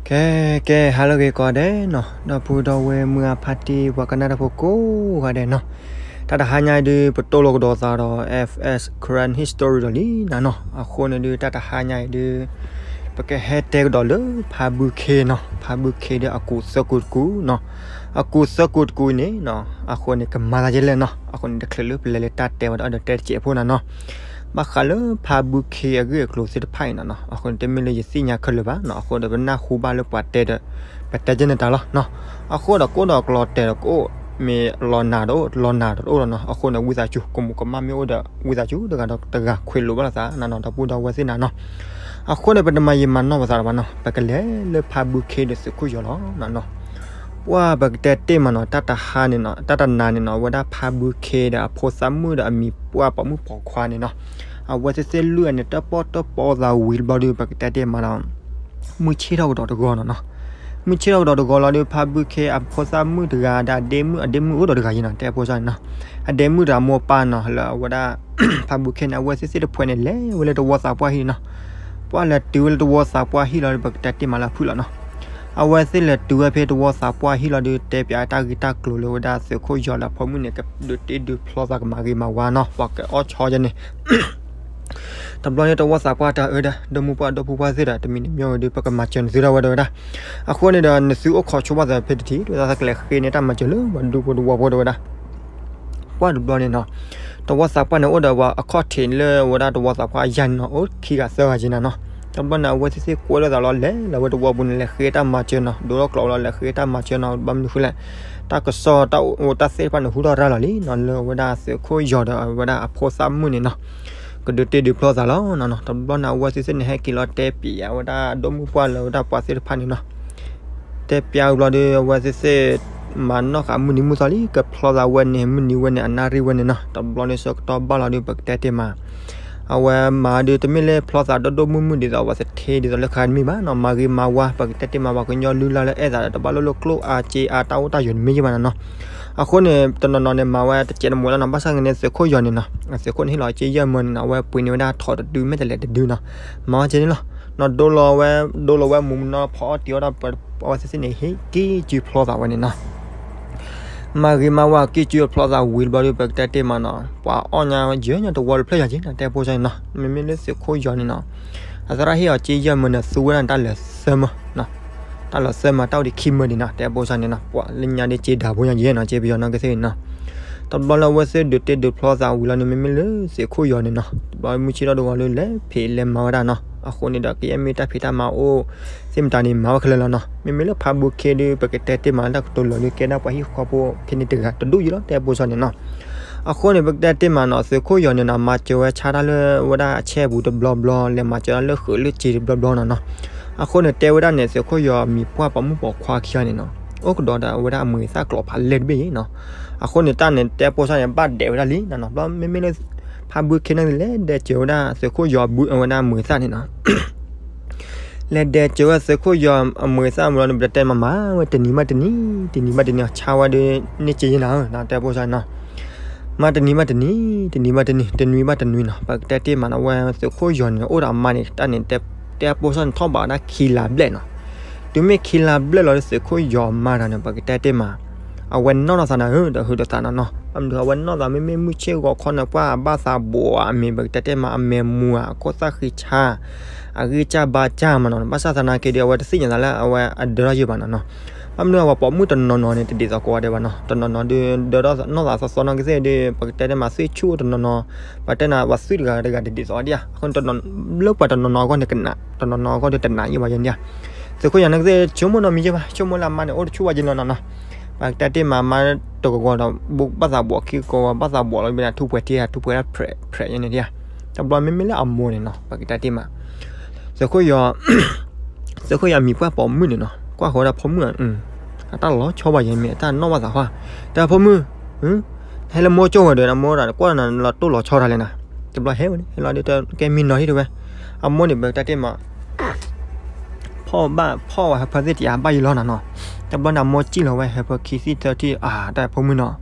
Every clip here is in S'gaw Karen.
ကဲ ကဲ ဟါလၢအဂ့ၤကိးဂၤဒဲးနီၤ, ဒီပုၢ်ဒီဝဲၢ်မုၢ်အဖါတံၢ် ပှၤကနၣ်တၢ်ဖိကိးဂၤဒဲးနီၤ, တၢ်တဟါညါအံၤဒုး ပတိၢ်လိာ်ကဒီးသးဒီး F S Karen History ဒီးလံနၤနီၤ. အဃိန့ၣ်ဒုး တၢ်တဟါညါအံၤဒုး ပကဟဲတဲကဒီးလၢဖါဘုခ့နီၤ, ဖါဘုခ့ဒီးအကူးသၢကူးတကူးနီၤ, အကူးသၢကူးတကူးအံၤန့ၣ်နီၤ, အဃိန့ၣ် ကမၤသးဒ်လဲၣ်နီၤ, အဃိန့ၣ် တချုးလၢပလဲၤလၢတၢ်တဲဝဲဒီး အဒီးတဲတစဲးဖိနၤနီၤ. ဘၣ်ဃးလၢဖါဘုခ့အဂ့ၢ်အကျိၤသ့ၣ်တဖၣ်အံၤနီၤနီၤ, အဃိန့ၣ် တမ့ၢ်လၢယသ့ၣ်ညါခဲလၢာ်ဘၣ်နီၤ, အဃိဒီးပနၢ်ဟူဘၣ်လၢပှၤတဲဒီး ပတဲကဲန့ၣ်တၢ်လီၤနီၤ. အဃိဒီးကအိၣ်ဒီးကျိၤတဲာ်ဒီးကအိၣ်, မ့ၢ်လီၤနၤဒီးအိၣ် လီၤနၤဒီးတအိၣ်လီၤနီၤ. အဃိန့ၣ် ဝံသးစူၤ ကမူးကမၣ်မ့ၢ်အိၣ်ဒီး ဝံသးစူၤတဂၤဒီးတဂၤခွဲးလိာ်ဘၣ်လိာ်သးနီၤနီၤ, ဒီပုၢ်ဒီဝဲၢ်သ့ၣ်နၤနီၤ. အဃိန့ၣ် ပတမၤယံာ်မၤနီၢ်ပသးလၢၤဘၣ်နီၤ, ပကလဲၤလၢဖါဘုခ့ဒီးသုးခိၣ်ယီၤလီၤနီၤနီၤ. ပှၢ်ပကတဲတ့ၢ်မးနီၤ, တၢ်တဟါန့ၣ်နီၤ, တၢ်တနၤန့ၣ်နီၤ, အဝဲဒၣ်ဖါဘုခ့ဒီးအဖိသၣ်မုၣ်ဒီးအမံၤပှၢ်ပိာ်မုၣ်ပိာ်ခွါန့ၣ်နီၤ, အဝဲသ့ၣ်သ့ၣ်လွံၢ်ဂၤန့ၣ် တၢၣ်ပီၣ်တၢၣ်ပီသးဝံၤတဘျီဒီး ပကတဲတ့ၢ်မးဒီး မုၢ်ဆ့ၣ်ထီၣ်ကဒီးတဂီၤနီၤနီၤ. မုၢ်ဆ့ၣ်ထီၣ်ကဒီးတဂီၤလီၤဒီး ဖါဘုခ့အဖိသၣ်မုၣ်တဂၤဒီးအဒ့မုၣ်, အဒ့မုၣ်အိၣ်ဒီးတဂၤယံၤနီၤ, တဲဖိစၢ်န့ၣ်နီၤ. အဒ့မုၣ်ဒီးအမိၢ်ပၢ်နီၤ, လၢအဝဲဒၣ် ဖါဘုခ့န့ၣ် အဝဲသ့ၣ်သ့ၣ်တဖှဲးန့ၣ် လဲၤဝဲလၢတဝီသးပှၢ်ဟံၣ်နီၤ. ပှၢ်လဲၤတုၤဝဲလၢတဝီသးပှၢ်ဟံၣ်လီၤဒီး ပကတဲတ့ၢ်မးလၢအဖုၣ်လီၤနီၤ. အဝဲသ့ၣ်လဲၤတုၤဝဲဖဲတဝီသးပှၢ်ဟံၣ်လီၤဒီး တဲပၠးတၢ်ဂ့ၢ်တၢ်ကျိၤလၢဝဲဒၣ်သုးခိၣ်ယီၤဒီးအဖိမုၣ်န့ၣ် ကဒုးတ့ဒုးဖျီသး ကမၤဂ့ၤမၤဝါနီၤ, ပှၤကအီၣ်ဆီကဲန့ၣ် တဘျီန့ၣ် တဝီသးပှၢ်တၢ်အၢဒီး ဒီမုၢ်ပှၢ်ဒီဖိပှၢ်သ့ၣ်ဒီး တမံၤတမံၤဝဲဒီး ပကမၤစၢၤနသုဒၣ်ဝဲဒီးဝဲဒၣ်. အဃိန့ၣ်ဒီး နသုအိၣ်ခိးဆိဘၣ်သးဖဲတထံၣ် ဒ်သိးသးကလဲၤဃ့န့ၢ်တၢ်မၤစၢၤလၢပှၤဒူဖိတဝီဖိဒီးဝဲဒၣ်. ပှၢ်တဘျီန့ၣ်နီၤ, တဝီသးပှၢ်န့ၣ် အိၣ်ဒီးပှၤအခီၣ်ထံးလၢဝဲဒၣ်တဝီသးပှၢ်ယၤန့ၣ်နီၤ, အိၣ်ခံဂၤသၢဂၤက့ၤနၤနီၤ. တဘျီန့ၣ် အဝဲသ့ၣ်သ့ၣ်ကွဲထီၣ်သးလီၤ လဲၤလီၤဝဲတဝီပူၤန့ၣ် လဲၤဃ့တၢ်မၤစၢၤနီၤ, ဒိလီၤကျိးလီၤ လဲၤဃ့တၢ်မၤစၢၤနီၤ, ဘၣ်မနုၤဃိလဲၣ်, တၢ်ကစီၣ်တၢ်အိၣ်တၢ်သ့ၣ်တဖၣ်န့ၣ် ဟူထီၣ်ရၤလီၤလံနီၤ, လၢဝဲဒၣ်သုးခိၣ်ယီၤဒီးဝဲဒၣ်အဖိသၣ်မုၣ်န့ၣ်နီၤ, ကဒုးတ့ဒုးဖျီသးလီၤနီၤနီၤ. တဘျီန့ၣ် အဝဲသ့ၣ်သ့ၣ်န့ၣ် ဟဲက့ၤလီၤတဲပၠးဝဲဒၣ်ဒီမုၢ်ပှၢ်လၢဝဲဒၣ်ပှၤသ့ၣ်တဖၣ်န့ၣ်နီၤ. တဲပၠးဝံၤဘျီဒီး အဝဲသ့ၣ်သ့ၣ် မၤနီၣ်ဃာ်မုၢ်နံၤမုၢ်သီလံ, ကဖျီသးဝဲန့ၣ် မုၢ်နံၤဝဲန့ၣ် အနၣ်ရံၣ်ဝဲန့ၣ်နီၤ. တဘျီန့ၣ်ဆၢကတီၢ်ဘၣ်လီၤဒီး ပကတဲတ့ၢ်မး, အဝဲမၤဒီး တမ့ၢ်လၢဖျီသးဒိၣ်ဒိၣ်မုၢ်မုၢ်ဒ်သိးပှၤသထ့ ဒ်သိးလၢခါတမ့ၢ်ဘၣ်နီၤ, မၤဂ့ၤမၤဝါ ပကတဲတ့ၢ်မး ပှၤကညီလုၢ်လၢ်လၢအဲၣ်သးဒီး တဘၣ်လိၣ်လိၣ်ကျိၣ်အါစ့အါ တၢ်အိၣ်တၢ်ယိာ်တမ့ၢ်ယဲၢ်ဘၣ်နီၤနီၤ. အဃိန့ၣ် တနီၤနီၤန့ၣ် မၤဝဲတစဲးတမှဲၤလီၤနီၤ, ဘၣ်ဆၣ်ကန့ၣ် သုးခိၣ်ယီၤန့ၣ်နီၤ, သုးခိၣ်န့ၣ်ဟ့ၣ်လီၤစ့ယဲၢ်မၢန့ၣ်နီၤ, အဝဲပှ့ၤန့ၢ်ဝဲဒၣ်ထိးတဒု မဲာ်တဲးလဲးတဒုနီၤ, မၤဝဲကဲန့ၣ်လီၤ. နီၤဒိလီၤဝဲ, ဒိလီၤဝဲမူးမနီၤ ဖီအီၣ်တံၢ်အီၣ်ဒီး အဝဲသ့ၣ်သ့ၣ်န့ၣ် ဟ့ၣ်က့ၤစုဖျီသးဝဲန့ၣ်နီၤ. မၤဂ့ၤမၤဝါက့ၤစုဖျီသးဝံၤတဘျီဒီး ပကတဲတ့ၢ်မးနီၤ, ပှၤအီၣ်ညါယဲၢ်ညါတဝီတဖျၢၣ်ယၤက့ၤနီၤ, တဲဖိစၢ်န့ၣ်နီၤ. မ့မ့ၢ်လၢသုးခိၣ်ယီၤန့ၣ်နီၤ, အသရၣ်ဟ့ၣ်အီၤစ့ယဲၢ်မၢန့ၣ် သူဝဲဒၣ်တၢ်လၢာ်သၢမၢ, တၢ်လၢာ်သၢမၢ တၢ်အိၣ်ဒံးခံမၢဒံးနီၤ, တဲဖိစၢ်န့ၣ်နီၤ. ပှၤလၢညါဒ်စ့ဒၣ်ဖိညါယဲၢ်နီၤ, စ့ပယီၤနီၢ်ကသ့ၣ်န့ၣ်နီၤ. တဘျီလၢအဝဲသ့ၣ်ဒုးတ့ဒုးဖျီသးဝံၤလီၤန့ၣ် မ့မ့ၢ်လၢသုးခိၣ်ယီၤန့ၣ်နီၤ, တဘျီမုၢ်ဆ့ၣ်ထီၣ်တဂီၤလၢလဲၤဖံးလဲၤမၤဝဲဒၣ်နီၤ. အဃိန့ၣ်ဒီး ကယဲၢ်မ့ၢ်တၢ်ဖံးတၢ်မၤအိၣ် သ့ၣ်မတၤန့ၣ် မၤဝဲခဲလၢာ်လီၤနီၤ. မ့မ့ၢ်လၢဖါဘိခဲဒီး ပကတဲတ့ၢ်မးလၢတၢ်ကတိၤလီၤဒုးကဲဒၣ်ပှၤဟံၣ်ဃီဖိဖဲန့ၣ်တဂၤတဒူၣ်ယံၤလီၤ တဲဖိစၢ်န့ၣ်နီၤ. အဃိန့ၣ် ပကတဲတ့ၢ်မးနီၤ, သုးခိၣ်ယီၤန့ၣ်နီၤ မၤစၢၤဝဲဆါတၢ်လၢဝဲဒၣ်အဆဲပူၤတဘျီဘျီ, လဲၤမၤစၢၤတၢ်လၢဃုာ်လၢစ့တဘျီဘျီနီၤနီၤ. အဃိန့ၣ် တဲဝဲဒၣ်န့ၣ် သုးခိၣ်ယီၤအမံၤပှၢ်ပိာ်မုၣ်ပိာ်ခွါခံဂၤန့ၣ်နီၤ, အိၣ်ကဒီးဒီးအဝဲဒၣ်အမုၢ်သၣ်ကျိးဖးလဲၢ်တဘ့ၣ်နီၤ. အဃိန့ၣ် တၢ်န့ၣ် တဲဖိစၢ်န့ၣ် ဘၣ်ဒဲးဝဲဒၣ်လံနီၤနီၤ. ဘျီမ့မ့ၢ်လၢ ဖါဘိခဲန့ၣ် လဲၤဒဲးစၢၤဝဲဒၣ်သုးခိၣ်ယီၤအဝဲဒၣ်အမုၢ်သၣ်န့ၣ်နီၤ. လဲၤဒဲးစၢၤဝဲသုးခိၣ်ယီၤအမုၢ်သၣ်မးလီၤန့ၣ် ပတဲတ့ၢ်မး မၤဝဲတနံၤဘၣ်တနံၤ, တနံၤဘၣ်တနံၤ ဆါဝဲဒီးန့ၢ်စ့ယဲၢ်နၤဧၢ, တဲဖိစၢ်န့ၣ်နီၤ. မၤတနံၤဘၣ်တနံၤ, တနံၤဘၣ်တနံၤ, တနွံဘၣ်တနွံနီၤ. ပကတဲတ့ၢ်မးနီၤ အဝဲသုးခိၣ်ယီၤန့ၣ် အိၣ်ဒီးအမါန့ၣ် တၢ်န့ၣ် တဲဖိစၢ်န့ၣ် ထီၣ်ဘးဝဲဒၣ်ခံလါဘျဲၣ်နီၤ. တုၤမ့ၢ်ခံလါဘျဲၣ်လီၤဒီး သုးခိၣ်ယီၤမါတဂၤန့ၣ် ပကတဲတ့ၢ်မး အဝဲနီၢ်ထီၣ်သးနၤဧၢ ဒီးဟုးဒီးသးနီၤနီၤ. ဘၣ်မနုၤအဝဲနီၢ်သး မ့မ့ၢ်မုၢ်ဆ့ၣ်ဂီၤခီန့ၣ် ပှၤအဘၣ်သးဘှီးအမံၤ ပကတဲတ့ၢ်မး အမဲာ်မူၤဧါ, အခိၣ်သၣ်ဃံဆါ, အဂံၢ်စၢ်ဘါစၢ်မးနီၤ. ဘၣ်ဆၣ်သနာ်က့ဒီး အဝဲတသ့ၣ်ညါသးလၢအဝဲအဒၢထီၣ်ယဲၢ်ဘၣ်နီၤနီၤ. ဘၣ်မနုၤအဝဲပိာ်မုၣ်တနီၤနီၤန့ၣ် တဒ်သိးကိးဂၤဒဲးဘၣ်နီၤ. တနီၤနီၤဒုးဒၢထီၣ်နီၢ်သးသီသီနီၢ်ကသ့ၣ်ဒီး ပကတဲတ့ၢ်မး သွံၣ်ဆူၣ်တနီၤနီၤ, ပတဲနၤ ပှၤသွံၣ်တဂၤတဂၤတဒ်သိးဒံးဧါ. အဃိ လၢပှၤတနီၤနီၤအဂီၢ်န့ၣ်ကနး, တနီၤနီၤအဂီၢ်ဒီးတနးယံၣ်ဘၣ်ယဲၢ်န့ၣ်ဧါ. သုးခိၣ်ယီၤန့ၣ်ကသ့ၣ် ဆိကမိၣ်နီတမံၤယဲၢ်ဘၣ်, ဆိကမိၣ်လၢအမါန့ၣ် အိၣ်တဆူၣ်ဘၣ်ယဲၢ်လီၤနီၤနီၤ. ပကတဲတ့ၢ်မး အမါတဂီၤဂီၤဒီး ဘၣ်သးဘှီးခံဂီၤဂီၤ ဘၣ်သးဘှီးလီၤ မ့ၢ်ဒၣ်ထူၣ်ပှဲၤထံဧါ ထူၣ်ပှဲၤဒၣ်ဖြဲးဖြဲးယဲၢ်န့ၣ်ဧါ. တဘျီမ့မ့ၢ်လၢအမိၢ်န့ၣ်နီၤ ပကတဲတ့ၢ်မး သုးခိၣ်ယီၤ သုးခိၣ်ယီၤမံၤပှၢ်ပိာ်မုၣ်န့ၣ်နီၤ ကွၢ်ဃီဝဲဒၣ်ဖိမုၣ်ဧၢ, အတၢ်လီၤဆီဘၣ်ယဲၢ်မ့ၢ် အတၢ်နီၣ်ဘၣ်သးဟါ, တဲဖိမုၣ်, ဟဲလၢမိၢ်ကၠိဝဲဒီး မိၢ်ဒီးကွၢ်နၤလီၤတိၢ်လီၤဆီတၢ်လဲၣ်နၤ. တဘျီဟဲဝဲန့ၣ် ဟဲလီၤဒီး ကဲမံနီၤဟံၣ်တဝဲ, အမိၢ်န့ၣ် ပကတဲတ့ၢ်မး ဖီၣ်ဘၣ်ဖီၣ်ဝဲဟၢဖၢသ့ၣ်တယၤဘၣ်ယံၤလီၤနၤနီၤ. တဘျီန့ၣ် အမိၢ်စံၣ်လီၤဝဲဟၢဖၢခံသ့ၣ်သၢထံၣ် အါ တၢ်ဖိမုၣ်နီၤ,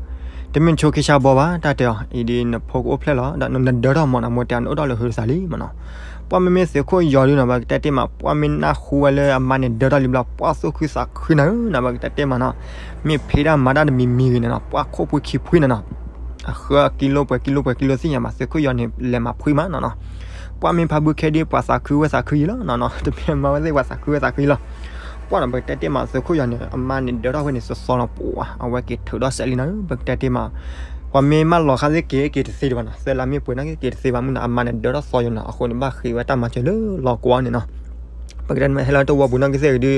တမ့ၢ်နဆိးက့ဆါဘီဘၣ် တၢ်တဲအီၤ အံၤဒ်နဖိကအိၣ်ဖျဲၣ်လီၤ ဒီးနဒၢထီၣ်မးနီၤ မိၢ်တဲအီၤ နအိၣ်ဒီးလၢဟုးတသးလံမးနီၤ. ပှၢ်မ့မ့ၢ်သုးခိၣ်ယီၤဒုနီၤ ပကတဲတ့ၢ်မး ပှၢ်မ့ၢ်နၢ်ဟူဝဲလၢအမါန့ၣ်ဒၢထီၣ်လံဘျီ ပှၢ်သူၣ်ခုသးခုနၤဧၢနီၤ ပကတဲတ့ၢ်မးနီၤ, မ့ၢ်ဖံးတၢ်မၤတၢ်တမံၤမံၤဂ့ၤန့ၣ်နီၤ ပှၢ်ခိၣ်ဖှံခံဖှံနၤနီၤ, အဃၢအကံလိပှဲၤကံလိပှဲၤကံလိသ့ၣ်ညါမး သုးခိၣ်ယီၤန့ၣ် လဲၤမၤဖှံမးနီၤနီၤ, ပှၢ်မ့ၢ်ဖးဘုခ့ဒု ပှၤသးခုဝဲသးခုယံၤလီၤနီၤနီၤ, တမ့ၢ်မၤဝဲသ့ၣ်ပှၤသးခုဝဲသးခုယံၤလီၤ, ပှၢ်နီၤ ပကတဲတ့ၢ်မး သုးခိၣ်ယီၤန့ၣ် အမါန့ၣ်ဒၢထီၣ်ဝဲန့ၣ် စီၤစီၤလီၤပှၢ် အဝဲက့ၤထုးထီၣ်စဲးလံနၤဧၢ ပကတဲတ့ၢ်မး ပှၤမ့ၢ်မၢလီၤဃာ်သ့ၣ်က့ၤက့ၤတသ့တဘၣ်နီၤ, သၢလါမ့ၢ်ပှဲၤန့ၣ်က့ၤတသ့ဘၣ်မုၢ်နီၤ, အမါန့ၣ်ဒၢထီၣ်စီၤယီၤနီၤ, အဃိန့ၣ်ဘၣ်ဃ့ဝဲတၢ်မၤစၢၤလၢလီၤကွၢ်န့ၣ်နီၤ, ပကတဲတ့ၢ်မးဟဲလီၤတဝီပူၤနီၣ်က့သ့ၣ်ဂ့ၤဒု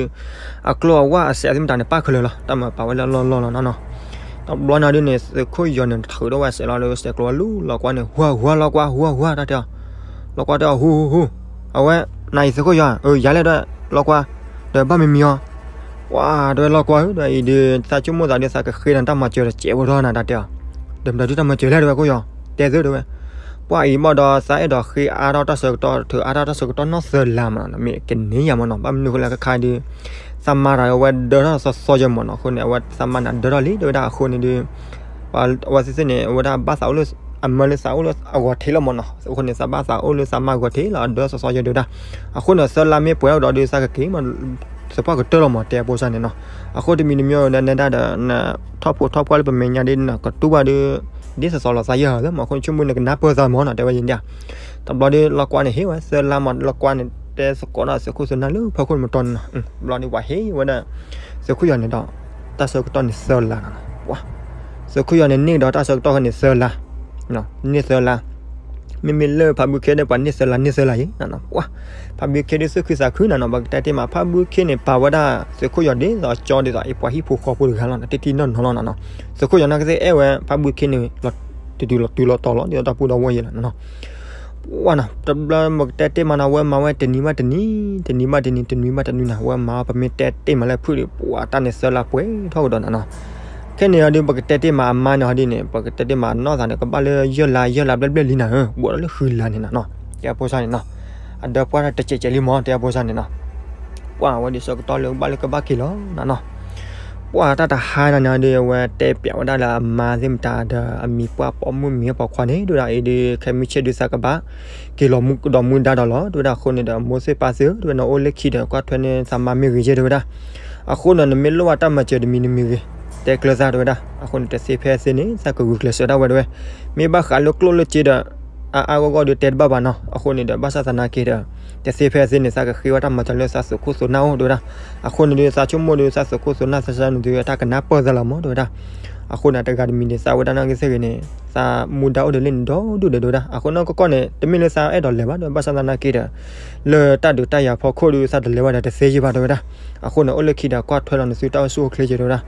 အကျိအဝၣ်အစဲးသ့ၣ်မတၤန့ၣ် ပၣ်ခဲလၢာ်လီၤ, တၢ်မၤပာ်ဝဲလၢလီၢ်လီၢ်လီၤနီၤနီၤ, တဘျီန့ၣ်ဒုန့ၣ် သုးခိၣ်ယီၤန့ၣ် ထုးထီၣ်ဝဲစဲးလီၤလၢစဲးကျိၤဝဲလူၤလီၤကွၢ်န့ၣ် ဟူဟူလီၤကွၢ် ဟူဟူတၢ်တဲအီၤ, လီၤကွၢ်တဲအီၤ ဟူဟူဟူ, အဝဲ နၤအံၤသုးခိၣ်ယီၤ အၢ ယၤလဲၣ်ဒီး လီၤကွၢ်, ဒီးဘၣ်မံမံၤအီၤ ပှၢ်တဲဝဲလီၤကွၢ်ဧၢ ဒီးအံၤဒုး သးဆိကမိၣ်သးဒုး သးကဃ့ဒီးတၢ်မၤစၢၤဒီးစဲးဖိထီၣ်နၤတၢ်တဲအီၤ, ဒီးမတၤဒုးတၢ်မၤစၢၤလဲၣ်တဲဝဲခိၣ်ယီၤ, တဲသုတဲဝဲ, ပှၢ်အံၤဘၣ်ဒီး သးအဲၣ်ဒိးဃ့အါထီၣ်တၢ်ဆၢကတီၢ် ထုးအါထီၣ်တၢ်ဆၢကတီၢ်နီၢ်သၢလါမးနီၤ, မ့ၢ်ကန့ၢ်ယၤမးနီၤ, ဘၣ်မနုၤဃိလဲၣ်ခါခါဒုး သးမါတၢ်အဝဲဒၢထီၣ်စီၤစီၤယီၤမးနီၤ, အဃိန့ၣ် အဝဲသးမါန့ၣ်ဒၢထီၣ်လံ တဲဝဲဒၣ်အဃိန့ၣ်ဒုး အဝဲသ့ၣ်သ့ၣ်န့ၣ် အဝဲဒၣ်ဘၣ်သးအိၣ်လၢ အမၢလၢသးအိၣ်လၢအဂီၤထံးလီၤမးနီၤ, အဃိန့ၣ် သးဘၣ်သးအိၣ်လၢသးမါဂီၤထံးလီၤ အဒၢစီၤစီၤယီၤတဲဝဲဒၣ်, အဃိန့ၣ် သၢလါမ့ၢ်ပှဲၤဒီးဒုး သးကက့ၤမး သပှၢ်ကတၢၢ်လီၤမး တဲအပိစၢ်န့ၣ်နီၤ, အဃိတမံၤတမံၤဒီး နဲဒၣ်ဒီး နထီၣ်ဖိထီၣ်ပှၢ်လၢပမဲာ်ညါဒ်နကတူၢ်ဘၣ်ဒုး ဒ်စီၤစီၤလီၤသးယဲၢ်ဟီလၢမး အဃိန့ၣ် ဆိကမိၣ်နကနၢ်ပၢၢ်သးမးနီၤ တဲဝဲယဲၢ်ဒၣ်, တဘျီဒုး လီၤကွၢ်န့ၣ်ဟ့ၣ်ဝဲ သၢလါမး လီၤကွၢ်န့ၣ် တဲသကိးဒီးသုးခိၣ်သုးနၢ်လၢဖီခိၣ်န့ၣ်မတီၤန့ၣ်နီၤ, တဘျီဒုး ပှၤဟ့ၣ်ဝဲဒၣ် သုးခိၣ်ယီၤန့ၣ်ဒီး တၢ်ဆၢကတီၢ်န့ၣ်သၢလါနီၤ, သုးခိၣ်ယီၤန့ၣ်န့ၢ်ဒီးတၢ်ဆၢကတီၢ်န့ၣ်သၢလါ န့ၢ်သၢလါ, မ့မ့ၢ်လၢဖးဘုခ့ဒီး ပှၤန့ၢ်သၢလါန့ၢ်သၢလါယဲၢ်, ဖးဘုခ့ဒုးသူၣ်ခုသးခုနၤနီၤ ပကတဲတ့ၢ်မး ဖးဘုခ့န့ၣ် ပာ်ဝဲဒၣ်သုးခိၣ်ယီၤဒ်သိးအကၠီဒ်သိးအပှၤဟံၣ်ဖိဃီဖိတဂၤလီၤ တထံၣ်နီၢ်နီၢ်လီၤနီၤ, သုးခိၣ်ယီၤနီၣ်ကသ့ၣ်အဲၣ်ဝဲ ဖးဘုခ့န့ၣ် လီၤတုၤလီၤတီၤလီၤ ဒ်သိးတၢ်ပူၤဒီးဝဲယဲၢ်လီၤနီၤ ပှၢ်နီၤ တဘျီမ့ၢ်ကတဲတ့ၢ်မးနီၤ အဝဲမၤဝဲတနံၤဘၣ်တနံၤ, တနံၤဘၣ်တနံၤ တနံၤဘၣ်တနံၤနီၤ အဝဲမၤပမ့ၢ်တဲတ့ၢ်မးလၢဖုၣ်ဒီး ပှၢ်တၢ်န့ၣ်သၢလါပှဲၤထီၣ်ကဒီးနီၤနီၤ, ခဲန့ၣ်အီၤဒုး ပကတဲတ့ၢ်မးအမါန့ၣ်ဟီဒ်န့ၣ် ပကတဲတ့ၢ်မးအနီၢ်သးန့ၣ် ကဘၣ်လၢယဲၢ်လါ ယဲၢ်လါဘျဲၣ်ဘျဲၣ်လံနၤဧၢ ဘူးဒီးလၢဃုလါန့ၣ်နီၤနီၤ, တဲအပိစၢ်န့ၣ်နီၤ, အဒၢပှၢ်တၢ်တစဲးစဲးလံမး တဲအပိစၢ်န့ၣ်နီၤ ပှၢ်ဝဲဒုးဆၢကတီၢ်လၢကဘၣ်လၢကဘၣ်က့ၤလီၤနီၤနီၤ, ပှၢ်တၢ်တဟါနီၤန့ၣ်ဒီး အဝဲတဲပျးဝဲဒၣ်လၢအမါသ့ၣ်မတၤဒီး အမံၤပှၢ်ပိာ်မုၣ်မံၤပိာ်ခွါန့ၣ် တဲဝဲဒၣ်အံၤဒုး ခဲမုၢ်ဆ့ၣ်ဒုးသးကဘၣ် က့ၤလီၤမူဒီးမူဒါဒီးလီၤ တဲဝဲဒၣ်အဃိန့ၣ်ဒီး မိၢ်သ့ၣ်ပၢ်သ့ၣ်ဧၢ တဲဝဲ နအိၣ်လၢခံဒီး ကွၢ်ထွဲန့ၢ်သးမါမ့ၢ်ဂ့ၤက့ တဲဝဲဒၣ်, အဃိန့ၣ် နမ့ၢ်လိၣ်ဘၣ်တၢ်မၤစၢၤတမံၤတမံၤဂ့ၤ တဲကျၢၤသး တဲဝဲဒၣ်, အဃိန့ၣ် တသ့ဖဲသ့န့ၣ် သးကဂုာ်ကျဲးစၢးဒၣ်ဝဲ တဲဝဲ, မ့ၢ်ဘၣ်ဃးလၢကျိၣ်လၢစ့ဒီး အါအါဂီၢ်ဂီၢ်ဒီးတဲတဘၣ်ဘၣ်နီၤ, အဃိန့ၣ်ဒီး ဘၣ်ဆၣ်သနာ်က့ဒီး တသ့ဖဲသ့န့ၣ် သးကဃ့ဝဲတၢ်မၤစၢၤလၢသးသုးခိၣ်သုးနၢ်အိၣ် တဲဝဲဒၣ်, အဃိန့ၣ်ဒီး သးဆိကမိၣ်ဒီး သးသုးခိၣ်သုးနၢ်သ့ၣ်သ့ၣ်န့ၣ်ဒီး တၢ်ကနၢ်ပၢၢ်သးလီၤမး တဲဝဲဒၣ်, အဃိန့ၣ် တဂၤတမံၤန့ၣ် သးဝဲဒၣ်နီၣ်ဂံၢ်သ့ၣ်ဂ့ၤန့ၣ် သးမူဒါအိၣ်ဒီးလၢန့ၣ်ဒီဒူၣ်ဒီး တဲဝဲဒၣ်, အဃိနီၢ်ကီၢ်ကီၢ်န့ၣ် တမ့ၢ်လၢသးအဲၣ်ဒိးလဲၤဘၣ်ဒီး ဘၣ်ဆၣ်သနာ်က့ဒီး လၢတၢ်ဒုးတၢ်ယၤဖီခိၣ်ဒီး သးတလဲၤဘၣ်ဒီးတသ့ယဲၢ်ဘၣ် တဲဝဲဒၣ်, အဃိန့ၣ် အိၣ်လၢခံဒီး ကွၢ်ထွဲလီၤနသုတၢ်အိၣ်ဆူၣ်အိၣ်ချ့က့ တဲဝဲဒၣ်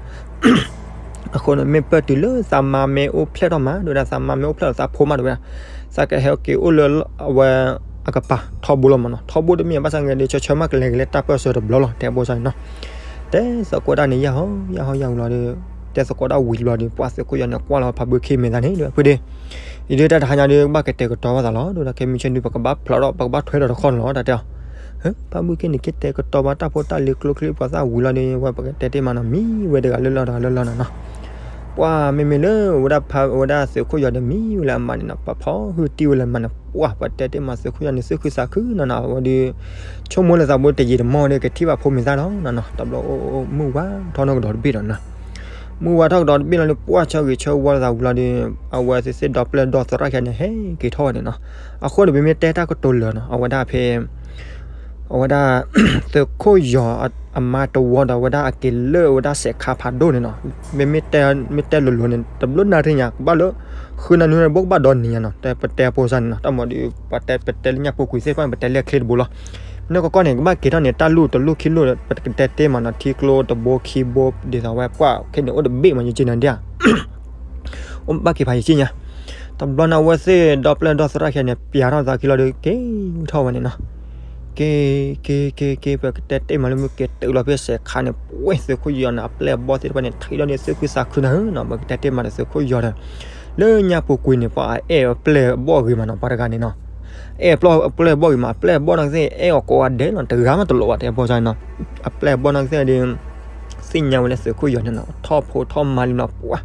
အဃိန့ၣ် မ့ၢ်ပၢၢ်တုၤလၢသးမါမ့ၢ်အိၣ်ဖျဲၣ်ထီၣ်မး တဲဝဲဒၣ်, သးမါမ့ၢ်အိၣ်ဖျဲၣ်ထီၣ်သးဖိမး တဲဝဲဒၣ်, သးကဟဲက့ၤအိၣ်လၢအဝဲအကပၤထီဘိလီၤမးနီၤ, ထီဘိတမ့ၢ်ဘၣ်ဆၣ်သနာ်က့ဒီး ဆၢဆၢမးကလဲၤက့ၤလၢတၢ်ပၢၢ်ဆၢတဘျီလီၤ တဲအပိစၢ်န့ၣ်နီၤ, တဲသကိးတၢ်န့ၣ် ယၢ်ဟီယၢ်ဟီယၢ်ဟီလီၤဒီး တဲသကိးတၢ်ဝံၤတဘျီဒီး ပှၢ်သုးခိၣ်ယီၤန့ၣ် ကွၢ်လီၤဖးဘုခ့မဲာ်သးန့ၣ် တဲဝဲ ဖုဒ့ အံၤဒုးတၢ်တဟါညါဒီး ကဘၣ်ကတဲာ်ကတီၤဘၣ်သးလီၤ တဲဝဲဒၣ်, ခဲမုၢ်ဆ့ၣ်ဒုး ပကဘၣ်ဖျိးထီၣ် ပကဘၣ်ထွဲထီၣ်တခီန့ၣ်လီၤ တၢ်တဲအီၤ, ဖးဘုခ့န့ၣ် ကတဲာ်ကတီၤဘၣ်တၢ်ဖိတၢ်လံၤကျိချံ ပှၤသၣ်ဝံၤလီၤဒီး ဝဲပကတဲတ့ၢ်မးနီၤ မံဝဲတဂၤလၢလီၢ်တဂၤလၢလီၢ်နီၤနီၤ, ပှၢ်မ့မ့ၢ်လၢ အဝဲဒၣ်သုးခိၣ်ယီၤဒီး မံဝဲလၢအမါန့ၣ်နီၤ ပှၢ်ဖီဟုတံၢ်ဝဲလၢအမါန့ၣ် ပှၢ်ပတဲတ့ၢ်မး သုးခိၣ်ယီၤန့ၣ် သူၣ်ခုသးခုနီၤနီၤ အဝဲဒီး ဆိကမိၣ်လၢသးဘိတယံာ်တမီၢ်ဒီး ကထံၣ်ဘၣ်ဖိမံၤသၣ်လီၤနီၤနီၤ တဘျီအိၣ်အိၣ်မုၢ်ဝါထီၣ်နီၢ်ကဒီးတဘ့ၣ်ဒီးနီၤ မုၢ်ဝါထီၣ်ကဒီးတဘ့ၣ်လီၤဒီး ပှၢ်ဆၢဂ့ၤဆၢဝါလီၤသးဝံၤလီၤဒီး အဝဲသ့ၣ်သ့ၣ်ဒီပျဲၢ်ဒီသရၣ်ခံဂၤန့ၣ် ဟဲက့ၤထီၣ်ဝဲန့ၣ်နီၤ, အဃိန့ၣ် ပမ့ၢ်တဲတၢ်ကတိၤလၢာ်နီၤ အဝဲဒၣ်ဖဲ အဝဲဒၣ် သုးခိၣ်ယီၤအမါတဝီဒီး အဝဲဒၣ်အက့ၤလၢအဝဲဒၣ်စဲးခါဖးဒိၣ်န့ၣ်နီၤ, မ့မ့ၢ်တဲ မ့ၢ်တဲလိၤလိၤန့ၣ် တဘျုးနၣ်ရံၣ်ညါ ကဘၣ်လၢ ဃုနၣ်ရံၣ်န့ၣ် ဘိးကဘၣ်ဒီနံၤညါနီၤ, တဲပတဲအပိစၢ်န့ၣ်နီၤ, တၢ်မၤဒီး ပတဲပတဲလၢညၣ်ပူၤကွံာ်သ့ၣ်တဖၣ်န့ၣ် ပတဲလၢအချ့တဘိလီၤ, နီၢ်ကီၢ်ကီၢ်န့ၣ် ကဘၣ်က့ၤထီၣ်န့ၣ် တၢ်လူၢ်တလူၢ်ခံလူၢ် ပကတဲတ့ၢ်မးနီၤ ထံကျိတဘိခံဘိ ဒ်သိးဝဲပှၢ်ခဲန့ၣ် အိၣ်တဘ့ၣ်မး ယက့ၤနၤဒ်ဧါ အိၣ်ဘၣ်က့ၤဖးယံာ်က့ညါ, တဘျီန့ၣ် အဝဲသ့ၣ်ဒီပျဲၢ်ဒီသရၣ်ခံဂၤန့ၣ် ပျးထီၣ်သးခံလီၤဒီး က့ၤထီၣ်ဝဲန့ၣ်နီၤ, က့ၤ က့ၤ က့ၤ က့ၤ ပကတဲတ့ၢ်မးလၢမုၢ်က့ၤတုၤလီၤဖဲစဲးခါန့ၣ် ပှဲၤသုးခိၣ်ယီၤန့ၣ် အပျဲၢ်အဘီၣ်သ့ၣ်တဖၣ်န့ၣ် ထံၣ်လီၤန့ၣ် သူၣ်ခုသးခုနၤဧၢနီၤ, ပကတဲတ့ၢ်မးဒီးသုးခိၣ်ယီၤဒီး လၢညၣ်ပူၤကွံာ်န့ၣ် ပှၤအဲၣ်အပျဲၢ်အဘီၣ်ဂ့ၤမးနီၤ ပှၤတဂၤန့ၣ်နီၤ အဲၣ်အပျဲၢ်အဘီၣ်ဂ့ၤမး အပျဲၢ်အဘီၣ်နီၢ်ကသ့ၣ် အဲၣ်အီၤကိးဂၤဒဲးလီၤ တဂၤမးတလိၣ်ဘၣ် တဲအပိစၢ်န့ၣ်နီၤ, အပျဲၢ်အဘီၣ်နီၢ်ကသ့ၣ်ဒီး သ့ၣ်ညါဝဲလၢသုးခိၣ်ယီၤန့ၣ်နီၤ ထီၣ်ဖိထီၣ်မါလံနီၤ ပှၤ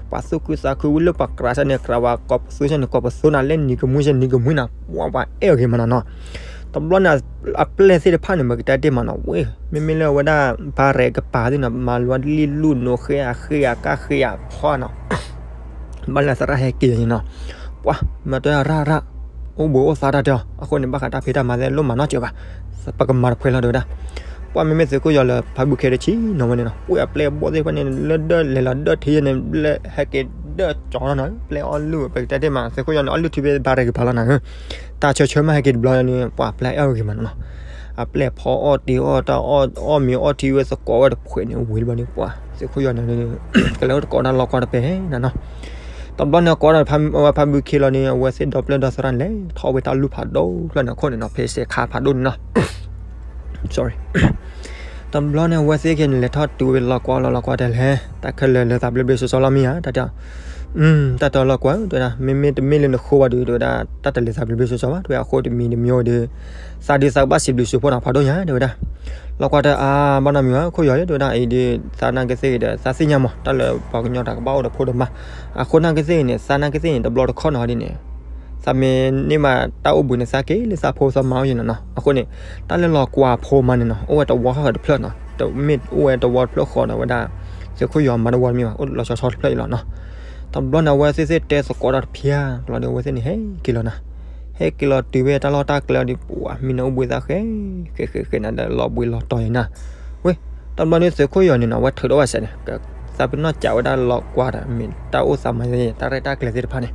ပှၤသူၣ်ခုသးခုဝံၤလၢပှၤကြးဆၢန့ၣ် ကြးဝဲကိးပသူဆၢန့ၣ် ကိးပသူနၤ လၢနံၤကမှံဆၢနံၤကမှံနၤ ပှၤ ပှၤအဲၣ်အီၤဂ့ၤမးနီၤနီၤ, တဘျီန့ၣ် အပျဲၢ်သ့ၣ်တဖၣ်န့ၣ် ပကတဲတ့ၢ်မးနီၤ, ဝ့ၢ် မ့မ့ၢ်လၢအဝဲဒၣ် ဘါရဲၣ်ကပၤသ့ၣ်နီၤ မၤလီၤလံလူၢ်နိးဃ့အဃ့အကါဃ့အဖီနီၤ, ဘၣ်လၢသရၣ်ဟဲက့ၤန့ၣ်နီၤ, ပှၤ မၤတဲရၣ်ရၣ် အိၣ်ဘှံးအိၣ်သါတၢ်တဲအီၤ, အဃိန့ၣ် ဘၣ်ဃးတၢ်ဖံးတၢ်မၤသ့ၣ် လိၣ်မၤနီတစဲးဘၣ်, ပကမၤတဖှဲလီၤ တဲဝဲဒၣ်. ပှၤမ့မ့ၢ်သုးခိၣ်ယီၤလၢဖးဘုခ့တဆံနီၤဝဲန့ၣ်နီၤ, ဝ့ၢ်အပျဲၢ်အဘီၣ်သ့ၣ်တဖၣ်န့ၣ် လၢဒၢးလဲၤလီၤဒၢးထံးယဲန့ၣ် ဘျဲၣ်ဟဲက့ၤဒၢးကၠီနီၤနီၤ, ပျဲၢ်အီၣ်လုၢ် ပကတဲတ့ၢ်မး သုးခိၣ်ယီၤန့ၣ် အီၣ်လုၢ်ထံးဖဲဘါရဲၣ်ကပၤလီၤနီၤ, တၢ်ဆၢဆၢမးဟဲက့ၤတဘျီန့ၣ် ပှၤပျဲၢ်အီၣ်ဂ့ၤမးနီၤနီၤ, အပျဲၢ်ဖီအီၣ်တ့ၤအီၣ်တၢ်အီၣ် အီၣ်မ့ၤအီၣ်ထံဝဲသကိးဝဲတဖှဲးန့ၣ် ဝံၤတဘျီန့ၣ် ပှၤသုးခိၣ်ယီၤန့ၣ် ကလဲၤအိၣ်သကိးတၢ်လီၤကွၢ်တပဲနီၤနီၤ, တဘျီန့ၣ် ကိးဒီးဖးဘုခ့လီၤန့ၣ် အဝဲသ့ၣ်ဒီပျဲၢ်ဒီသရၣ်န့ၣ် လဲၤထီၣ်ဝဲတၢ်လုၢ်ဖးဒိၣ်ဖျၢၣ်န့ၣ်အခိၣ်န့ၣ်နီၤ, ဖဲစဲးခါဖးဒိၣ်န့ၣ်နီၤ တဘျီန့ၣ် အဝဲသ့ၣ်က့ၤန့ၣ် လဲၤထီၣ်တုၤဝဲလီၤကွၢ်လီၤ လီၤကွၢ်တဲလဲၣ် တၢ်ခဲလၢာ်လၢသးဘျ့ဘျ့စီစီလီၤမ့ၢ်ဧါ တၢ်တဲ တၢ်တဲလီၤကွၢ် တဲဝဲဒၣ် မ့မ့ၢ်တမ့ၢ်လၢနဃိဘၣ်ဒီး တဲဝဲဒၣ် တၢ်တလဲၤသးဘျ့ဘျ့စီစီဘၣ် တဲဝဲအဃိတမံၤတမံၤအိၣ်ဒီး သးဒုးသးကဘၣ်စံးဘျုးစံးဖှိၣ်နီၤဖးဒိၣ်ညါ တဲဝဲဒၣ် လီၤကွၢ်တဲ အါ ဘၣ်နီတမံၤဘၣ် ခိၣ်ယီၤ တဲဝဲဒၣ် အံၤဒီး သးနာ်က့သ့ၣ်ဒီး သးသ့ၣ်ညါမး တၢ်လၢပှၤကညီတၢ်ကဘၣ်အိၣ်ဒီးဖိဒီးမါ အဃိနာ်က့သ့ၣ်န့ၣ် သးနာ်က့သ့ၣ်န့ၣ် တဘျီတခီၣ်နီၤဒ်န့ၣ် သးမ့ၢ်န့ၢ်ဘၣ်တၢ်အိၣ်ဘှံးန့ၣ် သးက့ၤလၢသးဖိသးမါအိၣ်ယဲနီၤနီၤ အဃိန့ၣ် တၢ်လၢလီၤကွၢ်ဖိမါန့ၣ်နီၤ အိၣ်ဝဲတဝီဃၣ်ဃၢၤတဖျၢၣ်နီၤ တမ့ၢ်အိၣ်ဝဲတဝီတဖျၢၣ်ဃီဒီးဝဲဒၣ် သုးခိၣ်ယီၤမၤတဝီတမ့ၢ်ဘၣ် အိၣ်လီၤဆီဆီတဖျၢၣ်အံၤလီၤနီၤ တဘျီန့ၣ် အဝဲသ့ၣ်သ့ၣ်တဲသကိးတၢ်တဖျၢၣ် တဘျီဒီးအဝဲသ့ၣ်န့ၣ် ဟဲက့ၤလီၤနီၤ ဟဲက့ၤလီၤတုၤဝဲတၢ်လီၢ်တၢ်ကျဲဒီး ပှၤမံၤန့ၣ်အိၣ်ဘှံးသးဃဲ ဃဲဃဲဃဲန့ၣ်ဒီး လီၤဘှံးလီၤတီၤယဲနီၤ ဝ့ၢ် တဘျီန့ၣ် သုးခိၣ်ယီၤန့ၣ်နီၤ အဝဲထုးထီၣ်ဝဲစဲးန့ၣ် သးပ့ၤနီၣ်စံးဝဲဒၣ်လီၤကွၢ်ဒီး မ့ၢ်တၢ်အိၣ်သးမၤ တၢ်ရဲၣ်တၢ်ကျဲၤသ့ၣ်တဖၣ်န့ၣ်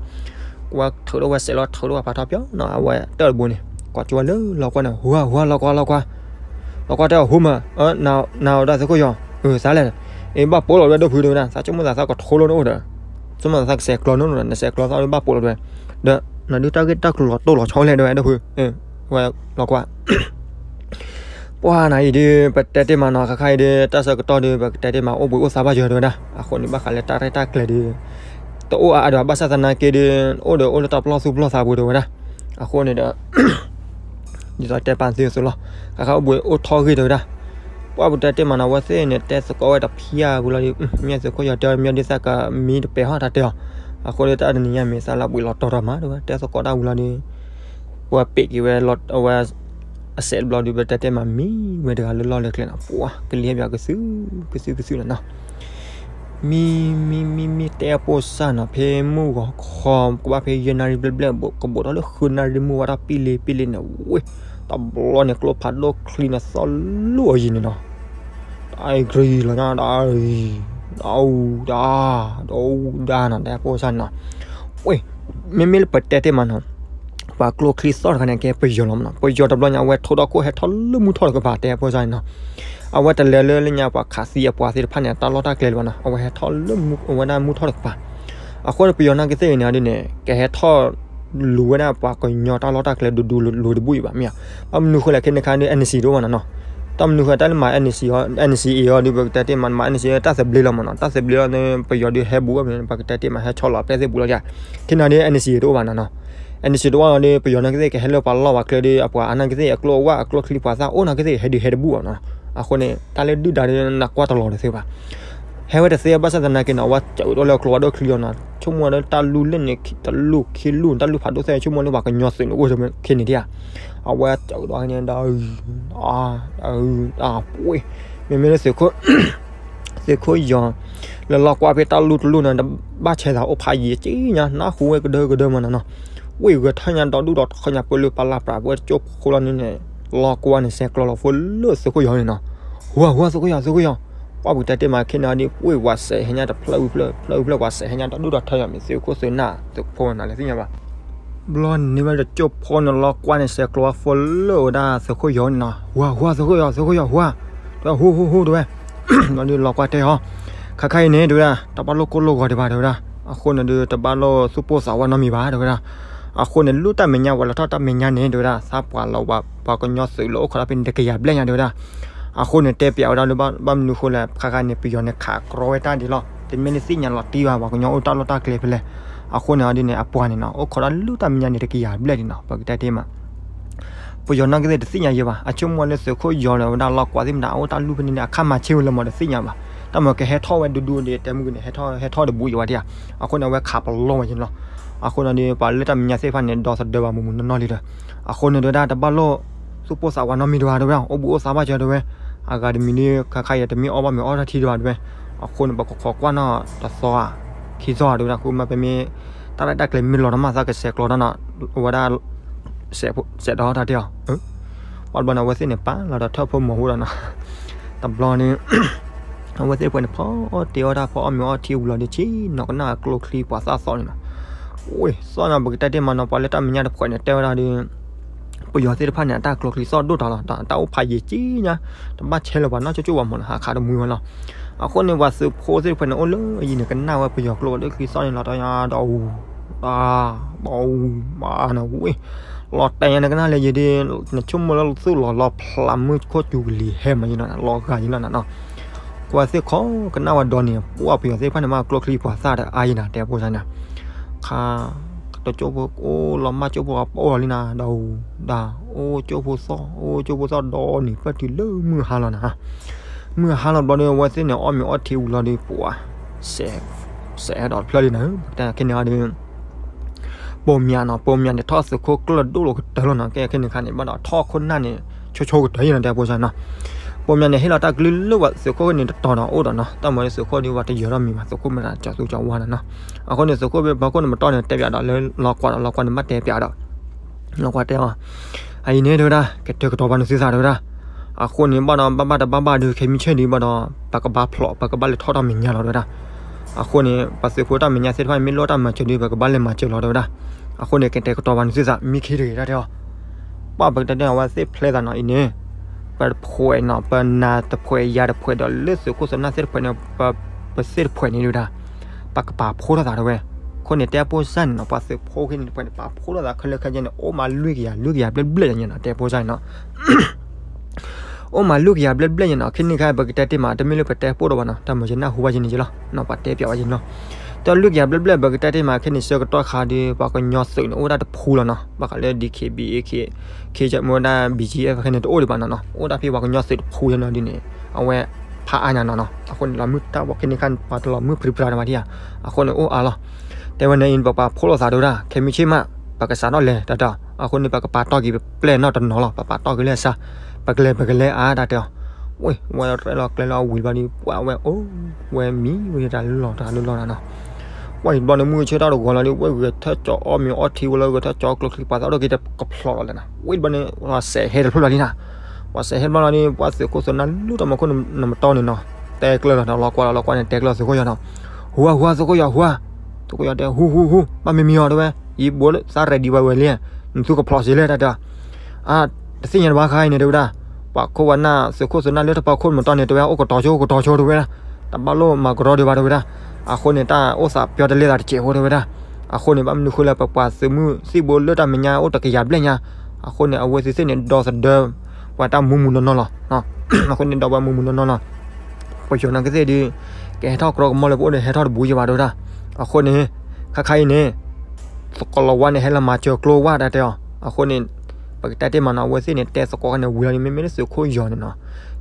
ကွၢ်ထုးထီၣ်ဝဲစဲးလီၤ ထုးထီၣ်ဝဲဖးထီပၠီနီၤ အဝဲတၢၢ်တဘိန့ၣ် ကွၢ်ကၠိဝဲလၢလီၤကွၢ်န့ၣ် ဟူဧါ ဟူဧါ လီၤကွၢ် လီၤကွၢ် လီၤကွၢ်တဲအီၤ ဟူမး နၤအီၤဒၣ်သုးခိၣ်ယီၤ အၢ သးလဲၣ် အ့ ဘၣ်ပိာ်လီၤဝဲဒၣ်ဒိၣ်ဖုတဲဝဲဒၣ် သးဆိကမိၣ်သးသးကထိလိန့ၣ်အိၣ်ဒီး ဆိကမိၣ်သးသးကစဲးကျီၤန့ၣ်အိၣ်ဒီး နစဲးကျီၤသးဘၣ်ပိာ်လီၤတဲဝဲ ဒီး နဒုးတၢ်ဂ့ၢ်တၢ်ကျိၤလီၤတိၢ်လီၤဆီလဲၣ်တဲဝဲဒၣ်ဒိၣ်ဖု ဝဲလီၤကွၢ် ပှၤနၤအံၤဒီး ပတဲတ့ၢ်မးနီၤ ခါခါအံၤဒီး တၢ်ဆၢကတီၢ်ဒီး ပကတဲတ့ၢ်မး အိၣ်ဘှံးအိၣ်သါဘၣ်ယၢၤတဲဝဲဒၣ် အဃိန့ၣ် ဘၣ်ဃးလၢတၢ်ရဲၣ်တၢ်ကျဲၤဒီး တအိၣ်အါအါဒီး ဘၣ်ဆၣ်သနာ်က့ဒီး အိၣ်ဒီးအိၣ်လၢတၢ်ပလီၢ်သူၣ်ပလီၢ်သးပူၤတဲဝဲဒၣ် အဃိန့ၣ်ဒီး ဒ်သိးတဲပာ်သုအသိးလီၤ ခါခါအိၣ်ဘှံးအိၣ်ထီၣ်ဂ့ၤတဲဝဲဒၣ် ပှၤပတဲတ့ၢ်မးနီၤ အဝဲသ့ၣ်န့ၣ် တဲသကိးဝဲတဖျၢၣ်ဝံၤလီၤဒီး မ့ၢ်သုးခိၣ်ယီၤတဲအီၤ မ့ၢ်ဒ်သးကမံတပဲာ်ဟီၣ်တၢ်တဲအီၤ အဃိဒီးတၢ်တနံၤညါမ့ၢ်သးလီၤဘှံးလီၤတီၤထီၣ်မးတဲဝဲ တဲသကိးတၢ်ဝံၤလီၤဒီး ပှၤပ့းက့ၤဝဲ အဝဲ အစဲးတဘျီဒီး ပတဲတ့ၢ်မးမံဝဲတဂၤလၢလီၢ်လၢကျဲနီၤ ပှၤကလံၤဟဲပၠးကသု ကသုကသုနီၤနီၤ မံ မံ မံ မံ တဲအပိၢ်စၢ်နီၤ ဖဲမုၢ်ဂီၤခီ ကဘၣ်ဖဲယဲၢ်နၣ်ရံၣ်ဘျဲၣ်ဘျဲၣ် ကဘူးထီၣ်လၢဃုနၣ်ရံၣ်မုၢ်ဝါထီၣ်ပံလ့ပံလ့န့ၣ် ဝ့ၢ် တဘျီန့ၣ် ကျိဖးဒိၣ်ချံန့ၣ် သီၣ်လိၣ်အယံၤန့ၣ်နီၤ တၢ်အံၤကြံလီၤညါ တၢ်အံၤ တၢ်အူတၢ် တၢ်အူတၢ်နီၤ တဲအပိၢ်စၢ်နီၤ ဝ့ၢ် မ့မ့ၢ်လၢပတဲတ့ၢ်မးနီၤ ပှၤကျိချံသီၣ်တခါန့ၣ် ကဲပယီၤလီၤမးနီၤ ပယီၤတဘျီညါ အဝဲထိးဒီးခိၣ်ဟဲထီၣ်လၢမုၢ်ထီၣ်တကပၤ တဲအပိၢ်စၢ်န့ၣ်နီၤ အဝဲတလဲၤလၢလၢညါပှၤခးသံအပှၤသ့ၣ်တဖၣ်န့ၣ် တၢ်လီၢ်တၢ်ကျဲလၢၤဘၣ်နီၤ အဝဲဟဲထီၣ်လၢမုၢ် အဝဲဒၣ်မုၢ်ထီၣ်တကပၤ အဃိန့ၣ် ပယီၤနာ်က့သ့ၣ်အံၤန့ၣ်ဒ်န့ၣ် ကဟဲထီၣ်လူၤဝဲဒၣ်ပှၤကညီတၢ်လီၢ်တၢ်ကျဲဒူဒူလိၤလိၤတဘူၣ်အံၤဘၣ်မ့ၢ်ဧါ ဘၣ်မနုၤဃိလဲၣ် ခဲန့ၣ်ခါဒီး NCA တအိၣ်ဘၣ်နီၤနီၤ တၢ်မနုၤဃိတၢ်လၢမၤ NCA အီၤ NCA အီၤဒီး ပကတဲတ့ၢ်မး မၤ NCA တၢ်သဘျ့လီၤမးနီၤ တၢ်သဘျ့လီၤန့ၣ် ပယီၤဒုးဟဲဘူးအီၤ ပကတဲတ့ၢ်မး ဟဲဆီလီၤအပျဲၢ်သ့ၣ်ဘူးလီၤယါ ခဲန့ၣ်ဒီး NCA တအိၣ်ဘၣ်နီၤနီၤ NCA တအိၣ်လီၤဒီး ပယီၤနာ်က့သ့ၣ်ကဟဲလၢပှၤလီၢ်ပှၤကျဲဒီး အပှၤအါနာ်က့သ့ၣ် အကျိအဝါအကျိချံပှၤသၣ်အိၣ်နာ်က့သ့ၣ် ဟဲဒုးဟဲတဘူၣ်ဘၣ်နီၤ အဃိန့ၣ် တၢ်လၢဒုၣ်ဒါဒီး နကွၢ်တလီၤတသ့ဘၣ် ဟဲဝဲတသ့ဘၣ်ဆၣ်သနာ်က့နီၤ အဝဲစးထီၣ်လၢကျိဝါဒိၣ်ချံလီၤနီၤ ဆိကမိၣ်လၢတၢ်လူၢ်လၢန့ၣ် တလူၢ်ခံလူၢ် တၢ်လူၢ်ဖးဒိၣ်သ့ၣ် ဆိကမိၣ်လၢပှၤကညီသုးန့ၣ်အိၣ်ခဲန့ၣ်ဒံးဧါ အဝဲစးထီၣ်န့ၣ်ဒီး အ အ အပှ့ၤ မ့မ့ၢ်လၢသုးခိၣ် သုးခိၣ်ယီၤ လၢလီၢ်ကွၢ်ဖဲတၢ်လူၢ်တလူၢ်န့ၣ် ဘၣ်ဆဲးသးအိၣ်ဖးယံၤက့ညါ နၢ်ဟူဝဲကဒၢကဒၢမးနီၤနီၤ ဝ့ၢ်ဂဲၤထၢၣ်ညါဒီဒူၣ်ဒီထၢညါ ပှၤလၢပလၢ်ပြးပှၤတကၠိဖိလီၤန့ၣ်န့ၣ် လီၢ်ကွၢ်န့ၣ် ဆဲးကျိးလီၤဖိလၢသုးခိၣ်ယီၤန့ၣ်နီၤ ဟူဧါ ဟူဧါ သုးခိၣ်ယီၤ သုးခိၣ်ယီၤ ပှၤပူၤတဲတ့ၢ်မး ခဲန့ၣ်ဒီး ဝ့ၢ်ဝးစဲးဟဲညါတဖျၢၣ်ဝံၤဖျၢၣ် ဖျၢၣ်ဝံၤဖျၢၣ် ဝးစဲးဟဲညါဒီဒူၣ်ဒီထၢညါ မ့ၢ်သုးခိၣ်သုးနၢ်သုးဖိနၤလဲၣ်သ့ၣ်ညါဘၣ် ဘျီန့ၣ်ဝဲတကၠိဖိန့ၣ် လီၢ်ကွၢ်န့ၣ် ဆဲးကျိးဝဲဖိလၢဝဲဒၣ်သုးခိၣ်ယီၤန့ၣ်နီၤ ဟူဧါ ဟူဧါ သုးခိၣ်ယီၤ သုးခိၣ်ယီၤ ဟူဧါ ဒီးဟူ ဟူ ဟူ တဲဝဲ ဘျီဒီးလီၢ်ကွၢ်တဲအီၤ ခါခါအံၤန့ၣ် တဲဝဲဒၣ် တဘၣ်လိၣ်ကိၢ်လိၣ်ဂီၤဒံးဘၣ် တဲဝဲဒၣ် အဃိန့ၣ်ဒီး တဘၣ်လိၣ်သူၣ်ပိၢ်သးဝးနီတမံၤဘၣ် တဲဝဲဒၣ် အဃိန့ၣ် လၢတၢ်မဲာ်ညါ ပှၤလဲၤထီၣ်တၢ်မဲာ်ညါန့ၣ် တဲဝဲဒၣ် သးပှၢ်လီၤဝဲ ပှၤကညီသုးလၢအိၣ်ခိးတၢ်ဖဲန့ၣ် တကယၤဘျဲၣ်ညါ တဲဝဲဒၣ် အဃိန့ၣ် တဲပျးဝဲဒၣ်လၢ ဘၣ်မနုၤဃိလဲၣ် ခါခါန့ၣ် ပယီၤန့ၣ် ခးကြီဝဲတၢ်ဒ်လီၤ တမ့ၢ်လၢသ့ၣ်ညါလီၤတံၢ်ဘၣ် ပှၤကညီအိၣ်တၢ်လီၢ်တၢ်ကျဲဖဲလဲၣ် အဃိန့ၣ် အဒ်န့ၣ် အပှၤန့ၣ်နီၤ အိၣ်ခိးတၢ်လၢတၢ်မဲာ်ညါန့ၣ် တကယၤဘျဲၣ်န့ၣ်နီၤ ပကတဲတ့ၢ်မး ပယီၤနာ်က့သ့ၣ်တသ့ၣ်ညါယဲဘၣ် အဆိကမိၣ်လၢသုးခိၣ်ယီၤလၢဝဲဒၣ်လီၢ်ကွၢ်သ့ၣ်မတၤ အအိၣ်တၢ်လူၢ်ဖဲန့ၣ်န့ၣ် အခါမၤဆ့ၣ်ဝဲလၢမၤတသ့ၣ်ညါဘၣ် တၢ်မၤကဟဲထီၣ်ဝဲဒူဒူန့ၣ် တဲမုၢ်ကန့ၣ် ဟဲထီၣ် ဟဲထီၣ်တဘူးယဲဝဲဒၣ် အဃိန့ၣ် အဝဲခးပလီၢ်ဝဲယဲန့ၣ်လီၤ အဃိန့ၣ်ဒီး ပှၤလၢတၢ်မဲာ်ညါသ့ၣ်တဖၣ်န့ၣ် ဒီသဒၢဘၣ်မုၢ်မုၢ်နီၢ်နီၢ်လံဒီး အဃိန့ၣ် တဲဝဲဒၣ် တဘၣ်လိၣ် သူၣ်ပိၢ်သးဝးနီတမံၤတဂၤတဲဝဲဒၣ်, အိၣ်ဘှံးအိၣ်သါဘၣ်စၢၤတဲဝဲ, အဂၤတမံၤဒ်ခါခါအံၤတမ့ၢ်အီၣ်ဘၣ်မ့ၤအီၣ်တၢ်ထံတဂၤတဲဝဲ, အဃိန့ၣ် ပကခိးကွၢ်နီၣ်တသီဧါ, ခံသီဧါတဲဝဲဒၣ်, ဃုမ့ၢ်ပမ့ၢ်တၢ်ရဲၣ်တၢ်ကျဲၤမ့ၢ်လီၤတၢ်မၤသးကဆဲးကျိးတၢ်နီၤ, အဝဲဒၣ် စဲးဒီးတၢ်တဲအီၤ ပှၤတဘျီန့ၣ် အဝဲသ့ၣ်န့ၣ် ပာ်လီၤဒီးထၢၣ်ဖိမီၤဖိဒီးနီၤ, တဘျီန့ၣ် အဝဲသ့ၣ်တဖၣ်န့ၣ် ဖီအီၣ်တ့အီၣ်တၢ် ဖီအီၣ်မ့ၤအီထံဝံၤလီၤဒီး ဆ့ၣ်နီၤကနၣ်ကျိချံပှၤသၣ်သီန့ၣ်နီၤ, ဝ့ၢ်သီၣ်နီၤ ပကတဲတ့ၢ်မးနီၤ ပှၤလၢတၢ်မဲာ်ညါတဖှဲးန့ၣ် တဲဝဲဒၣ်ဒီး ပယီၤသ့ၣ်တဖၣ်န့ၣ် အတၢ်ကျိချံသီၣ်ဒိၣ်တၢ်လီၤ, တၢ်အိၣ်ဖးယံာ်က့ညါ, တဘၣ်ဆဲးလၢၤပှၤနီၢ်ကၠိကၠိဝဲမးနီၤ ဟးခးတမှံဝဲလီၤ. အဃိန့ၣ် ပှၤသုးဖိသ့ၣ်တဖၣ်န့ၣ် အိၣ်လၢအယံၤန့ၣ် ကနၣ်ဝဲပယီၤကျိဒီးချံသီၣ်န့ၣ်လီၤ တၢ်ညါဒီးအူ တၢ် တၢ်အူ မးနီၤဝ့ၢ်, လီၤတဲာ်ညါနကနၣ်လၢယံၤဒ် နဆိကမိၣ်လၢသူၣ်လီၤလီၤဖျးမုၢ်ခိၣ်စူၤကလံၤဟဲမးယံၤနီၤ လီၤဂာ်ယံၤလီၤနီၤနီၤ, ကွၢ်သ့ၣ်ခီကနၣ်ဝဲဒီးန့ၣ် ပှၤပယီၤသ့ၣ်တဖၣ်န့ၣ် မ့ၢ်ကျိချံပှၤသၣ်ဒီးအါယံၤနီၤ တဲဖိစၢ်နီၤ, ခါ တကၠိဖိအိၣ်လီၤမၢ်ကၠိဖိအပအိၣ်လီၤလံနီၤ ဒီးအူ တၢ် အိၣ်ကၠိဖိသီၣ် အိၣ်ကၠိဖိသီၣ်ဒီးန့ၣ် ပၢၢ်တုၤလၢမုၢ်ဟါလီၤနီၤ, မုၢ်ဟါလီၤဘျီဒီး အဝဲသ့ၣ်န့ၣ် အီၣ်မ့ၤအီထံဝံၤလီၤဒီး ပှၤ စဲးဟဲဒီးတဖျၢၣ်လံနီၤ ပကတဲခဲန့ၣ်ဒီး ပိာ်မၠးနီၤ ပိာ်မၠးန့ၣ် ထီၣ်သုးခိၣ်ကျၢၢ်ဒိၣ်လီၤကတၢၢ်လီၤနီၤ ကဲခဲန့ၣ်ခါန့ၣ် ဘၣ်ဒီးထီၣ်ခိၣ်နၢ်န့ၣ် ဆိဆိကတၢၢ်ယံၤနီၤ တဲဖိစၢ်နီၤ, ပိာ်မၠးန့ၣ် ဟ့ၣ်လီၤတၢ်ကလုၢ်လၢပှၤသုးခိၣ်န့ၣ်တတီၤဒီးအိၣ်ဒီးနီၤ တၢ်မၤလၢသုးခိၣ်ဒ်ပှၤတယၢၤထီၣ်မံၤဘၣ် သုးခိၣ်မ့ၢ်တၢ်ကၠီၤသူကၠီၤဝါနီၤနီၤ, အဃိန့ၣ် သုးခိၣ်ဖဲပၢခိၣ်န့ၣ်မတီၢ်န့ၣ် တဲပၠးဒီးလၢလီၤကွၢ်ဒီးလီၤကွၢ်န့ၣ် ဘၣ်တဲပၠးဒီး လီၤကွၢ်တဲအီၤ, အအံၤန့ၣ်တဲဝဲဒၣ် ကတဲာ်ကတီၤပှၤနသုသးတဲဝဲဒၣ်, အဃိန့ၣ်ဘၣ်ဒီး ဘၣ်ဘၣ်တဘၣ်ဘၣ်ဒီး ခဲမုၢ်ဆ့ၣ်ဒ်ဘၣ်ဒီး ပကဘၣ်ဖျိး ပကဘၣ်လဲၤထီၣ်တၢ်မဲာ်ညါလီၤတဲဝဲဒၣ်, အဃိန့ၣ် ပှၤသုးဖိတၢ်မဲာ်ညါသ့ၣ်တဖၣ် မ့ၢ်လိၣ်တၢ်မၤစၢၤဒီး ပကဘၣ်လဲၤမၤစၢၤလီၤတဲဝဲဒၣ်, အဃိန့ၣ် ကတဲာ်ကတီၤပှၤနသုသး မံခ့တဂ့ၤတၢ်တဲအီၤ, ပှၤပကတဲတဲအဝဲသ့ၣ်ဖျဲသးနီၤအံၤန့ၣ်, ပတဖှဲးနီၤ ပနၤတဖှဲးယၤတဖှဲးဒီး လၢသုးခိၣ်သုးနၢ်သ့ၣ်တဖှဲးန့ၣ် ပသ့ၣ်တဖှဲးန့ၣ်တဲဝဲဒၣ်, ပကပာ်ဖှိၣ်ထီၣ်သးတဲဝဲ, အဃိန့ၣ် တဲဖိစၢ်န့ၣ်နီၤ ပှၤသုးဖိခဲန့ၣ်တဖှဲးန့ၣ် ပာ်ဖှိၣ်ထီၣ်သးခဲလၢာ်ခဲဆ့န့ၣ် အိၣ်မးလွံၢ်ကယၤ လွံၢ်ကယၤဘျဲၣ်ဘျဲၣ်ညါနီၤ တဲဖိစၢ်န့ၣ်နီၤ အိၣ်မးလွံၢ်ကယၤဘျဲၣ်ဘျဲၣ်ညါနီၤ ခဲန့ၣ်ခါ ပကတဲတ့ၢ်မး တမ့ၢ်လၢပတဲပိၢ်ဒီးဘၣ်နီၤ တၢ်မၤယနၢ်ဟူဘၣ်ယဲန့ၣ်ယလီၤနီၤ ပှၤတဲပၠးဝဲယဲန့ၣ်လီၤ, တၢ်လွံၢ်ကယၤဘျဲၣ်ဘျဲၣ် ပကတဲတ့ၢ်မး ခဲန့ၣ် ဆၢကတီၢ်ခါဒီး ပှၤကညီသုးန့ၣ် အိၣ်ဝဲဒၣ်တဖုလီၤနီၤ ဘၣ်ဃးလၢ DKBA ခ့ မ့ၢ်ဝဲဒၣ် BGF ခဲန့ၣ် တအိၣ်ဒံးဘၣ်နီၤနီၤ အိၣ်ဒၣ်ဖဲပှၤကညီသုးတဖုယဲနီၤဒ်န့ၣ် အဝဲ ဖးအါညါနီၤနီၤ အဃိန့ၣ် လီၤမုၢ်တၢ်ဘီခဲန့ၣ်ခါ ပှၤတလီၤမုၢ်ပြံပြါတမးဒံဧါ, အဃိန့ၣ် အိၣ်အါလီၤ တဲဝဲန့ၣ်အံၤ ပပာ်ဖှိၣ်လိာ်သးတဲဝဲဒၣ် ခဲမုၢ်ဆ့ၣ်မး ပကစးထီၣ်လဲၤတၢ်တၢ် အဃိန့ၣ် ပကပာ်တီၢ်က့ၤပပျဲၢ်နီၢ်တနီၤလီၤ ပပာ်တီၢ်က့ၤလၢအစၢ် ပကလဲၤ ပကလဲၤအါတၢ်တဲအီၤ, ဝဲ ဝဲရဲၣ်လီၤကျဲလီၤအဝံၤဘျီဒီး ပှၤဝဲအိၣ် ဝဲမံဝဲတၢ်လၢလီၢ်တၢ်လၢလီၢ်နီၤနီၤ, ပှၤအံၤဘျီန့ၣ် မုၢ်ဆ့ၣ်ထီၣ်တဂီၤလီၤဒီး ဝဲဂဲၤထၢၣ်ကၠီအီၣ်မ့ၤအီထံဝဲလီၤ ဂဲၤထၢၣ်ကၠီကျိချံပှၤသၣ်ဒိၣ်က့ၤတကဖျိးလီၤလဲၣ်နီၤ, ဝဲဘျီန့ၣ် ပှၤစဲးဟဲတဖျိလီၤလံနီၤ, ပှၤစဲးဟဲတဖျိလီၤန့ၣ် ပှၤသုးခိၣ်သုးနၢ်လၢတၢ်မၤခိၣ်နမတီၢ်န့ၣ်နီၤ တဲကျၢၤလီၤ လီၤကွၢ်လီၤ လီၤကွၢ်န့ၣ် တဲကျၢၤသုးခိၣ်ယီၤနီၤ, ဟူဧါ ဟူဧါ သုးခိၣ်ယီၤ ဟူဧါ, သုးခိၣ်ယီၤတဲ ဟူ ဟူ ဟူ ဘၣ်မံမံအီၤတဲဝဲ, ယံာ်ဘိးလၢသး ready ဝဲဝဲလံ, နသုကဖျိးစ့လဲၣ်တၢ်တဲအီၤ, အါ တသ့ၣ်ညါတဘၣ်ခါအံၤန့ၣ်တဲဝဲဒၣ်, ပှၤခိၣ်ပှၤနၢ် သုးခိၣ်သုးနၢ်လၢတၢ်မၤခိၣ်နမတီၢ်န့ၣ် တဲဝဲ အိၣ်ကတီၤဆိ အိၣ်ကတီၤဆိတဲဝဲဒၣ်, တဘၣ်လိၣ်မၤကရီဒံးဘၣ်တဲဝဲဒၣ်, အဃိန့ၣ် တၢ်အိၣ်သးပျီတလဲသးတစဲးဖိတဲဝဲဒၣ်, အဃိန့ၣ် ဘၣ်မနုၤဃိလၢပပှၤသုးမုၢ်သံၣ်ဘိလၢတၢ်မဲာ်ညါအိၣ်တကယၤဘျဲၣ်ညါ, အဃိန့ၣ် အဝဲသ့ၣ်သ့ၣ်န့ၣ် ဒီသဒၢ ပှၤတၢ်မူမူနီၢ်နီၢ်လီၤ, အဃိန့ၣ် ဒီပှၤမူမူနီၢ်နီၢ်လီၤ, ပယီၤနာ်က့သ့ၣ်ဒီး ကဟဲထီၣ်ကြီကမီၢ်လၢပအိၣ်ဒီးဟဲထီၣ်တဘူးယံၤဘၣ်တဲဝဲဒၣ်, အဃိန့ၣ် ခါခါအံၤန့ၣ် သကိးလီၤဝါန့ၣ် ဟဲလီၤမၤစၢၤကျိဝါတၢ်တဲအီၤ, အဃိန့ၣ် ပကတဲတ့ၢ်မးနီၤ အဝဲသ့ၣ်န့ၣ် တဲသကိးခါန့ၣ် ဝံၤလီၤန့ၣ် မ့မ့ၢ်လၢသုးခိၣ်ယီၤန့ၣ်နီၤ,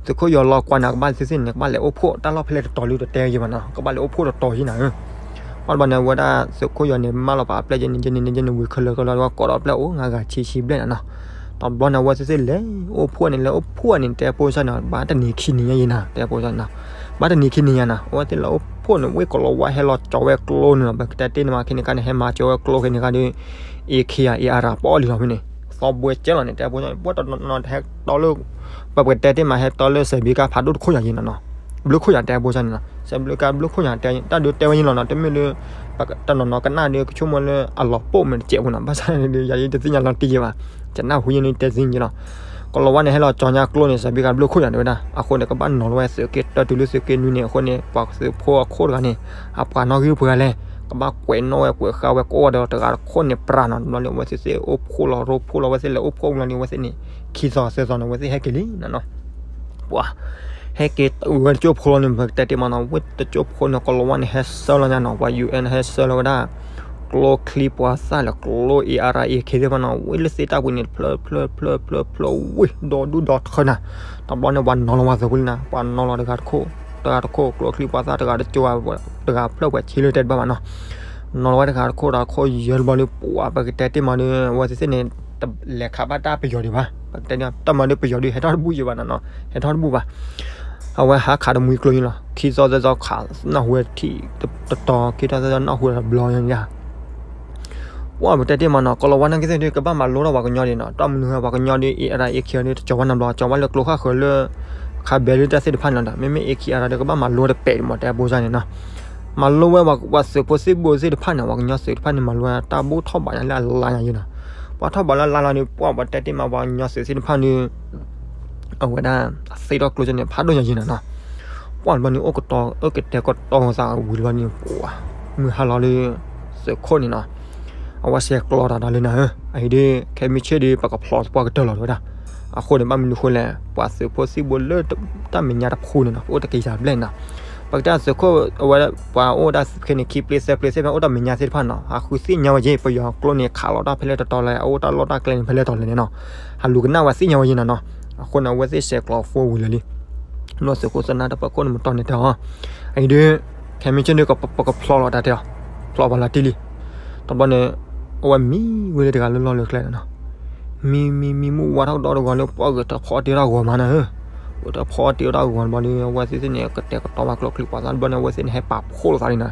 သုးခိၣ်ယီၤလီၤကွၢ်န့ၣ် ကဘၣ်သ့ၣ်သ့ၣ်န့ၣ် ကဘၣ်လဲၤအိၣ်ဖှိၣ်တၢ်လီၢ်ဖဲလဲၣ်တတီၤလံတတဲယံၤဘၣ်နီၤ, ကဘၣ်လဲၤအိၣ်ဖှိၣ်တတီၤယံၤနၤဧၢ, ဘၣ်တဘျီန့ၣ် အဝဲဒၣ်သုးခိၣ်ယီၤန့ၣ် မၢလီၤပာ်အပျဲၢ်ယဲန့ၣ် ယဲန့ၣ် ယဲန့ၣ် ဝံၤခဲလၢာ်ခဲလၢာ် ဝဲကိးဒီးပျဲၢ်အိၣ် ငါးဂၤဆံဆံဘျဲၣ်နၤနီၤ, တဘျီန့ၣ် အဝဲသ့ၣ်သ့ၣ်လဲၤအိၣ်ဖှိၣ်န့ၣ် လဲၤအိၣ်ဖှိၣ်န့ၣ် တဲဖိစၢ်န့ၣ် ဘၣ်တနံၤခံနံၤညါယံၤနၤ တဲဖိစၢ်န့ၣ်နီၤ, ဘၣ်တနံၤခံနံၤညါနၤ အဝဲသ့ၣ်လဲၤအိၣ်ဖှိၣ်န့ၣ် ဝ့ၢ်ကလီၤဝါဟဲလီၤကၠီဝဲကျိန့ၣ်လီၤ, ပကတဲတ့ၢ်န့ၣ်မး ခဲန့ၣ်ခါန့ၣ် ဟဲမၤကၠီဝဲကျိခဲန့ၣ်ခါဒီး အ့ခ့ယၤ အ့အရၤ ပအီၣ်လံလီၤဖဲန့ၣ် သီဘှဲကဲလီၤန့ၣ် တဲဖိစၢ်န့ၣ် ပှၤတနီၤနီၤဟဲတီလၢ ပပကတဲတ့ၢ်မး ဟဲတီလၢစဲးဘျုးကါဖးဒိၣ်တခိၣ်ယၤယံၤနီၤနီၤ, ဘျုးခိၣ်ယၤ တဲဖိစၢ်န့ၣ်နီၤ, စဲးဘျုးကါဘျုးခိၣ်ယၤ တဲတၢ်ဒုးတဲဝဲယံၤလီၤနီၤ, တမ့ၢ်လၢ တနီၤနီၤကနၣ်ဒီး ကဆိကမိၣ်လၢအလီၤပိာ်မ့ၢ်တစဲးဖိနီၤ, ဘၣ်ဆၣ်န့ၣ်ဒီး ယၤယံၤတသ့ၣ်ညါလီၤတံၢ်ယံၤဘၣ်, ကနၣ်ဟူယံၤန့ၣ် တဲသ့ၣ်ညါလီၤ, ကလီၤဝါန့ၣ် ဟဲလီၤကၠီညါကျိန့ၣ် စဲးဘျုးကါဘျုးခိၣ်ယၤ တဲဝဲဒၣ်, အဃိန့ၣ် ကဘၣ်နီၤလီၤဝဲသုးက့ တၢ်တုၤလၢသုးက့နွံန့ၣ် အဃိန့ၣ် ပှၤသုးဖိအခိၣ်တဂၤန့ၣ် အပှၤနီၣ်ဂံၢ်ပှၤဂၤလဲၣ်, ကဘၣ်ကွဲးနီၣ်ဝဲကွဲးဃာ်ဝဲကိးဂၤဒီးတဂၤတခိၣ်န့ၣ် ပြးနီၤ, တဘျီန့ၣ် အဝဲသ့ၣ်သ့ၣ်အိၣ်ဖှိၣ်လီၤ ရိဖှိၣ်လီၤ အဝဲသ့ၣ်လဲၤအိၣ်ဖှိၣ်ဝံၤလီၤန့ၣ် အဝဲသ့ၣ်န့ၣ် ခံသီသၢသီန့ၣ် အဝဲသ့ၣ်ဟဲက့ၤလံနီၤနီၤ ပှၤ ဟဲက့ၤဝဲတကၠိၢ်ဖိလီၤန့ၣ် ပကတဲတ့ၢ်မးနီၤ, ဝ့ၢ်တကၠိၢ်ဖိန့ၣ် ကလီၤဝါန့ၣ် ဟဲဆှၢလီၤညါနီၤ, ပှၤ ယူၣ်အဲၣ် ဟဲဆှၢလီၤဝဲဒၣ် ကျိချံပှၤသၣ်လၢကျိ အ့အရၤ အ့ခ့သ့ၣ်တဖၣ်နီၤ, ဝ့ၢ်လၢသ့ၣ်တၢ်ပူၤန့ၣ် တဖျၢၣ်ဖျၢၣ်ဖျၢၣ်ဖျၢၣ်ဖျၢၣ်ဝ့ၢ် ဒီဒူၣ်ဒီထၢနၤ, တဘျီန့ၣ် ပှၤနီၤလီၤဝဲသုးဖိလံနၤ, ပှၤနီၤလီၤတဂၤတခိၣ် တဂၤတခိၣ် ကျိချံပှၤသၣ်တဂၤတကၠိ တဂၤဖျၢၣ်ပှဲၤဆံလၢတဲတဘၣ်ဘၣ်နီၤ, ဘ နီၤလီၤဝဲတဂၤတခိၣ်ဒီးခိၣ်ယဲၢ်တဘျီလၢပှၤ ပကတဲတ့ၢ်မးဒီး အဝဲသ့ၣ်သ့ၣ်န့ၣ် လဲၤခးဘၣ်တၢ်ပယီၤဒံးဘၣ်. ပကတဲတ့ၢ်မးဒီးပယီၤဒုး ဟဲထီၣ်တဘူၣ်ယံၤဘၣ်နီၤနီၤ, ဟဲထီၣ်တဘူၣ်ဘၣ်. အဝဲဟးခးတမှံၤကျိၤယံၤလီၤ. ခံသီသၢသီခး နၢ်ဟူဝဲထံၣ်တတီၤ, ခံသီသၢသီနၢ်ဟူဝဲတဘျီညါ ပှၤပတဲတ့ၢ်မးနီၤ, ကီၤလၤဝါနာ်က့သ့ၣ်ဒုး ကဘၣ်မၤလိထီၣ်ပှၤကညီဒံးနီၤ. တၢ်မနုၤပှၤကညီဒုး အ့ၣ်အရၣ် အ့ၣ်ခံအရၣ်ဒုး တကၠီၤဝဲနီတဘျီ, ကၠီၤဝဲလၢကျိခါဃၢၤလၢ ခးဘဲလၢတၢ်သ့ၣ်တဖၣ်န့ၣ်လီၤဒီး မ့မ့ၢ်အ့ၣ်ခံအရၣ်ဒုး ကဘၣ်မၤလိတပဲာ်ဒံးမး တဲဘိစၢ်န့ၣ်နီၤ. မၤလိဝဲပှၤသုးဖိသံၣ်ဘိသ့ၣ်တဖၣ်န့ၣ် ပှၤကညီသုးတဖၣ်န့ၣ် မၤလိဝဲတၢ်ဘူၣ်ထီၣ်ဘးညါလၢအလါညါယံၤနီၤ. ပှၤထီၣ်ဘးလၢအလါလီၤဒုး ပှၤပတဲတ့ၢ်မး ပှၤကညီသုးသ့ၣ်တဖၣ်ဒုး အဝဲဒၣ် အသ့ၣ်ထီၣ်ကျိန့ၣ် ဖးဒိၣ်ညါယံၤနီၤနီၤ. ပှၤတဘျီန့ၣ် အိၣ်ကတဲာ်ကတီၤသးဝံၤတဘျီန့ၣ် ပှၤ မုၢ်ဟါလီၤလၢ သုးခိၣ်န့ၣ်နီၤ, အဝဲဆဲးကျိးတၢ်ဒီးလၢနၤဧၢ, အအံၤဒုး ခဲမုၢ်ဆ့ၣ်ဒုး ပကဖျီသပှၢ်ကတၢၢ်လီၤ တဲဝဲဒၣ်. အဃိန့ၣ် ဘၣ်မနုၤဃိလဲၣ်, ပှၤသုးဖိသံၣ်ဘိလၢတၢ်မဲာ်ညါတဖုန့ၣ်နီၤ အိၣ်တကယၤဘျဲၣ်နီၤ. ပကတဲသုးခိၣ် အဝဲ ပှၤအိၣ်ဒၣ်ခဲန့ၣ် ခံပျ့သၢပျ့သ့ၣ်တဖၣ် အိၣ်တၢ်မဲာ်ညါသ့ၣ်တဖၣ်နီၤ ဟးဃုသ့ၣ်ညါဝဲယဲ ပယီၤကျိန့ၣ် ခးလီၤတၢ်ဖဲလဲၣ်တတီၤလဲၣ်, အအိၣ်တၢ်လီၢ်တၢ်ကျဲန့ၣ် ဖဲလဲၣ်တတီၤလဲၣ်န့ၣ်နီၤ, ဟးလူၤကနၣ်ဝဲသ့ၣ်ညါဝဲယဲနီၤနီၤ. အဃိန့ၣ် အဝဲသ့ၣ်ဆဲးကျိးဖိဝံၤလၢာ်လံ နီၢ်သုးခိၣ်သနၢ်တၢ်ပၢၢ်ခိၣ်န့ၣ် မတီၢ်န့ၣ်တဲအီၤ, အအံၤဒုး ခဲမုၢ်ဆ့ၣ်ဒုး ပကဖျီလီၤတၢ်တဲအီၤ, ဖျီပှၤလီၤတံၢ်လံ. တဘျီန့ၣ် အဝဲမံဝဲလၢတဂၤလၢလီၢ်လၢကျဲန့ၣ်နီၤ, မံမံမံမုၢ်ဝါထီၣ်ကဒီးတဂီၤလၢပှၤဂဲၤထၢၣ်ဖီတ့ၢ်တၢ်ဂီၤမးနၤဧၢ, ဂဲၤထၢၣ်ဖီတ့ၢ်တၢ်ဂီၤတဘျီဒီး အဝဲသ့ၣ်သ့ၣ်န့ၣ် ကတဲာ်ကတီၤဘၣ်ကျိချံပှၤသၣ်တဘျီန့ၣ် အဝဲသ့ၣ်န့ၣ် ဟဲပာ်ဖှိၣ်လိာ်သးလံနီၤ,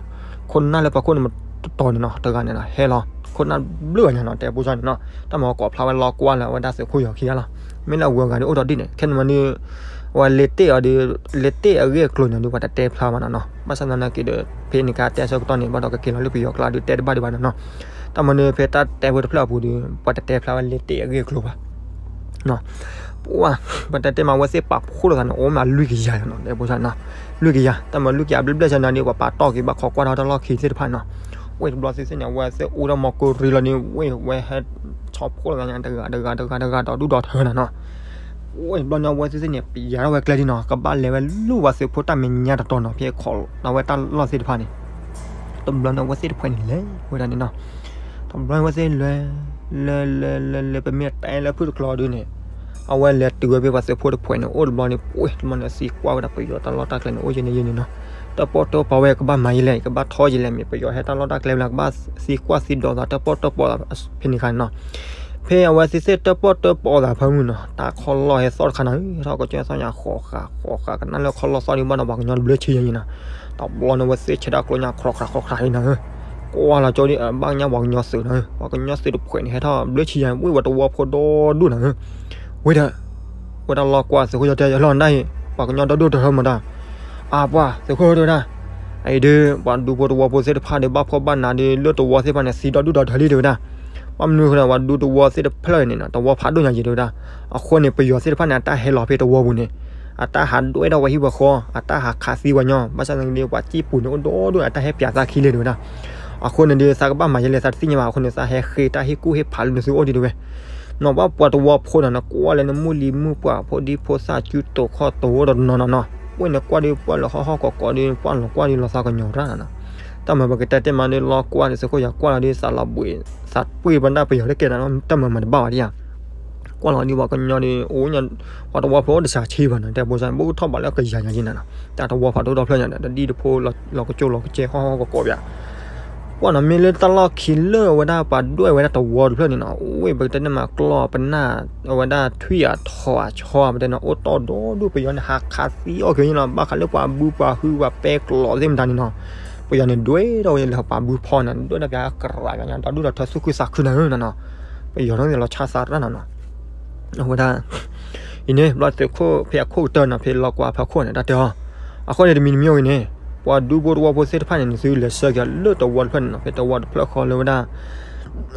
ခိၣ်နၢ်လၢပှၤခိၣ်န့ၣ် မတတီၤန့ၣ်နီၤ တဂၤန့ၣ်နီၤ ဟဲလီၤ ခိၣ်နၢ်ဘျုးဂၤညါနီၤ တဲဖိစၢ်န့ၣ်နီၤ, တၢ်မၤကိးဖျါဝဲလီၤကွၢ်လၢအဝဲဒၣ်သုးခိၣ်ယီၤခံဂၤလီၤ, မ့ၢ်လၢအဝဲအဂၤဒုးအိၣ်ဒီးဒ်န့ၣ် ခဲန့ၣ်မးန့ၣ် အဝဲလ့တ့ၢ်အီၤဒီး လ့တ့ၢ်အဂ့ၢ်အကျိၤန့ၣ်ဒုး ပှၤတတဲဖျါဘၣ်နီၤနီၤ, ဘၣ်ဆၣ်သနာ်က့ဒီး ဖဲန့ၣ်ကါတဲဆၢကတီၢ်န့ၣ် ဘၣ်ဒီးကက့ၤလီၤလၢပယီၤကျါဒုးတဲတဘၣ်ဒံးဘၣ်နီၤနီၤ, တၢ်မးန့ၣ် ဖဲတၢ်တဲဝဲတဖျၢၣ်အပူၤဒီး ပှၤတတဲဖျါဝဲလ့တ့ၢ်အဂ့ၢ်အကျိၤဘၣ် ပှၤ ပှၤတတဲမး အဝဲသ့ၣ်ပာ်ဖှိၣ်လိာ်သးန့ၣ် အိၣ်မးလွံၢ်ကယၤနီၤ တဲဖိစၢ်နီၤ, လွံၢ်ကယၤ တၢ်မးလွံၢ်ကယၤဘျဲၣ်ဘျဲၣ်စၢ်န့ၣ်ဒီး ပှၤပာ်တီၢ်က့ၤဘၣ်ခိးကွၢ်ထီၣ်တၢ်လီၢ်ခံသ့ၣ်တဖၣ်နီၤ, ဝဲတဘျီသ့ၣ်သ့ၣ်န့ၣ် အဝဲသ့ၣ်အိၣ်ထီၣ်မီၢ်ကိရံလီၤန့ၣ် ဝဲဝဲဟဲဆီဖှိၣ်လိာ်သးန့ၣ် တဂၤတဂၤတဂၤတဂၤဒီးဒူၣ်ဒီးထၢနီၤနီၤ, ဝဲတဘျီန့ၣ် အဝဲသ့ၣ်သ့ၣ်န့ၣ် ပယၤထီၣ်ဝဲကျဲဒ်နီၤ ကဘၣ်လဲၤဝဲလူၤဝဲသုးဖိတၢ်မဲာ်ညါတတီၤနီၤ ဖဲခိးလီၤဝဲတၢ်လီၢ်သ့ၣ်တဖၣ်န့ၣ်, တဘျီန့ၣ် အဝဲသ့ၣ်တဖှဲးန့ၣ်လဲၤဝဲဒၣ်န့ၣ်နီၤ တဘျီန့ၣ် အဝဲသ့ၣ်လဲၤ လဲၤလဲၤလဲၤလဲၤ ပမ့ၢ်တဲလၢဖုၣ်တကျီဒုးန့ၣ် အဝဲလဲၤတုၤဝဲဖဲပှၤသုးဖိတဖှဲးန့ၣ် အိၣ်တဘျီန့ၣ် ပှ့ၤတဘျီန့ၣ် သံကွၢ်ဝဲဒၣ်ပယီၤတၢ်လီၢ်တၢ်ကျဲန့ၣ် အိၣ်ယဲန့ၣ်ယဲန့ၣ်နီၤ, တၢၣ်ပီၣ်တၢၣ်ပီဝဲ ကဘၣ်မၤယဲလဲၣ် ကဘၣ်ထီယဲလဲၣ် မ့ၢ်ပယီၤဟဲတၢ်လီၢ်တၢ်ကျဲဝဲလၢ ကဘၣ်သံကွၢ်သံဒိးသး တၢၣ်ပီၣ်တၢၣ်ပီသးဖဲန့ၣ်ခါန့ၣ်နီၤ, ဖဲအဝဲသ့ၣ်သ့ၣ်တၢၣ်ပီၣ်တၢၣ်ပီသးဖၢမုၢ်နီၤ တၢ်ခီၣ်လီၢ်ဟဲသီၣ်တခါနီၤ ထီၣ်ကစၢၢ်သီၣ်ညါ ဃိးဃာ်ဃိးဃာ် ကနၣ်လၢခီၣ်လီၢ်သီၣ်ဒုး ဘၣ်ဒီးပှၤကညီတဘျၢဆံယဲန့ၣ်နီၤ, တဘျီန့ၣ် အဝဲသ့ၣ်ဆဲးတၢ်ကျိညါ ခြီးခြးခြီးခြးန့ၣ်နီၤ, ကွၢ်လီၤကၠိဒုး ဘၣ်ကညါပှၤကညီသုးနီၤ ပှၤကညီသုးတဖှဲးန့ၣ် ဟဲထီၣ်ဘျၢဆံယဲ ဝ့ၢ်ဝဲတဝီဖိဒီဒူၣ်နီၤ, ဝ့ၢ်ဒီး ဝဲဒၣ်လီၤကွၢ်သုးခိၣ်ယီၤတဲ ယလီၤနဒၣ်အံၤ ပှၤကညီဒီဒူၣ်တဟၢမတၤ, အါပှၢ် သုးခိၣ်တဲဝဲဒၣ်, အအံၤဒုး ပှၤဒူဖိတဝီဖိသ့ၣ်တဖၣ်ဒီး ဘၣ်ဖှီၣ်ဘၣ်နးဒုး လၢတဝီသ့ၣ်တဖၣ်န့ၣ် သံဒီဒူၣ်ဒီထၢလံတဲဝဲဒၣ်, ဘၣ်မနုၤဃိလဲၣ် ပှၤဒူတဝီသ့ၣ်တဖၣ်န့ၣ်နီၤ တဝီဖးဒိၣ်ညါယံၤတဲဝဲဒၣ်, အဃိန့ၣ် ပယီၤသ့ၣ်တဖၣ်န့ၣ် အတၢ်ဟဲလီၤဖဲတဝီပူၤန့ၣ် အတၢ်ဟးဒွဲၣ်ထီၣ်ပှၤဟံၣ်ပှၤဃီ အတၢ်ဟးခးသံပှၤညီ ဘၣ်ဆၣ်သနာ်က့ဒီး ပှၤကံၣ်ပူၤန့ၣ်အိၣ်ဒီဒူၣ် အတၢ်ဟဲပၠးသးခံလဲၣ်တဲဝဲဒၣ်, အဃိန့ၣ်ဒီး သးကဘၣ်မၤယဲလဲၣ် သးတသ့ၣ်ညါဘၣ် အဃိန့ၣ် သးဟဲဃ့တၢ်ဟ့ၣ်ကူၣ်ဟ့ၣ်ဖးလၢနသုအိၣ်ဒံးတဲဝဲ နီၤဘၣ်ပှၤတဝီဖိနီၤ နကွၢ်လၢနမုၢ်လံၤမုၢ်ပှၢ် ဖိဒံဖိသၣ် စုတိာ်ခီၣ်တိာ်အိၣ်ဒီးတနီၤနီၤနီၤ, ဝဲန့ၣ်ကွၢ်ဒီးပှၤလၢဟီၣ်ဟီၣ်ကီးကီးဒီး ပှၤလီၤကွၢ်ဒီးလီၤသးကညီၤရၣ်နီၤနီၤ, တၢ်မၤပကတဲတဲမးဒီးလီၤကွၢ်ဒီး သုးခိၣ်ယီၤကွၢ်လီၤဒီး သးလီၤဘှံး သးပှ့ၤပနၢ်ပယီၤတကဲနီၤ တၢ်မၤမၤတဘၣ်ဘၣ်ဒံးဧါ, ကွၢ်လီၤဒီးပှၤကညီဒီး အိၣ်ညါ ပှၤတဝီဖိတစှၤဆံဘၣ်နီၤ တဲဘိစၢ် ဘူးထီၣ်ဘးလၢကယၤညါက့ၤနၤနီၤ, တၢ်တဝီဖးဒိၣ်ဒီဖျၢၣ်ညါဒီး တဒံၣ်တဖိ လီၤကၠိလီၤကစဲ ဟီၣ်ဟီၣ်ကီးကီးပၠး ကွၢ်နီၤ မ့ၢ်လၢတၢ်လီၢ်ခံလၢအဝဲဒၣ်ပှၤဒွဲၣ်ဝဲဒၣ်တဝီတဖျၢၣ်န့ၣ်နီၤ, ဝဲပကတဲန့ၣ်မးကျီၢ်ပနၢ် အဝဲဒၣ်ထွံၣ်အထီအဆီ ပတဲနီၤ အိၣ်တီၢ်ဒီဒူၣ် ပယီၤန့ၣ် ဟးခးသံအီၣ်က့ၤန့ၣ်လီၤ, ဘၣ်ဃးလၢပှၤဘုပှၤဟုပှၤပဲကျိးသ့ၣ်မတၤန့ၣ်နီၤ, ပယီၤန့ၣ် ဒွဲၣ်ထီၣ်ဝဲလၢပှၤဘုဖီန့ၣ် ဒွဲၣ်ထီၣ်ပှၤကရးကညါ ဒီဒူၣ်ဒီထၢသူၣ်ခုသးခုနၤဧၢနီၤနီၤ, ပယီၤန့ၣ်လီၤဆီသးရၣ်နီၤနီၤ အဝဲဒၣ် အံၤန့ၣ် ဘျီသုးခိၣ်ဖဲအခိၣ်ကတၢၢ်နီၤ ဖဲလီၤကွၢ်ဖဲခိၣ်န့ၣ် တၢ်တဲအီၤ, အဃိန့ၣ် တမံၤတမံၤအိၣ်ဂ့ၤန့ၣ် ပှၤဒူဖိတဝီဖိသ့ၣ်တဖၣ်န့ၣ် နသုလဲၤဆှၢက့ၤလၢတဝီတဖျၢၣ်န့ၣ်နီၤ, ဖဲတဝီတဖျၢၣ်ဃီလၢဝဲဒၣ်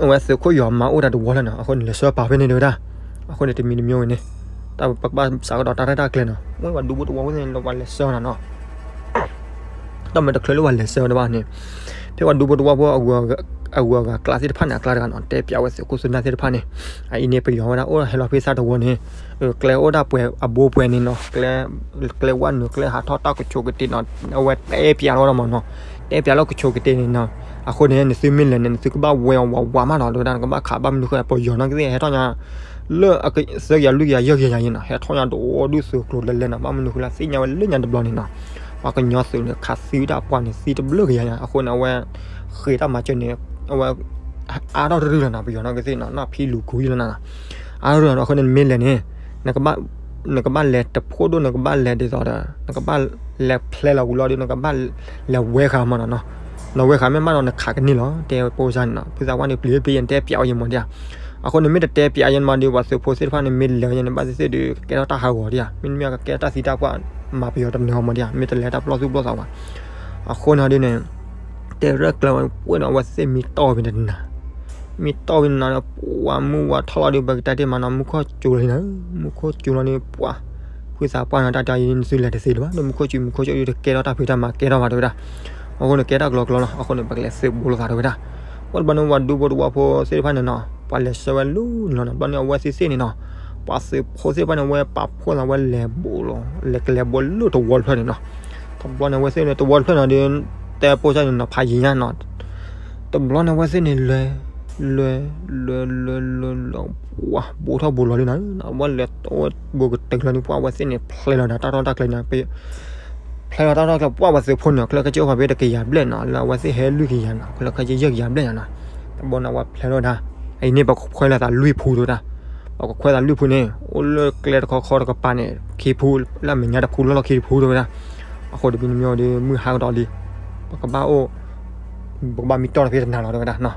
အဝဲသုးခိၣ်ယီၤမၤအိၣ်တၢ်တဝီလၢနီၤ, အဃိန့ၣ် လဲၤဆှၢပာ်ဖဲန့ၣ်တဲဝဲဒၣ်, အဃိန့ၣ် တမံၤတမံၤအိၣ်ဂ့ၤန့ၣ် တၢ်ပကဘၣ်စးကဒီးတၢ်ရဲၣ်တၢ်ကျဲၤနီၤ, မ့ၢ်ပှၤဒူဖိတဝီဖိသ့ၣ်န့ၣ် လီၤပှၤလဲၤဆှၢနီၤနီၤ တၢ်မၤတချုးလၢပှၤလဲၤဆှၢဝဲတဘၣ်န့ၣ်, ဖဲပှၤဒူဖိတဝီဖိ အဂုၤအဂၤကျါသ့ၣ်တဖၣ်န့ၣ် အကျါတဂၤနီၤ တဲပၠးဝဲသုးခိၣ်သုးနၢ်သ့ၣ်တဖၣ်န့ၣ်, အအံၤန့ၣ် ပယီၤဝဲဒၣ်အိၣ်ဟဲလီၤဖဲသၣ်တဝီန့ၣ်, ကျဲအိၣ်ဒၣ်ပှဲၤအဘိပှဲၤန့ၣ်နီၤ, ကျဲဝဲနုာ်ကျဲဟးထီၣ်တၢ်ကဆိးကတ့ၤနီၤ, အဝဲတဲပၠးလီၤဝဲဒၣ်မးနီၤ, တဲပၠးလၢကဆိးကတ့ၤန့ၣ်နီၤ, အဃိန့ၣ် နသုမ့ၢ်လဲၤန့ၣ် နသုကဘၣ်ဝဲအီၤဝးဝးမးနီၤ တဲဝဲဒၣ် နကဘၣ်ခးဘၣ်မနုၤဃိ ပယီၤနာ်က့သ့ၣ်ဟဲထီၣ်ညါ လၢအကသၢကယၤလွံၢ်ကယၤယဲၢ်ကယၤညါအံၤနီၤ, ဟဲထီၣ်ညါဒီဒူၣ်သုးကျိၤလဲၤလဲၤနီၤ, ဘၣ်မနုၤဃိလၢသ့ၣ်ညါဝဲလၢညါတဘျီန့ၣ်နီၤ, ပှၤကညီသုးန့ၣ် ခးသံဝဲဒၣ်ပှၤန့ၣ် သံတဘျုးကယၤညါ. အဃိန့ၣ် အဝဲဃ့တၢ်မၤစၢၤန့ၣ် အဝဲအါထီၣ်တရုၢ်လီၤနီၤ, ပယီၤနီၢ်ကသ့ၣ်နီၤ နီၢ်ဖံလူၤခူယံလီၤနီၤ, အါထီၣ်တရုၢ်လီၤနီၤ. အဃိန့ၣ် နမ့ၢ်လဲၤန့ၣ် နကဘၣ်လဲၤတဖိဒိၣ်, နကဘၣ်လဲၤဒ်သိးဒီး နကဘၣ်လဲၤဖျဲလီၤဝံၤလီၤဒီး နကဘၣ်လဲၤဝဲဃာ်မးနီၤနီၤ. နဝဲဃာ်မ့ၢ်ဘၣ်ဒီး နခးကန့ၢ်လီၤ တဲပိစါန့ၣ်နီၤ. ဖုသးပှၢ်န့ၣ် ပျံၤပျံၤ ယတဲပျးဝဲယမးဒ်ဧါ. အဃိန့ၣ် မ့ၢ်တတဲပျးယဲန့ၣ်မးဒီး ပှၤသုးဖိသ့ၣ်တဖၣ်န့ၣ် မ့ၢ်လဲၤဝဲန့ၣ် ဘၣ်သ့ၣ်သ့ၣ်ဒီး ကကဲထီၣ်တၢ်ဟးဂီၤဒ်ဧါ, မ့တမ့ၢ်ကကဲထီၣ်တၢ်သံတၢ်ပှၢ် မၤပယီၤတနၢၤမးဒ်ဧါ, မ့ၢ်တလဲၤတၢ်ပျီၢ်သူၣ်ပျီၢ်သးဘၣ်. အဃိန့ၣ်ဒ်န့ၣ် တဲရဲၣ်ကျဲၤဝဲပှဲၤဒီး အဝဲသ့ၣ်မံတီၢ်ဝဲန့ၣ်တနၤ, မံတီၢ်ဝဲန့ၣ်နီၤဒီး ပှၤမုၢ်ဝါထီၣ်လီၤဒီး ပကတဲတ့ၢ်မးနီၤ မူခိၣ်စူၤလီၤန့ၣ်, မူခိၣ်စူၤလီၤန့ၣ် ပှၤ ဖုသးပှၢ်နီၤ တၢ်တဲအံၤ နသုလဲၤတသ့လၢၤဘၣ်, ဒီးမူခိၣ်စူၤ မူခိၣ်စူၤဒီး တကဲထီၣ်တၢ်ဖံးတၢ်မၤကဲထီၣ်ဘၣ်တဲဝဲဒၣ်. အဃိန့ၣ် ကဲထီၣ်ကျီကျီလီၤ. အဃိန့ၣ် ပကလဲၤသုးဘူးလိာ်သးတဲဝဲဒၣ်. ဝဲတဘျီန့ၣ် ပှၤဒူဖိတဝီဖိသ့ၣ်တဖၣ်န့ၣ်နီၤ ပှၤလဲၤဆှၢဝဲလၢန့ၣ်လီၤနီၤ. တဘျီန့ၣ် အဝဲသ့ၣ်သ့ၣ်န့ၣ်နီၤ ပှၤသုးဖိသ့ၣ်တဖၣ်န့ၣ် ဝဲပာ်ဖှိၣ်သးဝဲလဲၤဘူးလီၤ, လဲၤကလဲၤဘူးလၢတဝီတဖျၢၣ်န့ၣ်နီၤ. တဘျီန့ၣ် အဝဲသ့ၣ်န့ၣ် တဝီတဖျၢၣ်န့ၣ်ဒီး တဲပိစါန့ၣ်နီၤ ဖးယံၤညါနီၤ. တဘျီန့ၣ် အဝဲသ့ၣ်န့ၣ်လဲၤ လဲၤ လဲၤ လဲၤ လဲၤ လဲၤ ပှၤဘူးထီၣ်ဘူးလီၤလံနီၤ. အဝဲလဲၤတဝီဘူးကတၢၢ်လီၤန့ၣ် ပှၤအဝဲသ့ၣ်န့ၣ် ဖျဲလီၤဒီးတၢ်ထီၣ်တၢ်ကျဲန့ၣ် ဖျဲလီၤတၢ်ထီၣ်တၢ်ကျဲ ပှၤသုးဖိန့ၣ် ချၢခဲကၠိဖးဘ့ၣ်တကယၤဘျဲၣ်နီၤ, လၢအဝဲသ့ၣ်ဟဲလွံၢ်ကယၤနီၤ, ချၢခဲကယဲၢ်ကယၤဘျဲၣ်နီၤ. တဘျီန့ၣ် အဝဲဖျဲလီၤဒၣ်, အံၤန့ၣ် ပကခွဲးလိာ်သးလွံၢ်ဖုတဲဝဲဒၣ်. ပကခွဲးသးလွံၢ်ဖုန့ၣ် အိၣ်လၢကျဲတခီခီတကပၤန့ၣ် ခံဖု, လၢအမဲာ်ညါတဖု လီၢ်လီၢ်ခံတဖုတဲဝဲဒၣ်. အဃိဒီး ပမ့ၢ်မံဒီး မုၢ်ဟါကဒီးလံ, ပကဘၣ်အိၣ် ပကဘၣ်မံတီၢ်တဖဲတနၤလီၤတဲဝဲဒၣ်နီၤ.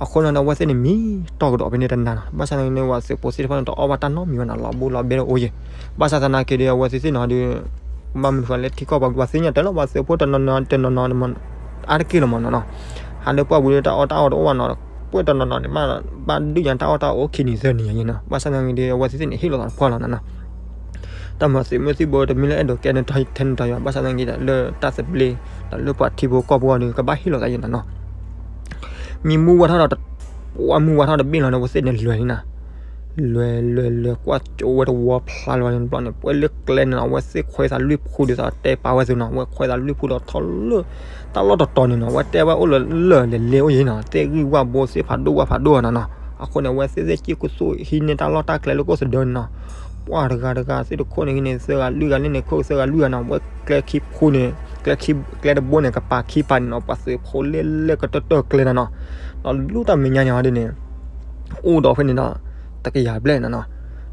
အဃိန့ၣ်ဒီး အဝဲသ့ၣ်န့ၣ် မံတီၢ်ကဒီးဖဲန့ၣ်တနၤနီၤ. ဘၣ်ဆၣ်သနာ်က့န့ၣ် ပှၤသုးဖိသ့ၣ်တဖၣ်န့ၣ် တအီၣ်ဘၣ်တၢ်နီတမံၤဘၣ်နီၤ, လီၤဘိလီၤဘဲတအိၣ်ယဲၢ်. ဘၣ်ဆၣ်သနာ်က့ဒီး အဝဲသ့ၣ်သ့ၣ်နီၤဒီး ဘၣ်မနုၤဃိလၢထံကီၢ်ပှၤ ပှၤသ့ၣ်ညါတၢ်လီၤ, ပှၤသုးဖိတနီၤနီၤ တနီၤနီၤ အါတက့ၢ်လီၤမးနီၤနီၤ. ဟးလၢပှၢ်ပူၤဒီး တၢ်အီၣ်တၢ်အီတအိၣ်ဘၣ်နီၤ, ပှဲၤတနီၤနီၤန့ၣ် ဘၣ်ဒုးညါတၢ်အီၣ်တၢ်အီအိၣ်ခံနံၤသၢနံၤယဲၢ်နီၤ. ဘၣ်ဆၣ်သနာ်က့ဒီး အဝဲသ့ၣ်သ့ၣ်န့ၣ် ဟ့ၣ်လီၤသးတဖၣ်လီၤနီၤနီၤ. တၢ်မၤသုးမုၢ်သံၣ်ဘိ တမ့ၢ်လၢအဲၣ်ဒိးကဲန့ၢ်တၢ်ဟံးန့ၢ်တၢ်ယွၤ ဘၣ်ဆၣ်သနာ်က့ဒီး လၢတၢ်သဘျ့ ဒီးလၢပှၤထံဖိကီၢ်ဖိအဂီၢ်ဒီး ကဘၣ်ဟ့ၣ်လီၤသးယဲၢ်နီၤနီၤ. မံမူဝဲထီၣ်ဒီး ပှၤမူဝဲထီၣ်တဘ့ၣ်လီၤဒီး အဝဲသ့ၣ်န့ၣ်လဲၤန့ၣ်နီၤ. လဲၤ လဲၤ လဲၤ ကွၢ်ကၠိဝဲတဝီဖျါလီၤန့ၣ်တဘျီန့ၣ် ပှဲၤလၢကျဲန့ၣ်နီၤ အဝဲသ့ၣ်ခွဲးသးလွံၢ်ဖုဒီး သးတဲပာ်ဝဲသုနီၤ, အဝဲခွဲးသးလွံၢ်ဖုဒီးထီၣ်လၢ တၢ်လီၢ်တတီၤန့ၣ်နီၤ, အဝဲတဲဝဲအိၣ်လၢလၢာ်လဲၤလဲၤ အိၣ်ယဲၢ်နီၤ, သ့ၣ်ဂံၢ်ဝၣ်ဘိ သ့ၣ်ဖးဒိၣ်ဝၣ်ဖးဒိၣ်နီၤနီၤ. အဃိန့ၣ် အဝဲသ့ၣ်သ့ၣ်ကံၢ်ကူသူၣ်ဟံးန့ၢ်တၢ်လီၢ်တၢ်ကျဲလၢကအိၣ်သဒၢန့ၣ်နီၤ. ပှၤတဂၤတဂၤ သ့ၣ်တခိၣ်န့ၣ်ဟံးန့ၢ်သၢဂၤလွံၢ်ဂၤ လၢန့ၣ်ခိၣ်သၢဂၤလွံၢ်ဂၤနီၤ, အဝဲကျဲခံဖုန့ၣ် ကျဲခံ ကျဲတဘိန့ၣ် ကပၤခံပၤန့ၣ်နီၤ, ပှၤသုးဖိလဲၤလဲၤကတၢၢ်တၢၢ်ကျဲနီၤနီၤ. ဒီးလူတၢ်မဲာ်ညါန့ၣ်ဟီဒ်န့ၣ် အိၣ်ဒီးဖဲန့ၣ်ဒီး တကယၤဘျဲၣ်နီၤနီၤ.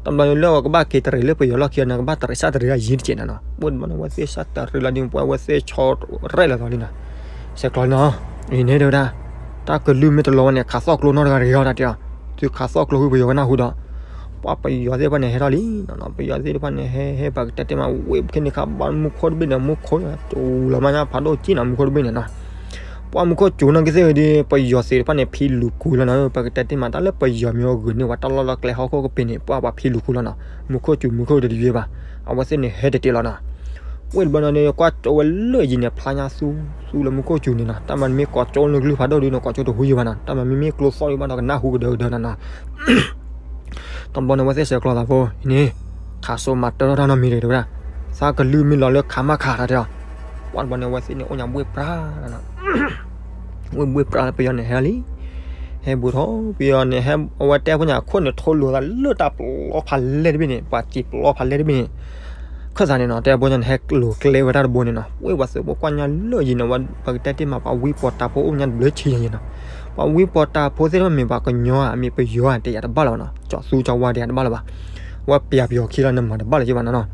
တဘျီန့ၣ်လၢအဝဲကဘၣ်က့ၤတရံးလၢပယီၤလီၢ်ခံန့ၣ် ကဘၣ်တရံးစၢ်တရံးအယံၤတက့ၢ်နီၤနီၤ. ပှဲၤတဘျီန့ၣ် အဝဲသ့ၣ်စၢ်တရံးလီၤဒ်န့ၣ် ပှဲၤအဝဲသ့ၣ်ဆီရဲၣ်လီၤသးလံနီၤ. ဆဲးကျိးလံနီၤ, အံၤန့ၣ်တဲဝဲဒၣ် တၢ်ကလုၢ်မ့ၢ်တလီၤဝဲန့ၣ် ခးသီၣ်ကျိနီတဂၤတဂ့ၤအီၤတၢ်တဲအီၤ, သုခးသီၣ်ကျိဃုပယီၤဝဲနၢ်ဟူဒီး ပှၤပယီၤသ့ၣ်တဖၣ်န့ၣ် ဟဲထီၣ်လံနီၤနီၤ. ပယီၤသ့ၣ်တဖၣ်န့ၣ် ဟဲ ဟဲပှၤကတဲတ့ၢ်မး ဝ့ၢ်ခဲန့ၣ်ခါ ဘၣ်မူခိၣ်တဘ့ၣ်န့ၣ် မူခိၣ်စူၤလီၤမးညါ ဖးဒိၣ်က့နီၤ မူခိၣ်တဘ့ၣ်န့ၣ်နီၤ. ပှၤမူခိၣ်စူၤနီၢ်ကသ့ၣ်ဒီး ပယီၤသ့ၣ်တဖၣ်န့ၣ် ဖံလူၤခူလီၤနီၤ. ပကတဲတ့ၢ်မး တၢ်လၢပယီၤမ့ၢ်အဂုာ်န့ၢ်ဝဲတၢ်လီၢ်လီၢ်ကျဲဟီၣ်ခိၣ်ကပ့ၤန့ၣ် ပှၤပှၤဖံလူၤခူလီၤနီၤ. မူခိၣ်စူၤ မူခိၣ်တဒုယဲၢ်ဘၣ်, အဝဲသ့ၣ်န့ၣ် ဟဲတ့ၢ်တ့ၢ်လီၤနီၤ. ဝ့ၢ်တဘျီန့ၣ်ဒီး ကွၢ်ကၠိဝဲလၢယံၤန့ၣ် ဖျါညါသူသူလၢမူခိၣ်စူၤန့ၣ်နီၤ. တၢ်မၤမ့ၢ်ကိးကၠိလၢကလုၢ်ဖးဒိၣ်ဒုးန့ၣ် ကိးကၠိတဟူယံၤဘၣ်နီၤ. တၢ်မၤမ့ၢ်မ့ၢ်ကျိသီၣ်ဒုးဘၣ်ဒီး ကနၢ်ဟူကဒၢကဒၢနီၤနီၤ. တဘျီန့ၣ် အဝဲသ့ၣ်ဆဲးကျိးသးဖိအံၤန့ၣ် ခးစိမၤတၢထီၣ်တၢ်နီတမံၤတဂ့ၤတဲဝဲဒၣ်. သးကလုၢ်မ့ၢ်လီၤလၢခးမးခးတၢ်တဲအီၤ. ပှၢ်တဘျီန့ၣ် အဝဲသ့ၣ်န့ၣ် အိၣ်ညါဘှ့ၣ်ပြၢ်နီၤနီၤ. ဝ့ၢ်ဘှ့ၣ်ပြၢ်လၢပယီၤန့ၣ်ဟဲလံ ဟဲဘူးထီၣ် ပယီၤန့ၣ်ဟဲ အဝဲတဲဖိညါအခိၣ်န့ၣ် ထိလိာ်သးလၢတၢ်ပျီဖးလဲၢ်တဘ့ၣ်န့ၣ် ပှၤစံၣ်ပျီဖးလဲၢ်တဘ့ၣ်န့ၣ် ခၢၣ်သးန့ၣ်နီၤ တဲဖိညါန့ၣ် ဟဲလိာ်ကျဲဝဲတၢ်တဘိန့ၣ်နီၤ. ဝ့ၢ်ပှၤသုးဖိကွၢ်ညါလၢယံၤန့ၣ် ဝဲပကတဲတ့ၢ်မး ပှၤဝံပှီၤတၢ်ဖိအိၣ်ညါတဘျုးဆံယံၤနီၤ. ပှၤဝံပှီၤတၢ်ဖိသ့ၣ်တဖၣ်မ့ၢ်ပှၤကညီဧါ မ့ၢ်ပယီၤဧါ တယာ်တဘၣ်လၢၤဘၣ်နီၤ. ကၠီသူကၠီဝါတယာ်တဘၣ်လၢၤဘၣ်. ဝဲပျးပယီၤခံလီၤန့ၣ်မၤတဘၣ်လၢၤဘၣ်နီၤနီၤ.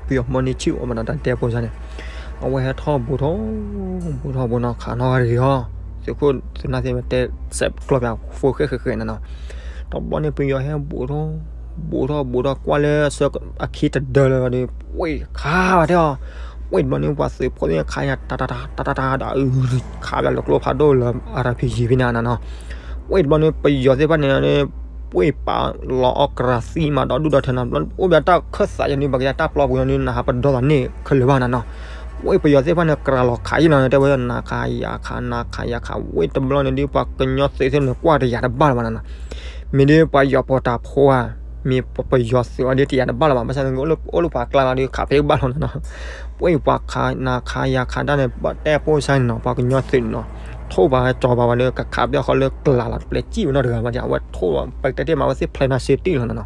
ပယီၤမီန့ၢ်ဆံၣ်အိၣ်မးနီၤ တၢ်တဲဖိစါန့ၣ် အဝဲဟဲထီၣ်ဘူးထီၣ် ဘူးထီၣ်ဘူးနီၤ ခးနီၣ်ဂၤတဂ့ၤအီၤ သုးခိၣ်သုးနၢ်သ့ၣ်ဝဲတဲစဲးကျီးပၠးဖိဃဲၣ်ဃဲၣ်ဃဲၣ်နီၤနီၤ. တဘျီန့ၣ် ပယီၤဟဲဘူးထီၣ် ဘူးထီၣ်ဘူးထီၣ် ကွၢ်လၢဆၢအခံတဒၢလၢၤဒီး ပှ့ၢ်ခးဘၣ်တဲအီၤ. ပှ့ၢ်တဘျီန့ၣ် ပှၤသုးဖိသ့ၣ်ခးယၤ တၢ်တၢ်တၢ်တၢ်တၢ်ဒီး ခးဘၣ်လၢကျိဖးဒိၣ်လၢ အရၣ်ဖံးယံၤဖဲန့ၣ်နီၤနီၤ. ပှ့ၢ်တဘျီန့ၣ် ပယီၤသ့ၣ်တဖၣ်န့ၣ် ပှ့ၢ်ပာ်လီၤအီၣ်ကရၤသံမးဒီးဒူၣ်ဒီထၢနီၤ. အိၣ်ဘၣ်တၢ်ခၢၣ်သးယၤန့ၣ် ပကတဲတၢ်ပျီပူၤန့ၣ် နဟးပဒီသးန့ၣ်ခဲလၢာ်ဘၣ်နီၤနီၤ. ပှ့ၢ်ပယီၤသ့ၣ်တဖၣ်န့ၣ် ကြၢးလီၤခးယံၤလီၤန့ၣ် တဲဝဲ နၤခးယၤခး နၤခးယၤခး ဝ့ၢ်တဘျီန့ၣ်ဒီး ပှၤကညီသုးသ့ၣ်န့ၣ် ကွၢ်တယာ်တဘၣ်လၢၤဘၣ်နီၤနီၤ. မ့ၢ်ဒီးပှၤယီၤပီၤတၢ်ဖိဧါ မ့ၢ်ပယီၤသုးအီၤဒီးတယာ်တဘၣ်လၢၤဘၣ်. ဘၣ်ဆၣ်န့ၣ် အိၣ်လၢပှၤကျါလီၤဒီး ခးဖဲဘၣ်လီၤနီၤနီၤ. ပှ့ၢ်ပှၤခး နၤခးယၤခးတၢ်န့ၣ် တဲပိၢ်စါန့ၣ်နီၤ ပှၤကညီသုးန့ၣ်နီၤ ထိၣ်ပှၤကၠီၤပှၤဝဲလၢကခးပယီၤဃီလၢကျါလီၤ တပျဲစံၣ်ဝဲနီတဂၤဘၣ် အဝဲထိၣ်ပှၤတဲတ့ၢ်မး အဝဲသ့ၣ်ဖျဲးနၤစ့တံၢ်လီၤနီၤနီၤ.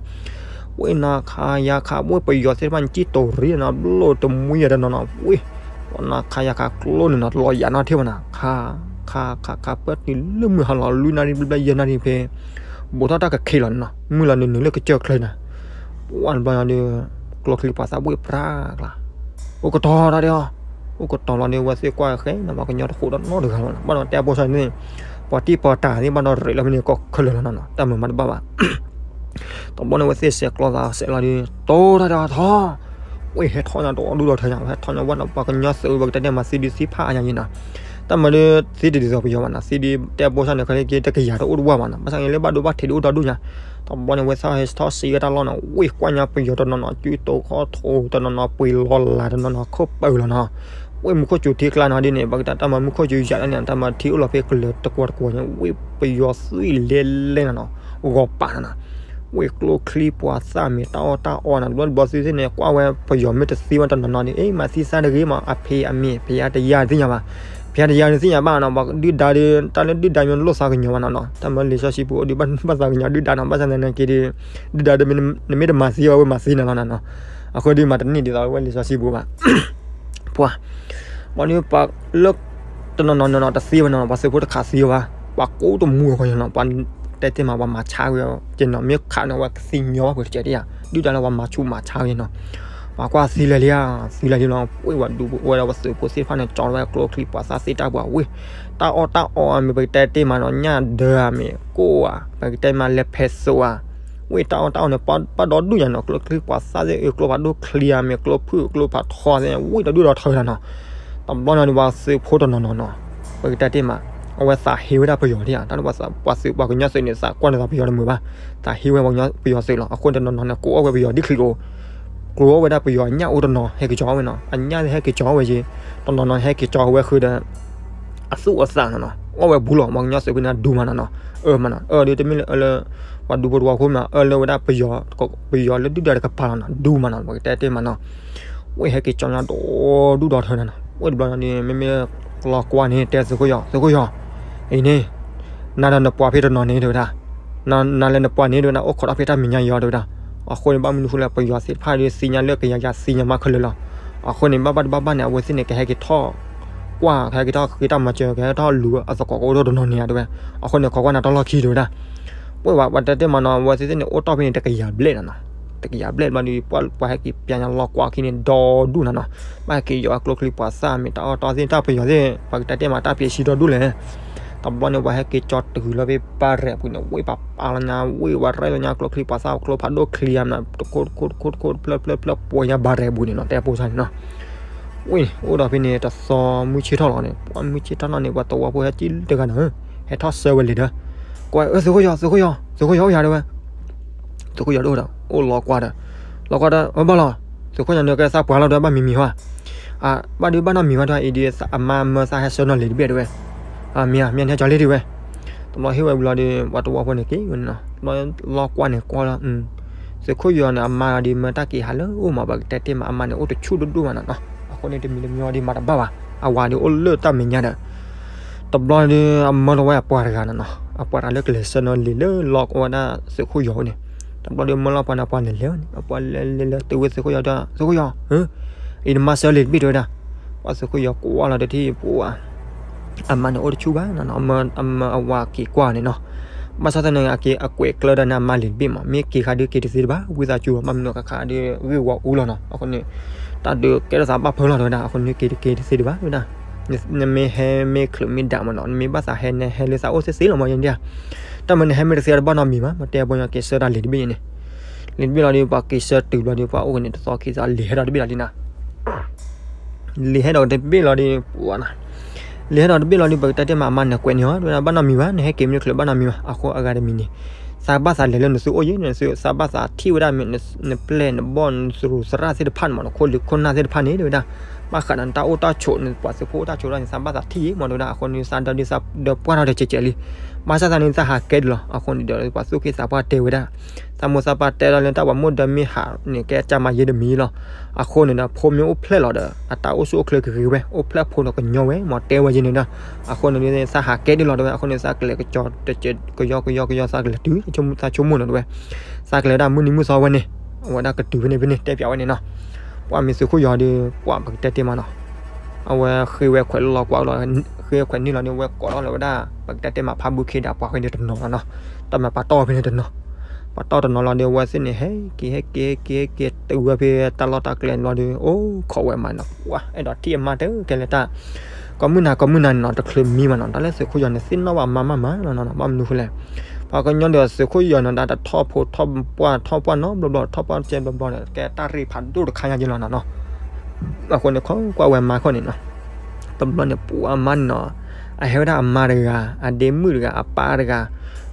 ဝ့ၢ်နၤခါယၤခါ ဝ့ၢ်ပယီၤသ့ၣ်တဖၣ်န့ၣ် ကံၣ်တိၤရံနီၤ ဘျိၣ်တမှံယၤတနီၤနီၤ ဝ့ၢ် ပှၤနၤခါယၤခါကျိန့ၣ်နီၤ တလီၤယၤနီတထံၣ်ဘၣ်နီၤ ခါ ခါ ခါ ခါ ပၢတုၤလၢမုၢ်ဟါလီၤ လွံၢ်နၣ်ရံၣ်ဘျဲၣ်ဘျဲၣ် ယဲၢ်နၣ်ရံၣ်ဖဲ ဘူးထီၣ်တၢ်ကခံလီၤန့ၣ်နီၤ မုၢ်လီၤနုာ်နုာ်လၢကစၢၢ်ချၢနီၤ ပှၤတဘျီညါဒီး ကျိချံပှၤသၣ်ဘှ့ၣ်ပြးကျါ အိၣ်ကတီၤတၢ်ဒ်အီၤ အိၣ်ကတီၤလီၤဒီး အဝဲသ့ၣ်ကွၢ်ဃဲနီၤ ပှၤကညီတဃိးဒီးနီတဂၤလီၤနီၤ ဘၣ်ဒီးတဲအဖိဆါန့ၣ် ပှၤတံၢ်ပှၤတၢ်သ့ၣ်ဘၣ်ဒီးရ့းလီၤဖဲန့ၣ် ကီၢ်ခဲလၢာ်လီၤနီၤနီၤ တၢ်မၤမၤတဘၣ်ဘၣ် တဘျီန့ၣ် အဝဲသ့ၣ်စဲးကျီသးစဲးလီၤဒီး တိၢ်တၢ်ဒီးထီၣ် ဝ့ၢ်ဟဲထီၣ်ညါတအိၣ်ဒူၣ်ဒီးထၢညါ ဟဲထီၣ်ညါဝဲဒီး ပှၤကညီသုး ပကတဲန့ၣ်မၤသံဒုးသံဖးအါညါယံၤနီၤ တၢ်မၤဒီး သံတဒ်သိးပယီၤဘၣ်နီၤ သံဒုးတဲအဖိဆါန့ၣ် ခဲလၢာ်က့တကယၤတအိၣ်တဝၢ်ဘၣ်နီၤ ဘၣ်ဆၣ်န့ၣ်လၢဘၣ်ဒိဘၣ်ထံးဒုးအိၣ်ဒီးဒူၣ်ညါ တဘျီန့ၣ် ဝဲသ့ၣ်ဟဲထီၣ်စံးဝဲတၢ်လီၢ်နီၤ ဝ့ၢ်ကွၢ်ညါပယီၤတနီၤနီၤ စုတိၤခီၣ်ထိးတနီၤနီၤ ပှ့ၤလီၤလးတနီၤနီၤ ခိၣ်ပၢၢ်လီၤနီၤ ဝ့ၢ်မူခိၣ်စူၤထံကျါနီၤဒ်န့ၣ် ပကတဲတၢ်မၤမူခိၣ်စူၤယၤလၢန့ၣ် တၢ်မၤထံအိၣ်လီၤဖဲကလၢၤတကွီၤတကွီၤညါ ဝ့ၢ်ပယီၤသွံၣ်လဲလဲနီၤနီၤ ဂီၤပာ်နီၤနီၤ ဝ့ၢ်ကျိချံပှၤသၣ်မ့ၢ်တၢ်အီၣ်တၢ်အီနီၤ တဘျီတဘျီသုသ့ၣ်န့ၣ် ကွၢ်ဝဲပယီၤမ့ၢ်တသံဝဲတနီၤနီၤန့ၣ် အ့ မၤသံသးတဂ့ၤမး အဖံးအမံၤ ဖံးအါတယါတသ့ၣ်ညါဘၣ် ဖံးအါတယါတသ့ၣ်ညါဘၣ်နီၤ ပှၤဒုၣ်ဒါဒီး တၢ်လၢဒုၣ်ဒါမ့ၢ်လိၣ်သးကညီၤဘၣ်နီၤနီၤ တၢ်မၤလံာ်စီဆှံပူၤအိၣ်ဒီးဘၣ်သးကညီၤဒုၣ်ဒါနီၤ ဘၣ်ဆၣ်သနာ်က့ဒီး ဒုၣ်ဒါဒီး နမ့ၢ်တမၤသံအီၤဝဲမၤသံနၤလီၤနီၤနီၤ အဃိဒီးမၤတန့ၢ်ဒ်သိးဝဲလံာ်စီဆှံပူၤဘၣ် ပှၤ ပှၤန့ၣ်ပှၤလၢ တနီၤနီၤနီၤနီၤတသံဝဲနီၤ ပှၤသုးဖိတခးသံဝဲဘၣ် ပှၤကိးတမူအီၤဃီနီၤ ပှၤတဲတ့ၢ်မး ပှၤမၤဆါဝဲက့နီၤ မ့ၢ်ခးန့ၣ်ဝဲကသံညီဘၣ်ပှၤတကဲးတယါ ဒုၣ်ဒါလၢပှၤမၤဆူၣ်မၤဆါဝဲနီၤ ပှၤကွၢ်သံလၢာ်လံဧါ သံလၢာ်လံလီၤ ဝဲဒၣ်ပှၤသုးဖိသ့ၣ်တဖၣ်န့ၣ် ကၠီဝဲကျိချံပှၤသၣ်သ့ၣ်တၢ်ပှၤဝ့ၢ် တၢ်အီၣ်တၢ်အီမ့ၢ်ပကတဲတ့ၢ်မးနီၤ ညၣ်ဒၢဧါမ့ၢ်ကိၣ်ဧါ ပကတဲမးလဲၤဖဲးသိးဧါ ဝ့ၢ်တၢ်အီၣ်တၢ်အီန့ၣ် ဘၣ်ဒီဒူၣ်ညါနီၤ ကျိချံပှၤသၣ်သ့ၣ်အၢ ကျိဖးဒိၣ်ချံဧါမ့ၢ် ကျိဖုၣ်ကျိဖးထီသ့ၣ် ဝ့ၢ်ဒီဒူၣ်ဒီထၢနီၤနီၤ တဘျီန့ၣ်ဒီးပှၤသုးဖိတနီၤနီၤနီၤ ပကတဲတ့ၢ်မး အဝဲသးဟ့ဝဲဒၣ်ပယီၤဒ်ဧါ တၢ်လၢပှၤသုးပှၤကညီသုးန့ၣ် သးကွၢ်န့ၢ်သးပယီၤတမုာ်ဘၣ် သးဟ့ဝဲပယီၤသုးလီၤ အဃိန့ၣ်တနီၤနီၤန့ၣ် ကိးအီၣ်ဝဲပယီၤဒ်ချံကိး ကျိအီၣ်ဝဲဒၣ်ပယီၤအညၣ်အိၣ်တနီၤ ဟဲက့ၤကၠီဝဲနီၤ အညၣ်ဟဲက့ၤကၠီဝဲက့ၤ တနီၤနီၤဟဲက့ၤကၠီဝဲဃုာ်ဒီး အသူၣ်အသးနီၤနီၤ အီၣ်ဝဲဘူးလီၤ ပှၤကညီသုးဖိန့ၣ်ဒူမးနီၤနီၤ အၢမးနီၤ အၢဒီးတမ့ၢ်လၢအၢလၢ ပှၤဒူဖိတဝီဖိမး အၢလၢဝဲဒၣ်ပယီၤ ပယီၤလၢဒုၣ်ဒါတကပၤလီၤနီၤ ဒူမးနီၤ ပကတဲတ့ၢ်မးနီၤ ဝ့ၢ်ဟဲက့ၤကၠီညါဒီဒူၣ်ဒီထၢနီၤနီၤ ဝ့ၢ်တဘျီန့ၣ် မ့မ့ၢ်လီၤကွၢ်န့ၣ် တဲသုးခိၣ်ယီၤ သုးခိၣ်ယီၤ အံၤန့ၣ် နၤဒီးနပှၤဖဲတနီၤန့ၣ် တဲဝဲဒၣ် နၤလၢနပှၤန့ၣ် တဲဝဲဒၣ် အိၣ်ခိးထီၣ်ဖဲတၢ်မဲာ်ညါယီၤ တဲဝဲဒၣ် အဃိန့ၣ် ဘၣ်မနုၤဃိလဲၣ် ပယီၤသ့ၣ်တဖၣ်ဒီးသ့ၣ်ညါလၢကယၤယၤသ့ၣ်ညါမးခဲလၢာ်လီၤ အဃိန့ၣ် ဘၣ်ဘၣ်တဘၣ်ဘၣ်န့ၣ် အဝဲသ့ၣ်န့ၣ် ကဟဲက့ၤထီၣ် ကွၢ် ကဟဲက့ၤထီၣ်ဃ့တၢ်မၤစၢၤ ကဟဲထီၣ်လူၤအသကိးကအိၣ်ဒီးတနီၤန့ၣ် တဲဝဲ အဃိန့ၣ် ခိးကွၢ်နၤတၢ်လီၢ်ခံ တဲဝဲဒၣ် ပှၤ ပှၤတဲတ့ၢ်မးနီၤ အဝဲသ့ၣ်သ့ၣ်န့ၣ် အိၣ်တီၢ်ဖဲန့ၣ် တကယၤဘျဲၣ်နီၤနီၤ တကယၤဘျဲၣ်တဘျီဒီး ပှၤ ပှၤဟဲက့ၤပျဲညါလီၤကွၢ်ခံန့ၣ် ဒီဒူၣ်နီၤနီၤ ဘၣ်ဟဲက့ၤယီၤအကျိချံပှၤသၣ်မ့ၢ်တၢ်အီၣ်တၢ်သ့ၣ်တၢ်ပယီၤသ့ၣ် ပှၤကတဲတ့ၢ်မးတၢ်ပျဲဆံဒီဒူၣ်လဲၣ် တဘျီန့ၣ် ပှၤဟဲက့ၤကၠီတုၤလီၤဖဲပၢ်ရဲၣ်ပူၤန့ၣ် ဝ့ၢ်ပှၤပာ်လီၤညါ ဝ့ၢ်ပှၤရဲၣ်လီၤညါ ကျိချံပှၤသၣ်ကျိဖးဒိၣ်ချံဧါမး တခိၣ်တခိၣ်တခိၣ်တခိၣ်တဖျၢၣ်ဖျၢၣ်ဖျၢၣ် ပှဲၤညါဘၣ်ရဲၣ်ပူၤန့ၣ်နီၤ တဲဖိဆါန့ၣ်နီၤ ဝ့ၢ် အိၣ်ဒီးဖဲန့ၣ် တသီမုၢ်ဆ့ၣ်ထီၣ်လီၤန့ၣ် ပှၤမုၢ်ဆ့ၣ်ထီၣ်လီၤန့ၣ် ပှၤသဝီဖိဟဲက့ၤတဂၤနီၤ ဟဲထီၣ်ဆၢဝဲလံၤဒီး ကွၢ် သုးခိၣ်ယီၤ သုးခိၣ်ယီၤ သုးခိၣ်ယီၤအိၣ်ယၤတဲဝဲ သုးခိၣ်ယီၤတအိၣ်ဒီး အိၣ်လီၤကွၢ်ဒီး လီၤကွၢ်ဒီး အၢ ဘၣ်လီၤ သုးခိၣ်ယီၤန့ၣ်ကဲသးပှၢ်လီၤဒီး ဘၣ်မံၤမံၤဟီ ဘၣ်ဒုးဘၣ်နီတမံၤဝဲဒီး အံၤဒုး အမါမၢသးဟဲဆှၢနီၤလံၤတဘ့ၣ်တဲဝဲ မ့ၢ်ဧါ မ့ၢ်န့ၣ်ဟဲကၠီလံၤတဲဝဲ တဘျီဟ့ၣ်ဝဲဝံၤလီၤဒီး ပှၤသဝီဖိန့ၣ်က့ၤဝဲန့ၣ်နီၤ လီၤကွၢ်န့ၣ်ကွၢ်လီၤ သုးခိၣ်ယီၤန့ၣ် အမါဒီးမၢတၢ်က့ၤဟးလၢအအိၣ်မး ပကတဲတ့ၢ်မး အမါန့ၣ်အိၣ်တဆူၣ်ဒိၣ်ဒိၣ်မးနီၤနီၤ အဃိန့ၣ် တမံၤတမံၤဒီးမၤတဘၣ်ဘၣ် အဝၤဒီးအိၣ်လၢတၢ်မဲာ်ညါဒီး တဘျီဒီး အမၢလီၤဝဲအပှၤတဂၤနီၤနီၤ အပှၤတဂၤလၢကလဲၤဆှၢနီၤလံၤလၢလီၤဝဲဒၣ်သုးခိၣ်ယီၤန့ၣ် တဘျီဒီးမၢလီၤပှၤန့ၣ် ပှၤလဲၤလဲၤဝဲန့ၣ် အပှၤလဲၤလဲၤလဲၤတုၤဝဲသုးခိၣ်ယီၤဒီး သုးခိၣ်ယီၤ အံၤနမါဆှၢလံၤတဘ့ၣ်တဲဝဲဒၣ် ပှၤသုးခိၣ်ယီၤကွၢ်လီၤတထံၣ်ပှၤ အမါန့ၣ်အိၣ်တဆူၣ်ဘၣ်နီၤနီၤ အမၢအဝၤက့ၤကွၢ်န့ၣ်နီၤ ဘၣ်ဆၣ်သနာ်က့ အကွဲးကျၢၢ်ဒၣ်န့ၣ် အမါလံၤတဘ့ၣ်မး မ့ၢ်က့ၤခါဒုးက့ၤတသ့တဘၣ် ဝံသးစူၤ ဘၣ်မနုၤကခါဒုးဂ့ၢ်ဝီအူလီၤနီၤ အဃိန့ၣ် တၢ်ဒုးကဲထီၣ်သးဘၣ်ဖၢလီၤတဲဝဲဒၣ် အဃိန့ၣ်က့ၤတက့ၤတသ့တဘၣ်ဝဲဒၣ် နမ့ၢ်ဟဲမ့ၢ်ချုးမ့ၢ်ဒၣ်မးနီၤ နမ့ၢ်ဘၣ်သးဟဲန့ၣ် ဟဲလၢသးအိၣ်သ့သ့လီၤမးယဲဒၣ် တၢ်မၤန့ၣ်ဟဲမ့ၢ်တသ့တဘၣ်နီတမံၤဘၣ် မ့ၢ်တဲပှၤညီက့ၤဆှၢတၢ်လံၤတဘ့ၣ်န့ၣ် လံၤတဘ့ၣ်လီၤဒီး ပှၤက့ၤဆှၢတုၤဘျီဒီး ပှၤအိၣ်က့ၤန့ၣ်တသီခံသီ လံၤဟဲဒီးတဘ့ၣ်လီၤလံနီၤ လံၤဟဲဒီးတဘ့ၣ်လီၤဒီး ပှၤနီၤ လံၤဟဲဒီးတဘ့ၣ်လီၤဒီး ပကတဲတ့ၢ်မး အမါန့ၣ်ကွဲးန့ၢ်အီၤ တဲဝဲဒၣ် ဘၣ်နီတမံၤဘၣ် နဟဲက့ၤမ့ၢ်တချုးဘၣ်နီတမံၤဘၣ် အဃိအဂၤတမံၤန့ၣ် သးဘၣ်သးလဲၤလၢနသုအိၣ်ယဲၢ် နသု သးဘၣ်သးထံၣ်ဝဲဒၣ်မ့ၢ် နပျဲၢ်နဘီၣ် နသရူးသရၣ်သ့ၣ်တဖၣ်န့ၣ်မး နခိၣ်လံၤခိၣ်နၢ်သ့ၣ်တဖၣ်န့ၣ် တဲဝဲဒၣ် ဘၣ်ဃးဒီးနတၢ်အိၣ်တၢ်ဆိး နပှၤသုးဖိအိၣ်တၢ်ဆိးဒၣ်န့ၣ် သးဘၣ်သးထံၣ်ယဲၢ်မး တဲဝဲဒၣ် အဃိန့ၣ် သးဒီးဒ်သးဒီးပှၢ်ထီၣ်တစဲးစဲးလံ ဘၣ်ဆၣ်သနာ်က့ သးဟးကဲဒ်လီၤ အဃိန့ၣ်ဒီး ပှၤသူၣ်က့သးပှၢ်တဲဝဲဒၣ် သးမိၢ်သးပၢ်တဲဒၣ်လၢတၢ်ပှၤမိၢ်ဒီမ့ၢ်ဟးန့ၣ် ကဲကၢ်မၤယဲၢ်တမံၤလီၤ အဃိန့ၣ်ဒီး ဖိမ့ၢ်အိၣ်ဖျဲၣ်လီၤဒီး အတၢ်အိၣ်ဆူၣ်အိၣ်ချ့ကဂ့ၤဝဲ အိၣ်ဖျဲၣ်ဖိဒီးကညီဝဲ မ့ၢ်တဲဝဲယဲၢ်န့ၣ်ဒီး အဃိန့ၣ်ဒီး သးဟးကဲဒ်လီၤတဲဝဲ အဃိန့ၣ် သးကလဲၤကစီၤတစဲး ကယီကယီကယီ သးကလဲၤတုၤ သးဆိကမိၣ်န့ၣ်တဲဝဲ သးကလဲၤဝဲဒၣ်မုၢ်နံၤမုၢ်သီဝဲန့ၣ် အဝဲဒၣ်ကတုၤဖဲန့ၣ်ဖဲန့ၣ် တဲပၠးဝဲန့ၣ်နီၤ. ပှၢ်မ့ၢ်သုးခိၣ်ယီၤဒီး ပှၢ်ပကတဲတ့ၢ်မးနီၤ. အဝဲဃ့ဝဲခွဲးလီၤကွၢ်လီၤ, ဃ့ခွဲးန့ၢ်လီၤဒီး ဝဲကိးထီၣ်လၢၤဝဲဒၣ် ပကတဲတ့ၢ်မးဖးဘုခ့ဒီး ပှၢ်ဃ့န့ၣ်တနီၤလီၤနီၤ. တၢ်မၤပာ်တီၢ်ဖဲန့ၣ်တနီၤ, ပာ်တီၢ်တနီၤလီၤဒီး အဝဲသ့ၣ်န့ၣ် ဟဲက့ၤ ဟဲက့ၤ ဟဲက့ၤ ဟဲက့ၤ တုၤဝဲဖဲတၢ်လီၢ်တၢ်ကျဲလီၤဒီး အိၣ်ခိးဝဲမးနီၤ. ပှၢ် အဲၣ်ဒိးထံၣ်အမါတကဲလဲၣ်တၢ် ကိးမုၢ်နၤ ကိးမုၢ်နၤန့ၣ်နီၤ တချုးမံဘၣ်နီၤ. တၢ်လၢသုးခိၣ်ယီၤန့ၣ် သ့ၣ်နီၣ်ဘၣ်အမါမးမးလီၤနီၤ. ဘၣ်မနုၤဃိလဲၣ်, ပှၤကညီဒီးသုးခိၣ်ယီၤနီၤ တၢ်တထီၣ်ဖိထီၣ်ပှၢ် ထီၣ်ပှၢ်နီတဘျီဘျီ ထီၣ်ပှၢ်ကဲဘျီဘျီန့ၣ် ကဲတၢ်ရ့ဖးဒိၣ်တခါညါက့လီၤနီၤနီၤ. အဃိန့ၣ် ခိးကွၢ်ဝဲမါခီန့ၣ်နီၤ. တဘျီန့ၣ် ပှၢ်အမါန့ၣ်နီၤ, အဟဲဝဲဒၣ်အမါတဂၤ အဒ့မုၣ်တဂၤ အပၢ်တဂၤ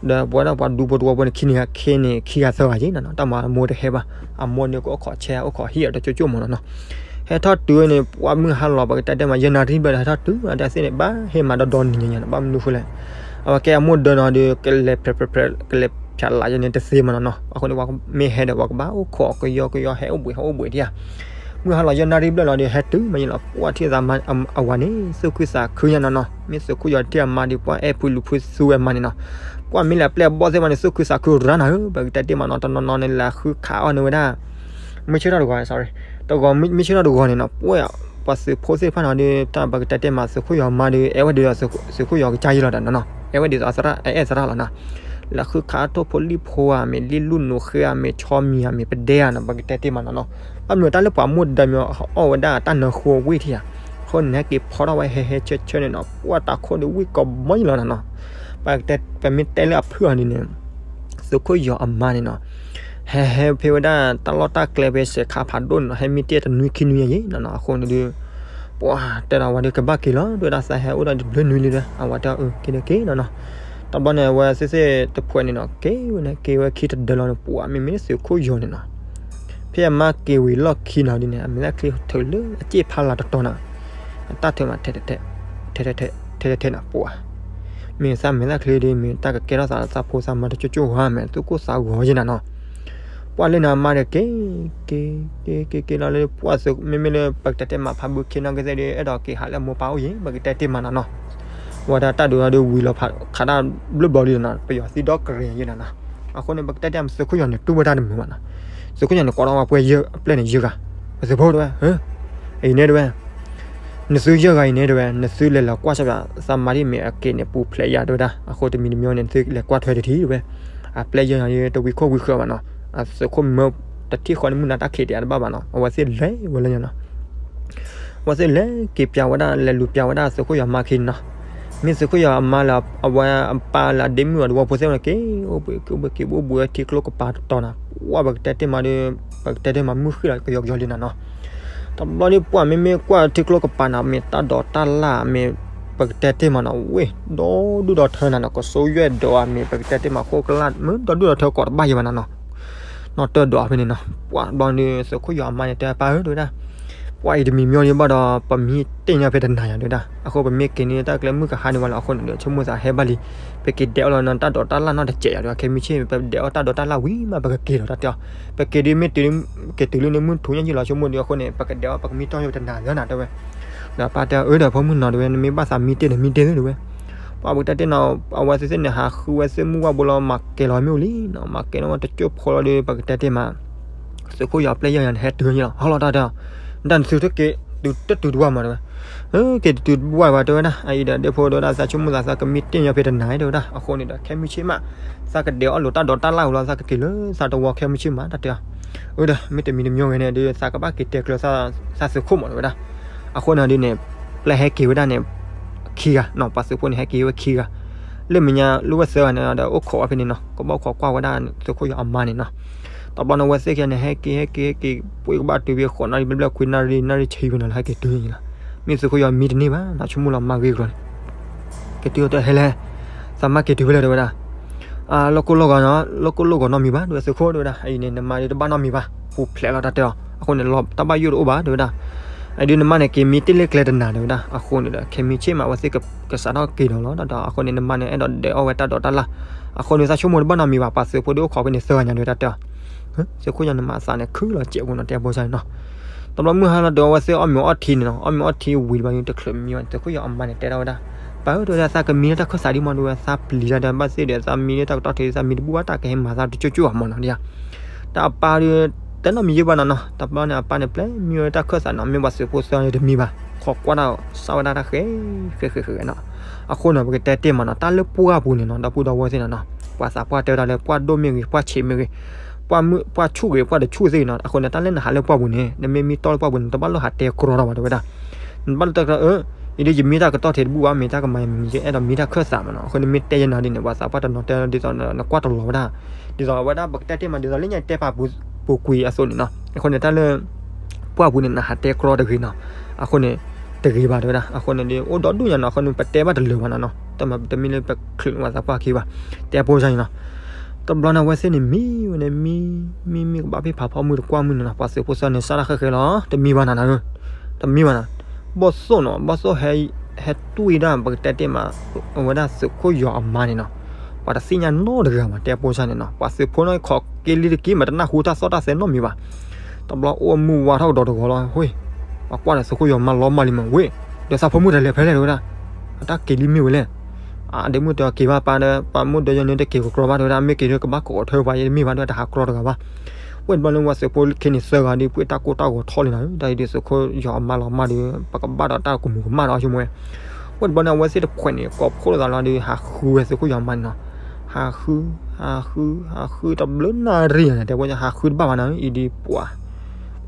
ဒီးပဝဲဒၣ်ပှၤဒူဖိတဝီဖိန့ၣ် ခံန့ၣ် ခံဂၤသၢဂၤက့နီၤနီၤ. တၢ်မၤအမိၢ်တဟဲဘၣ်, အမိၢ်န့ၣ်ကအိၣ်ခိးဆဲ အိၣ်ခိးဟံၣ်အီၤတကၠိကၠိမးနီၤနီၤ. ဟဲထီၣ်တုၤဝဲန့ၣ် ပှၢ်မုၢ်ဟါလီၤ ပကတဲတ့ၢ်မး ယဲၢ်နၣ်ရံၣ်ဘျဲၣ်ဒီး ဟဲထီၣ်တုၤ အတၢ်သ့ၣ်န့ၣ် ဘၣ်ဟ့ၣ်မးဒီဒီနံၤညါညါနီၤ. ဘၣ်မနုၤဃိလဲၣ်, အဝဲကဲအမိၢ်ဒၢနီၤဒီး ကလဲၤဖျဲးဖျဲးဖျဲး ကလဲၤဖျဲးလးယဲန့ၣ်တသ့မးနီၤနီၤ. အဃိန့ၣ် ပှၤမ့ၢ်ဟဲဒီး ပှၤကဘၣ်အိၣ်ခိးကယီကယီ ဟဲအိၣ်ဘှံးဟဲအိၣ်ဘှံးဒံးဧါ. မုၢ်ဟါလီၤ ယဲၢ်နၣ်ရံၣ်ဘျဲၣ်လီၤဒီး ဟဲတုၤမးယဲလီၤ. ပှၢ်ထံၣ်သးမါအဝၤန့ၣ် သူၣ်ခုသးခုညါနီၤနီၤ. မ့ၢ်သုးခိၣ်ယီၤထံၣ်အမါဒီး ပှၢ်အဲၣ်ဖုလူၤဖုသူဝဲမးန့ၣ်နီၤ. ပှၢ်မ့ၢ်လဲၤပျဲၢ်ဘီၣ်သ့ၣ်မးန့ၣ် သူၣ်ခုသးခုရၣ်နၤဧၢ, ပကတဲတ့ၢ်မးနီၤ. တနီၤနီၤန့ၣ် လဲၤဃုခးအီၣ်န့ၢ်ဝဲဒၣ် မုၢ်ဆ့ၣ်ထီၣ်တဂီၤ sorry, တဂီၤမုၢ်ဆ့ၣ်ထီၣ်တဂီၤန့ၣ်နီၤ ပှၢ် ပှၤသုးဖိသ့ၣ်တဖၣ်နီၤဒီး တၢ်ပကတဲတ့ၢ်မး သုးခိၣ်ယီၤမါဒီး အဲၣ်ဝဲဒၣ်ဒီး သုးခိၣ်ယီၤကစၢ်ယဲလီၤတနီၤနီၤ. အဲၣ်ဝဲဒၣ်ဒီးအသရၣ် အဲၣ်သရၣ်လီၤနီၤ. လဲၤဃုခးထိၣ်ဖိလံၣ်ဖိဧါ မ့ၢ်လံၣ်လူၢ်နိးဃ့ဧါ မ့ၢ်ဆီမံၤဧါ မ့ၢ်ပဒဲဧါနီၤ ပကတဲတ့ၢ်မးနီၤနီၤ. ဘၣ်မနုၤတၢ်လၢပှၤမိၢ်ဒၢမ့ၢ်အီၣ်ဝဲဒၣ်တၢ်နၢဃိဝံၣ်ထံဧါ. အဃိန့ၣ် ဟဲက့ၤဖီထီၣ်ဝဲဟဲဟဲဆၢဆၢန့ၣ်နီၤ ပှၢ်တၢ်ခိၣ်ဒီးဝံၣ်ကီးမီၢ်ယဲလီၤနီၤနီၤ. ပမ့ၢ်တဲလၢအဖုၣ်အီၤဒ်န့ၣ် သုးခိၣ်ယီၤအမါန့ၣ်နီၤ ဟဲဟဲဖဲဝဲဒၣ်တၢ်လီၢ်တၢ်ကျဲဖဲစဲးခါဖးဒိၣ်န့ၣ်နီၤ ဟဲမံတ့ၢ်တနွံခံနွံယဲနီၤနီၤ. အဃိန့ၣ်ဒီး ပှၢ်တဲဒီးဝဲဒီး ကဘၣ်က့ၤလီၤ တဲဝဲဒၣ် သးဟဲအိၣ်ဒီးတဘျုးနွံလံဒီး အဝဲတဲအၢ က့ၤဒီးက့ၤနီၤနီၤ. တဘျီန့ၣ် အဝဲသ့ၣ်သ့ၣ်တဖှဲးန့ၣ်နီၤ က့ၤဝဲန့ၣ် က့ၤဝဲခံတဒၢလီၤန့ၣ် ပှၢ်မ့မ့ၢ်သုးခိၣ်ယီၤန့ၣ်နီၤ ဖဲအမါက့ၤဝံၤလီၢ်ခံနီၤဒ်န့ၣ် အမဲာ်သၣ်ချံထုးလၢအစ့ၣ်ဖးလၢ်တတီၤနီၤ အတၢ်ထုးမးထဲထဲထဲ ထဲထဲထဲနီၤ ပှၢ် မ့ၢ်သးမဲာ်သၣ်ချံဒီး မ့ၢ်တၢ်ကကဲထီၣ်သးလၢသးဖိသးမါတကၠိကၠိဧါ မ့ၢ်သူၣ်ကိၢ်သးဂီၤယဲနၤနီၤ. ပှၢ်လၢန့ၣ်အမါဒီးက့ၤ က့ၤ က့ၤ က့ၤ က့ၤလီၤလၢပှၢ်သုး မ့မ့ၢ်လၢပကတဲတ့ၢ်မးဖးဘုခ့နီၢ်ကစဲးဒီး အဲၣ်ဒိးက့ၤဟးလၢအမိၢ်ပၢ်အိၣ်ယဲ ပကတဲတ့ၢ်မးနီၤနီၤ. ဝဲဒၣ်တၢ်ဒုးဒီးဝံၤလီၤဖးခးတၢ်ဘျုးဘျီလံနီၤ ပယီၤသံဒီကရ့ၤယဲနၤနီၤ. အဃိန့ၣ် ပကတဲတ့ၢ်မးသုးခိၣ်ယီၤန့ၣ် တူၢ်ဘၣ်တၢ်တမုာ်ဘၣ်နီၤ. သုးခိၣ်ယီၤန့ၣ် ကိးထီၣ်ဝဲပှဲၤယဲၢ်အပျဲၢ်န့ၣ်ယဲၢ်ဂၤ ပသုးဖိတဲဝဲ အံၤန့ၣ်တဲဝဲ နသုယဲၢ်ဂၤအံၤန့ၣ်တဲဝဲ နသုလဲၤလီၤကွၢ်ဆၢဘၣ် သးမါဒ်မ့ၢ်အက့ၤန့ၣ် ပူၤဖျဲးယၤတဲဝဲဒၣ် အဃိတမံၤတမံၤန့ၣ် နသုလဲၤကွၢ်ထွဲတထံၣ်တဲဝဲ အပျဲၢ်ယဲၢ်ဂၤန့ၣ် တဝံခိၣ်ဝံဃၢၤဘၣ်နီၤ အသုးခိၣ်မၢတထံၣ်ဃီန့ၣ် မုၢ်နၤတၢ်ခံးတယၤတဘၣ်ဘၣ်နီၤ အဝဲသ့ၣ်လဲၤဝဲလၢညါနီၤ အဝဲသ့ၣ်လဲၤက့ၤပျးဝဲဒၣ် လဲၤလူၤပျးဝဲဒၣ်သုးခိၣ်ယီၤမါခံန့ၣ်နီၤ မ့ၢ်သုးခိၣ်ယီၤအမါလၢ အဝဲအပၢ်လၢအဒ့မုၣ်အတဝီဖိသ့ၣ်ဝဲန့ၣ် က့ၤအိၣ်ဘှံး က့ၤအိၣ်ဘှံး က့ၤအိၣ်ဘှံးဝဲထံကျိကပၤတတီၤနီၤ ပှၢ်ပကတဲတ့ၢ်မး မုၢ်ဃ့ၢ်လီၤကယီကယီလံနီၤနီၤ တဘျီဒ်ပှၢ်မ့မ့ၢ်ကွၢ်ထံကျိကပၤနီၤ မ့ၢ်တၢ်ဒိးတၢ်လၢ် မ့ၢ်ပကတဲတ့ၢ်မးနီၤ ဝ့ၢ်ဒီဒူၣ်ဒီထၢနၤနီၤ ကစိယဲၢ်ဒိးဧါ မ့ၢ်ပကတဲတ့ၢ်မး ဃိကလၢ် မ့ၢ်ဒီဒူၣ်ဒီထၢကိးတဘၣ်ယဲဘၣ်နီၤနီၤ နီၢ်တၢၢ်ဒိးဖဲန့ၣ်နီၤ ပှၢ်ဘျီန့ၣ် သုးခိၣ်ယီၤအမါန့ၣ် တဲပၢ်ဧၢ တဲဝဲဒၣ် ပှၢ်အံၤတမံၤမံၤဒံးဘၣ်ဒီး ပမံတ့ၢ်ညီဖဲတနၤယၤ တဲဝဲဒၣ် အဃိပမ့ၢ်က့ၤန့ၣ် တၢ်ကျဲမုၢ်ကဟါန့ၣ်ဝဲလီၤ အဃိန့ၣ်ဒီး ဆိကမိၣ်သးဟဲဘၣ်လံ ပက့ၤဒဲးအီၣ်လီၤနီၤ တၢ်ဒိးတၢ်လၢ်နီတစဲးယၤဒီး ခဲမုၢ်ဆ့ၣ် ပဒဲးအီၣ်တၢ်ဒိးတၢ်လၢ်ဝံၤမး ပကက့ၤလီၤတၢ်တဲအီၤ ပက့ၤဒ်မ့ၢ်တုၤ က့ၤတုၤလၢန့ၣ်မုၢ်ထူညါယံၤလီၤ ဆိကမိၣ်ဒီး အဃိန့ၣ် ပကဒဲးအီၣ် ပကမံတ့ၢ်ညီဖဲတနၤလၢနၤ တဲဝဲ ဒီးပၢ်တဲအၢ ဒီးဖိမုၣ်နီၤ တဲဝဲ နမ့ၢ်ဘၣ်သးမံတ့ၢ်န့ၣ် မံတ့ၢ်လၢ တဲဝဲ ပှၢ်ပကတဲတ့ၢ်နီၤ အဝဲသ့ၣ်သ့ၣ်န့ၣ် ဟးဃုဝဲသ့ၣ်မုၢ်ဝၣ်ဘိလီၤ မၤကဲၤလီၤမ့ၢ်အိၣ်လံနီၤ မၤကဲၤလီၤဝဲတကၠိဖိလီၤဒီး ပကတဲတ့ၢ်မး သုးခိၣ်ယီၤပျဲၢ်ယဲၢ်ဂၤန့ၣ် ဟဲတုၤယဲလီၤ ဟီလီၤတၢ်တဲအီၤ တၢ်နသုတက့ၤ တုၤတတုၤတဝၢ်မး တဲဝဲ က့ၤတတုၤတဝၢ်ဘၣ် တဲဝဲဒၣ် အအံၤဒီးဒဲဖိ တဲဝဲဒၣ် သးဆိကမိၣ်သး သးကမံတ့ၢ်ညီဖဲတနၤ တဲဝဲဒၣ် အဃိန့ၣ်ဒီး ခဲမုၢ်ဆ့ၣ်မး သးကဒဲးအီၣ်လိာ်တၢ်ဒိးတၢ်လၢ်ဝံၤလီၤ သးကက့ၤလၢသးတဝီ ခဲမုၢ်ဆ့ၣ်မး တၢ်တဲအီၤ အၢ ဒီး မ့ၢ်တမံၤတမံၤဂ့ၤန့ၣ်ဒီး သးကဘၣ်က့ၤတဲကျၢၤသးသုးခိၣ်မး တဲဝဲဒၣ် အဃိန့ၣ်ဒ်န့ၣ် ပျဲၢ်ဟဲက့ၤဝဲဒၣ်န့ၣ် ခံဂၤနီၤ ပှၤသုးဖိန့ၣ် ဟဲက့ၤဝဲခံဂၤ လၢမဲာ်ညါ လၢဝဲသၢဂၤန့ၣ်ဒီး အိၣ်ခိးဝဲဖဲန့ၣ်နီၤ ကဘၣ်အိၣ်ခိးကွၢ်ဝဲဒၣ်သုးခိၣ်ယီၤအမါန့ၣ်နီၤ တဘျီန့ၣ် အဝဲသ့ၣ်ခံဂၤန့ၣ် ဟဲက့ၤ ဟဲက့ၤ ဟဲက့ၤ ပှ့ၤကဘၣ်တုၤဖဲဃိးနၣ်ရံၣ်ဘျဲၣ်ဘျဲၣ် ခွံနၣ်ရံၣ် နၣ်ရံၣ်ဆံဖဲန့ၣ်လီၤ ဟဲက့ၤတုၤန့ၣ်လီၤ မ့ၢ်သုးခိၣ်ယီၤမံတန့ၢ်ဘၣ် နဆိကမိၣ်လီၤမါဂ့ၤကလီၤန့ၣ် က့ၤတုၤအီၤတဟဲလဲၣ် သးမါက့ၤတုၤဖဲလဲၣ် တဲဝဲဒၣ် လီၢ်ကိၢ်လီၢ်ဂီၤနီၤ လီၢ်ကိၢ်လီၢ်ဂီၤနီတမံၤဘၣ် တဲဝဲသုးခိၣ် တဲဝဲဒၣ် အံၤန့ၣ် နမါဒ်တဘၣ်နီတမံၤဘၣ် ပူၤဖျဲးလီၤတၢ်တဲအီၤ အဃိန့ၣ် လီၤတၢ်ဘၣ်ယိၣ်တအိၣ်ဘၣ် တဲဝဲဒၣ် အဒုးနမါန့ၣ် က့ၤမံတ့ၢ်လၢကျဲတနၤ တဲဝဲဒၣ် အဃိန့ၣ်ဒီး ခဲမုၢ်ဆ့ၣ်မး အဝဲသ့ၣ်ကစးထီၣ်က့ၤဒီးလီၤ ဒီးအဃိန့ၣ် နမါန့ၣ် အဲၣ်ဒိးဒဲးအီၣ်ဝဲတၢ်ဒိးတၢ်လၢ် အဃိန့ၣ် သးဆိကမိၣ်တဘၣ်နီတမံၤဘၣ် ပှၤသုးဖိဒ်အိၣ်ခိးဖဲန့ၣ်သၢဂၤညါ တဲဝဲဒၣ်တဲအီၤ သုးခိၣ်ယီၤန့ၣ် မၤသးန့ၣ် ခုလီၤစဲးဖိနီၤ တဲဘိဆါန့ၣ်နီၤ တဘျီမုၢ်ဟါလီၤဒီး အဝဲသ့ၣ်အီၣ်မ့ၤအီထံန့ၣ်နီၤ အီၣ်မ့ၤအီထံဝံၤတဘျီ တချုးမံဝဲန့ၣ် သုးခိၣ်ယီၤအမါန့ၣ် တဲထီၣ်ဝဲဒၣ် ပၢ်ဧၢ တဲဝဲဒၣ် သးကမံလၢတၢ်ခၢၣ်သးဒ်မး တဲဝဲ သးပျံၤတၢ်ဒီး ဘၣ်သ့ၣ်ဒီး သးမံလၢတၢ်ကတီၢ်ထံး သးမံတဘူၣ်ဘၣ် တၢ်ကဟဲမၤသးတကၠိကၠိအမးနီၤ တၢ်အပၢ်ဒီး တဲနီတမံၤယံဘၣ်နီၤနီၤ, တဘျီန့ၣ် အပၢ်န့ၣ် ပျဲမံဝဲတၢ်ခၢၣ်သးနီၤ, မ့ၢ်ပှၤသုးဖိသၢဂၤန့ၣ်တမံဘၣ်, ခိးကွၢ်တၢ် စးဝဲဒၣ်တၢ်ဃဲ ဃဲဃဲဃဲနီၤ. အဃိန့ၣ် ပကတဲတ့ၢ်မးနီၤ, တၢ်လၢပှၢ်ပူၤန့ၣ်နီၤ, ဒီပုၢ်ဒီဝဲၢ်သ့ၣ်နီၤနီၤ, ပှၤသးပှၢ်တဲဝဲဒၣ်လၢ ပှၢ်ဒိၣ်မ့ၢ်ဂ့ၤ, ပှၢ်ဆံးမ့ၢ်ဂ့ၤ, ပှၢ်မုၣ်, ပှၢ်ဆူၣ်ဂ့ၤ, ပှၢ်တဆူၣ်သ့ၣ်ဂ့ၤနီၤ, အဃိန့ၣ် တၢ်လၢနဟးလၢပှၢ်ပူၤန့ၣ် နမ့ၢ်မံတီၢ်လၢပှၢ်ပူၤန့ၣ် တဘၣ်လိၣ်ဟးတဲကြီတၢ်ဘၣ် တဲဝဲဒၣ်. နဘၣ်လိၣ်တဲကြီ, အၢ, အံၤဒ်ယမံတၢ်ကတီၢ်ထံးတဘူၣ်ဘၣ်, မ့ၢ်တၢ်ကမၤယမံၤ ယအဲၣ်ဒိးမံတၢ်ခၢၣ်သးမးနီၤ, အဃိန့ၣ်မ့ၢ်တဲယဲနီၤဒ်န့ၣ် ပှၤသးပှၢ်တနီၤတဲဒ်သိး နကွၢ်တလီၤဝဲဒၣ်, ဒ်သိးအဝဲဒၣ်ပကတဲတ့ၢ်မး ဒ်သိးလၢညါတဲပာ်ပူၤ ပူၤကွံာ်အသိးန့ၣ်နီၤ, အဃိန့ၣ် တၢ်လၢ ပှၢ်ပူၤန့ၣ် နဟးတဲကြီတဂ့ၤနီၤ, အဃိန့ၣ် တဂ့ၤဘၣ်တဲဝဲဒၣ်, အဃိန့ၣ်ဒ် အိၣ်ဒီဒူၣ်ညါနီၤ, အဃိန့ၣ် ပတဲဘၣ်တလၢာ်ဘၣ်နီၤနီၤ, တမ့ၢ်လၢပချုးဝဲသးပှၢ်ခံဘၣ်, တဲဖိစၢ်န့ၣ်နီၤ. တဘျီန့ၣ် အဝဲသ့ၣ်န့ၣ်မံဝဲန့ၣ် မံ, မံမံကဘၣ်ဖ့ၣ်ဖးဖီမုၢ်တကွၢ်မုၢ်န့ၣ်နီၤ, ပှၤသုးဖိသၢဂၤန့ၣ် စးတၢ်ဃဲဃဲလီၤ, တမံဘၣ်နၤနၤ, တမံဘၣ်နၤ, ဘီၣ်သိၣ်နီၤ, ဘီၣ်သိၣ် ဟဲတွံၢ်ဒၣ် ပကတဲတ့ၢ်မး အဝဲဒၣ်သုးခိၣ်ယီၤအမါန့ၣ်နီၤ, ပှၤတသ့ၣ်ညါနီတဂၤဘၣ် တဲဖိစၢ်န့ၣ်နီၤ, ပှၤသုးဖိန့ၣ် ခိးက့ၤလံတက့ၢ် မ့ၢ်တနၢ်ဟူတၢ်သီၣ်တၢ်သဲနီတမံၤဘၣ်. တဘျီအိၣ်မုၢ်ဝါထီၣ်ကဒီးတဂီၤလီၤ, ဝ့ၢ်, ပှၤကွၢ်ဒီးသုးခိၣ်ယီၤမါလီၤမၢ်လံမး, ဝ့ၢ်, ဒီးသးဖိမုၣ်တလဲၤဖဲလဲၣ်တဲဝဲဒၣ်, အတၢ်က့ၤလံမ့ၢ်ဝဲလဲၣ်, အဒ့မုၣ်တဲက့ၤဘၣ်ပၢ်ဒီး ပှၤမုၣ်ဒီးယန့ၣ်တက့ၤကကြီဘၣ်တဲဝဲဒၣ်, မ့ၢ်က့ၤဒီးကဘၣ်ကိးထၢပှၤယဲတမ့ၢ်ဘၣ်ဒီး တဟးကြီတဂၤဘၣ်. ဝ့ၢ်တဘျီန့ၣ် ပှၤသုးဖိခံန့ၣ်သၢဂၤဒီး ပှ့ၢ်တၢ်ကိၢ်တၢ်ဂီၤထီၣ်လံနီၤ, တၢ်အံၤဒ်သုးခိၣ်ယီၤအမါလီၤမၢ်ဒီး ပကဘၣ်ဒီးတၢ်ကမူၤကမၣ်ဒီးဆိကမိၣ်ဝဲ. ဝ့ၢ်တဘျီန့ၣ် အဝဲသ့ၣ်တဖှဲးန့ၣ် ကိးဖှိၣ်လိာ်သးလီၤဒီး ဟးဃုဝဲသုးခိၣ်ယီၤမါန့ၣ်နီၤ, ဟးဃု, ဟးဃု, ဟးဃုတဘျုးနၣ်ရံၣ်န့ၣ် တဲဝဲဟးဃုတဘၣ်ဘၣ်နီၤ, အံၤဒ်ပှၤ ပှ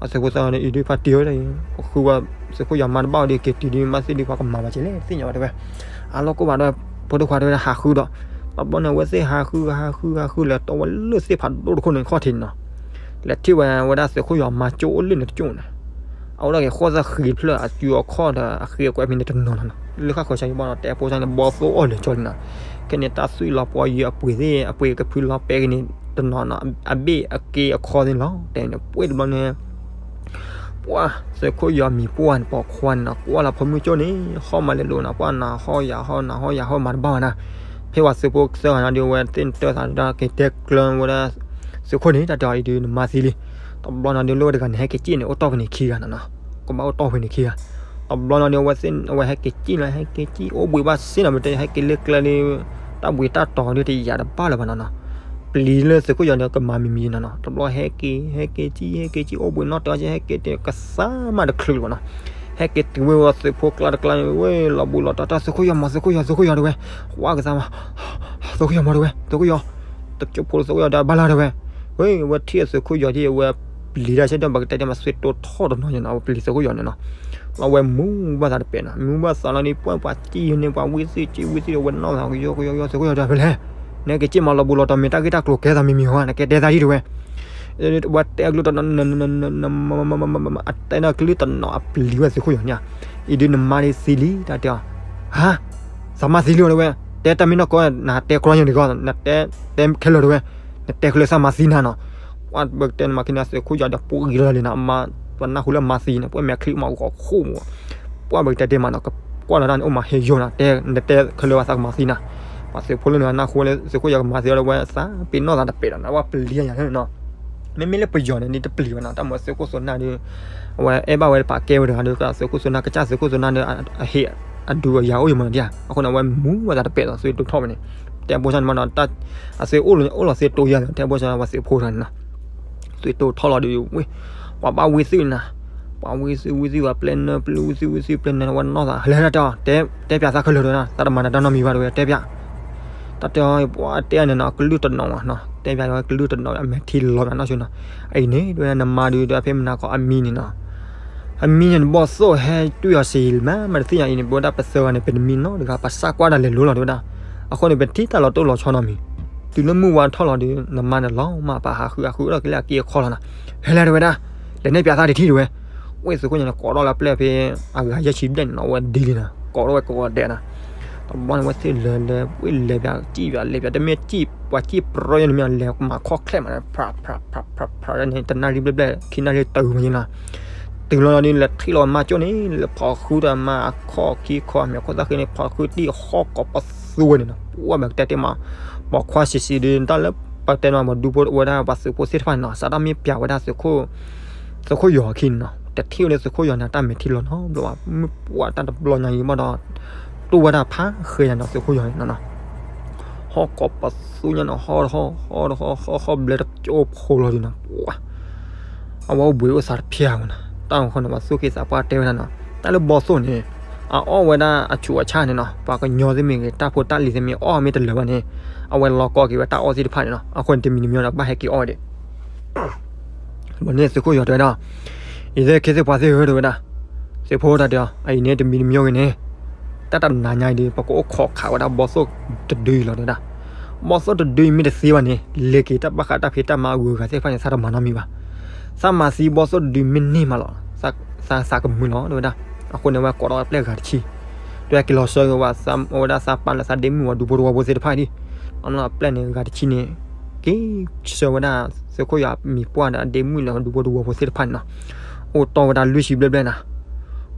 ၤသုးဖိသၢဂၤန့ၣ် အံၤဒ်ပှၤတံၤဝဲဒၣ်အံၤ, ဃုဝဲသုးခိၣ်ယီၤမါတဘၣ်ဝဲဒီး က့ၤတံၤဒ်မါသ့ၣ်ဒ်ပှၤကမၤဘၣ်က့ၤလဲၣ် သ့ၣ်ညါဘၣ်တဲဝဲ, အလီၢ်ကိၢ်ဘၣ်ဒီး ဖိဒိၣ်ခွါတဲဝဲဒၣ်ဟးဃုဒီး, တဘျီန့ၣ် အဝဲသ့ၣ်ဟးဃု ဟးဃု ဟးဃု လဲၤတီဝဲလၢသ့ၣ်ဖးဒိၣ်တခိၣ်န့ၣ်ခီၣ်ထံးန့ၣ်နီၤ, လဲၤထံၣ်ဝဲဝဲဒၣ်သုးခိၣ်ယီၤမါကၠိအိၣ်လၢန့ၣ်တကၠိန့ၣ်, အအိၣ်ဒၣ်က့ၤဃိၣ်သၣ်ဃံဖျၢၣ် အစုအခီၣ်ဒီး အဃ့အကွဲးဖဲန့ၣ်တနီၤနီၤနီၤ, လၢဃၣ်ဃၢၤဆါယဘၣ်ဒီး တဲဖိစၢ်န့ၣ် ဘီသိၣ်အီၣ်လၢာ်ကၠီလံနီၤ, ခဲန့ၣ်တၢ်သွံၣ်လီၤပှီၢ်ယံၤအပှ့ၤသ့ၣ် အပှ့ၤကဖုလီၤပဲက့ၤန့ၣ်တနီၤနီၤ, အဘ့ၣ်အက့အခီသ့ၣ်လီၤ တဲန့ၣ် ပှ့ၢ်တဘျီန့ၣ် ပှၢ်သုးခိၣ်ယီၤမံၤပှၢ်န့ၣ် ပိာ်ခွါန့ၣ်နီၤ ကွၢ်လီၤဖိမုၣ်ကၠိန့ၣ် ဟီၣ်မးလဲၤလိာ်နီၤ ပှၢ်နၤဟီၣ်ယၤဟီၣ်နၤဟီၣ်ယၤဟီၣ်မၤတဘၣ်ဝဲဒၣ်, ဖဲပှၤသုးဖိသၢဂၤန့ၣ်ဒီး အဝဲသ့ၣ်န့ၣ်တၢ်သးဒၣ်က့ၤတဲကျၢၤဝဲဒၣ် သုးခိၣ်န့ၣ် တၢ်တဲအီၤအံၤဒုးနမါသံလံ, တဘျီန့ၣ်ဒီး လၢဝဲတဂၤန့ၣ် ဟဲက့ၤစံၣ်န့ၣ် အိၣ်တီၢ်ဖဲန့ၣ်ခံဂၤနီၤနီၤ, ကဘၣ်အိၣ်တီၢ်ဖဲန့ၣ်ခံဂၤ, တဘျီန့ၣ်ဒီး အဝဲသ့ၣ်အဝဲဟဲက့ၤစံၣ်လီၤ ဟဲက့ၤစံၣ် အိၣ်ဘှံးဘၣ်စ့နီၤ မ့ၢ်တဲဟဲက့ၤလၢကျဲဒီး တၢ်ဘှံးတၢ်တီၤဒုးတယာ်တဘၣ်လၢၤဘၣ်နီၤနီၤ, ပျံၤလၢသုးခိၣ်ယီၤန့ၣ် ကမၤမံၤမံၤနီၤနီၤ တဘျီဟဲက့ၤ ဟဲက့ၤစံၣ် ဟဲက့ၤစံၣ် အိၣ်ဘှံးနီၣ်တဲအီၤ ဟဲက့ၤတကသါမးတချုးလၢၤဘၣ်နီၤ, ဟဲက့ၤတုၤဝဲသုးဖိကျါတကျါန့ၣ် ဝဲလီၤဘူးလီၤတီၤ တၢ်သုးခိၣ်ယီၤမး သုးခိၣ်ယီၤ သုးခိၣ်ယီၤတဲဝဲ, ဝါကသါမး သုးခိၣ်ယီၤမးတဲဝဲ သုးခိၣ်ယီၤ, တကၠိဖိသုးခိၣ်ယီၤဒီးဘၣ်လၢ်တဲဝဲ, ဝဲ ဝဲထံၣ်သုးခိၣ်ယီၤဒ်အဝဲပျံၤတၢ်ဆၢဒီး ပကတဲဒ်မး သွံၣ်တိၢ်ထီၣ်တနီၤနီၤ အဝဲပျံၤသုးခိၣ်ယီၤန့ၣ်နီၤ, လီၤဝဲမူဘၣ်သးတပဲာ်နီၤ မူဘၣ်သးလီၤဒီး ပှၢ်ပှၤစံၣ်န့ၣ် ပှၤဝံသ့ၣ်စံၣ်ဝံသ့ၣ်ဒီး ဝဲနီၢ်သးကယီကယီကယီ သုးခိၣ်ယီၤတဲဝဲဖဲလဲၣ်, နက့ၤစံၣ်မးလီၤဘူးလီၤတီၤ မ့ၢ်တၢ်ဂ့ၢ်တၢ်ကျိၤကဲသးမံၤမံၤဧါ နကဲတဲသးဒ်တဲဝဲ ဝဲတဲအကလုၢ်တနီၤ အတဲန့ၣ်ကလုၢ်တနီၤအပျံၤဝဲသုးခိၣ်ယီၤန့ၣ်, အံၤဒုးနမါဒ်သံလံ တၢ်တဲအီၤ, ဟါ, သးမါသံလံတဲဝဲ, တဲတၢ်မ့ၢ်နီၢ်ကီ နတဲကျီညါန့ၣ်ကီ နတဲတဲခဲလၢာ်တဲဝဲ, နတဲခဲလၢာ်သးမါသံနၤနီၤ, ပှၢ်ဘၣ်ကတဲန့ၣ်မး ခဲန့ၣ် သုးခိၣ်ယီၤဒီးပှံၤလီၤလံနီၤ အမါ ပှၤနၢ်ဟူလၢမါသံန့ၣ် ပှၢ်မဲာ်ချံမးဂီၤခိၣ်မး, ပှၢ်ဘၣ်ကတဲတ့ၢ်မးနီၤ ကကွၢ်လီၤတၢ်န့ၣ် အိၣ်မးဟ့ယိာ်နီၤ တဲ နတဲခဲလၢာ်ဝဲသးကမါသံနၤ, ပှၤသုးဖိလၢန့ၣ် နၢ်ဟူလၢသုးခိၣ်ယီၤကမါသံအီၤလၢဝဲသးပ့ၤနီၣ်သးတပဲာ်ဒီး အဝဲပျံၤညါန့ၣ်နီၤ မ့မ့ၢ်လၢပယီၤန့ၣ် ဒ်တပျံၤဘၣ်နီၤ တၢ်မ့ၢ်သုးခိၣ်စိနၢ်ဒီး အဝဲအဲၣ်ဘၣ်ဝဲတပာ်ကဲဝဲတဂၤဒီး သုးခိၣ်စိနၢ်ကစၢ်သုးခိၣ်စိနၢ်ဒီး အဟ့ၣ်အဒုးအယၤအိၣ်ယမၤဒ်ဧါ အဃိန့ၣ် အဝဲမူဝဲသးတပဲာ်ဒီး သွံၣ်တိၢ်ထီၣ်ဝဲန့ၣ် တဲဘိၣ်ဆၣ်န့ၣ်မးနီၤ အသုးအိၣ်လီၤသ့တိယၤလီၤ တဲဘိၣ်ဆၣ်ဝဲသ့ၣ်ဖိထီၣ်န့ၣ်နီၤ သွံၣ်တိၢ်ထီၣ်လီၤဒီး ဝ့ၢ် ပှၤဘၣ်ဝံသ့ၣ်နၤ ပှၤဝံသ့ၣ်ဝံသ့ၣ်ပှၤပျဲနၢ်ပျဲဝံသ့ၣ်ဝံသ့ၣ်ပျဲနၢ် ဝဲနီၢ်သး ဟဲလဲၣ်တၢ်တဲအီၤ တဲပၠးသးခဲလၢာ်တဲဝဲဒၣ် တၢ်တမၤနၤတၢ်နီတမံၤဘၣ်တဲဝဲ တဲပၠး တၢ်တဲအီၤ ပှၤတဲအီၤန့ၣ်နီၤ ကလုၢ်တနီၤဘၣ်နီၤ တဲပၠးဝဲကလုၢ်တနီၤ အမဲာ်ထံလီၤပၠးနီၢ်ဆိနီၤ အံၤန့ၣ် တဲဝဲဒၣ်နမါဒုး တဲဖဲမနၤခီအမံၤန့ၣ်နီၤ အမံၤန့ၣ် နဘီၣ်သိၣ်ဟဲတွံၢ်အီၤစံးလံမး မတသ့ၣ်ညါအံၤန့ၣ် ပဝဲဒၣ်ပသၢဂၤန့ၣ် ပတမံနီတဂၤ ပစၢ်ကွၢ်ဒၣ်လဲၤလိၤလီၤတဲဝဲဒၣ် အဃိန့ၣ် ပထံၣ်တၢ်လီၤတိၢ်လီၤဆီနီတမံၤ တုၤလၢမုၢ်ဝါထီၣ်လီၤဒီး နမါန့ၣ်လီၤမၢ်ပာ်ဟးဃုအဃုဒီးက့ၤလၢအက့အခီလီၤနီၤ ဟဲလဲၣ်တဲဝဲဒၣ် လဲၤနဲၣ်ပၠးသးတထံၣ်တဲဝဲ ဝ့ၢ်သုးခိၣ်ယီၤန့ၣ် ကိးထီၣ်လၢပျဲၢ်ဖဲ အဂၤယဲၢ်ဆံဘျဲၣ်န့ၣ်နီၤ အဝဲဒ်လံနီၤ ကိးထီၣ်ဝဲကိးဂၤဒဲးနီၤ တဘျီန့ၣ် ဝဲသ့ၣ်လဲၤလဲၤ ဝ့ၢ်လဲၤပၠးစံၣ်ပၠးလဲၤပၠး တမ့ၢ်စံၣ် ပှၤစံၣ်ပြီန့ၣ်မ့ၢ်လဲၤမၤခီၣ်ချဲၣ်မး ဖြးဖြးဖြးဖြးဖြးန့ၣ် တနၣ်ရံၣ်ဘျဲၣ်ဘျဲၣ် ခံနၣ်ရံၣ်တုၤမးယဲနီၤ တုၤလီၤဒီး လဲၤထံၣ်လီၤမါကၠိန့ၣ် လဲၤဖီၣ်ဃုတၢ်မၤအခီၣ်ခံခီ မဲာ်ခိၣ်သၣ်ဃ့န့ၣ် ဖီၣ်ဃုတံၢ်ဟီၣ်ကိးပသူဝဲန့ၣ်နီၤ ပှၢ်ဘၣ်ကတဲတ့ၢ်မး ပိာ်ခွါဆံးဆံးဒီး တၢ်လၢပတဲနီၤ ပှၤဒူဖိဝဲဒၣ်ပှၤသုးဖိသ့ၣ်တဖၣ်န့ၣ်နီၤ စးထီၣ်မ့ၢ်ပၠးဝဲဒၣ်သုးခိၣ် သုးခိၣ်ယီၤအခံန့ၣ်နီၤ တထံၣ်ဝဲလၢသုးခိၣ်ယီၤန့ၣ် တၢ်မဲာ်ထံလီၤနီတဘျီဘၣ် မုၢ်ပှၢ်တၢ်တဘျီညါအံၤဘၣ်ဒီး တူၢ်ဝဲဒၣ်ဖးဃဲညါနီၤ သုးခိၣ်ယီၤန့ၣ်နီၤ ဟီၣ်ကိးပသူညါနီၤ ဟီၣ်တဟီၣ် ဟီၣ်တဟီၣ် ဟီၣ်ဟီၣ်ဘျဲတကၠိဖိလီၤဒုးနီၤ ပှၢ် အဝဲအိၣ်ဘှံးအိၣ်သါတဖျၢၣ်မးနီၤ. တၢ်အဃိန့ၣ် ပှၤသူၣ်က့သးပှၢ်တဲဝဲဒၣ်နီၤ, တၢ်လၢဘီသိၣ်န့ၣ် အအီၣ်ဝဲဒၣ်အဆူးအဆါန့ၣ်နီၤ, ပှၤကညီသ့ၣ်မ့ၢ်ဂ့ၤ တၢ်ဖိတၢ်လံၤသ့ၣ်မ့ၢ်အီၣ်မ့ၢ်တလၢာ်ဘၣ်န့ၣ် အဝဲလီၤကီက့ၤဝဲတၢ်အီၣ်သ့ၣ်တဖၣ်န့ၣ်နီၤ. အဃိန့ၣ် တမံၤတမံၤဒီး ဘၣ်ဟဲက့ၤအီၣ်ဝဲဒၣ် ဘၣ်န့ၣ်သုးခိၣ်ယီၤတဲဝဲဒၣ်, ယသ့ၣ်ခ့သ့ၣ်ပှၤသ့ၣ်ဧၢ တဲဝဲဒၣ်, သုးဖိတၢ်တဲအီၤ အအံၤန့ၣ်တမံၤတမံၤဂ့ၤန့ၣ် တၢ်တနၤညါအံၤဒီး ပကအိၣ်ခိးခးဝဲဒၣ်ဘီသိၣ်တဒုအံၤလီၤ တဲဝဲဒၣ်. ဘီသိၣ်တဒုအံၤမ့ၢ်တသ့ဘၣ်န့ၣ် လဲၤက့ၤတၢ်ဘၣ်ဃးတၢ်ဖံးတၢ်မၤအဂုၤအဂၤသ့ၣ်တဖၣ်န့ၣ် သးတမၤနီတမံၤဘၣ်. သးမၤသံဘီသိၣ်တဒုမ့ၢ်န့ၢ်မးလီၤ သးသးကမုာ်လီၤ တဲဝဲဒၣ်. အဃိန့ၣ် ဝဲကိးထီၣ်ဝဲပျဲၢ်ဂၤတဆံ, တဲဝဲက့ၤလီၤဆှၢက့ၤဝဲဒၣ်သးပၢ်လၢသးဒ့မုၣ်ဝဲဒူဖိတဝီဖိသ့ၣ်တဖၣ်ဒံး, အပျဲၢ်န့ၣ်ဂၤတဆံန့ၣ် က့ၤဆှၢဝဲဒၣ်သုးခိၣ်ယီၤအမံၤပှၢ်ဒီးအဒ့မုၣ်လၢဒူဖိတဝီဖိသ့ၣ်တဖၣ်န့ၣ်နီၤ. အိၣ်တီၢ်ဝဲဒၣ်လွံၢ်ဆံဘျဲၣ်ဘျဲၣ်နီၤ.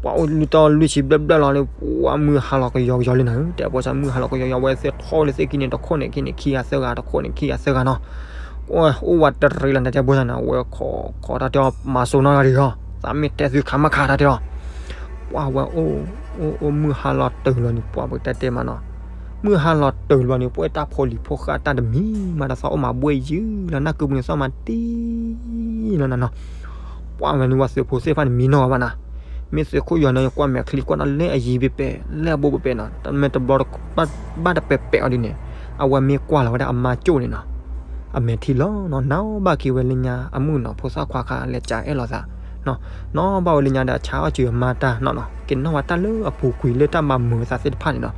ပှၤအိၣ်လွံၢ်တီၢ်လွံၢ်ဆံဘျဲၣ်ဘျဲၣ်လီၤန့ၣ် ပှၤမုၢ်ဟါလီၤကယီကယီလံနီၤ, တဲဖိစၢ် မုၢ်ဟါလီၤကယီကယီ ဝဲသ့ၣ်ထီၣ်လၢသ့ၣ်ခံန့ၣ် တခိၣ်န့ၣ်ခံန့ၣ်ခံဂၤသၢဂၤ တခိၣ်န့ၣ်ခံဂၤသၢဂၤနီၤ. အိၣ်ဝဲတရံးလီၤန့ၣ် တဲဖိစၢ်န့ၣ် ဝဲခိးခိးတၢ်တဲအီၤ မၤစိနီတဂၤဒံးလီၤ သးမ့ၢ်တဲသုခးမးခးတၢ်တဲအီၤ. ပှၤဝဲအိၣ်အိၣ်အိၣ်မုၢ်ဟါလီၤတုၤလီၤန့ၣ် ပှၤပကတဲတဲမးနီၤ, မုၢ်ဟါလီၤတုၤလီၤန့ၣ် ပှၤတၢ်ဖိလံၤဖိဃၢ်တၢ်တမံၤမးဒီး သးအိၣ်မၤဘှ့ၣ်ယုၢ်လီၤ နၢ်ကုပူၤန့ၣ် သးမၤတံၢ်လီၤနၤနီၤ. ပှၤဝဲန့ၣ် ဝဲသုးဖိသ့ၣ်တဖၣ်န့ၣ် မံနီၢ်ဂၤဘၣ်နၤ, မ့ၢ်သုးခိၣ်ယီၤန့ၣ် ကွၢ်မဲာ်ချံကွၢ်နီၤလၢအယံၤပ့ၤပဲာ် လၢအဘိပ့ၤပဲာ်နီၤ, တမ့ၢ်တဘျီ ဘၣ်တပဲာ်ပဲာ်အီၤဒ်န့ၣ်, အဝဲမ့ၢ်ကွၢ်လီၤဝဲဒၣ်အမါကၠိၣ်န့ၣ်နီၤ, အမဲာ်ထံလီၤနီၤ နၢ်ဘၣ်က့ၤဝဲလၢညါအမုၣ်နီၤ ဖိသၣ်ခွါခါလဲၤကအဲၣ်လိာ်သး, နီၢ်ဘၣ်ဝဲလၢညါဒီးအဆါအီၣ်စၢၤအမါတၢ်နီၤနီၤ က့ၤနီၣ်ဝဲတၢ်လၢအပူၤကွံာ်လၢတၢ်မၤမုာ်အသးသ့ၣ်တဖၣ်န့ၣ်နီၤ,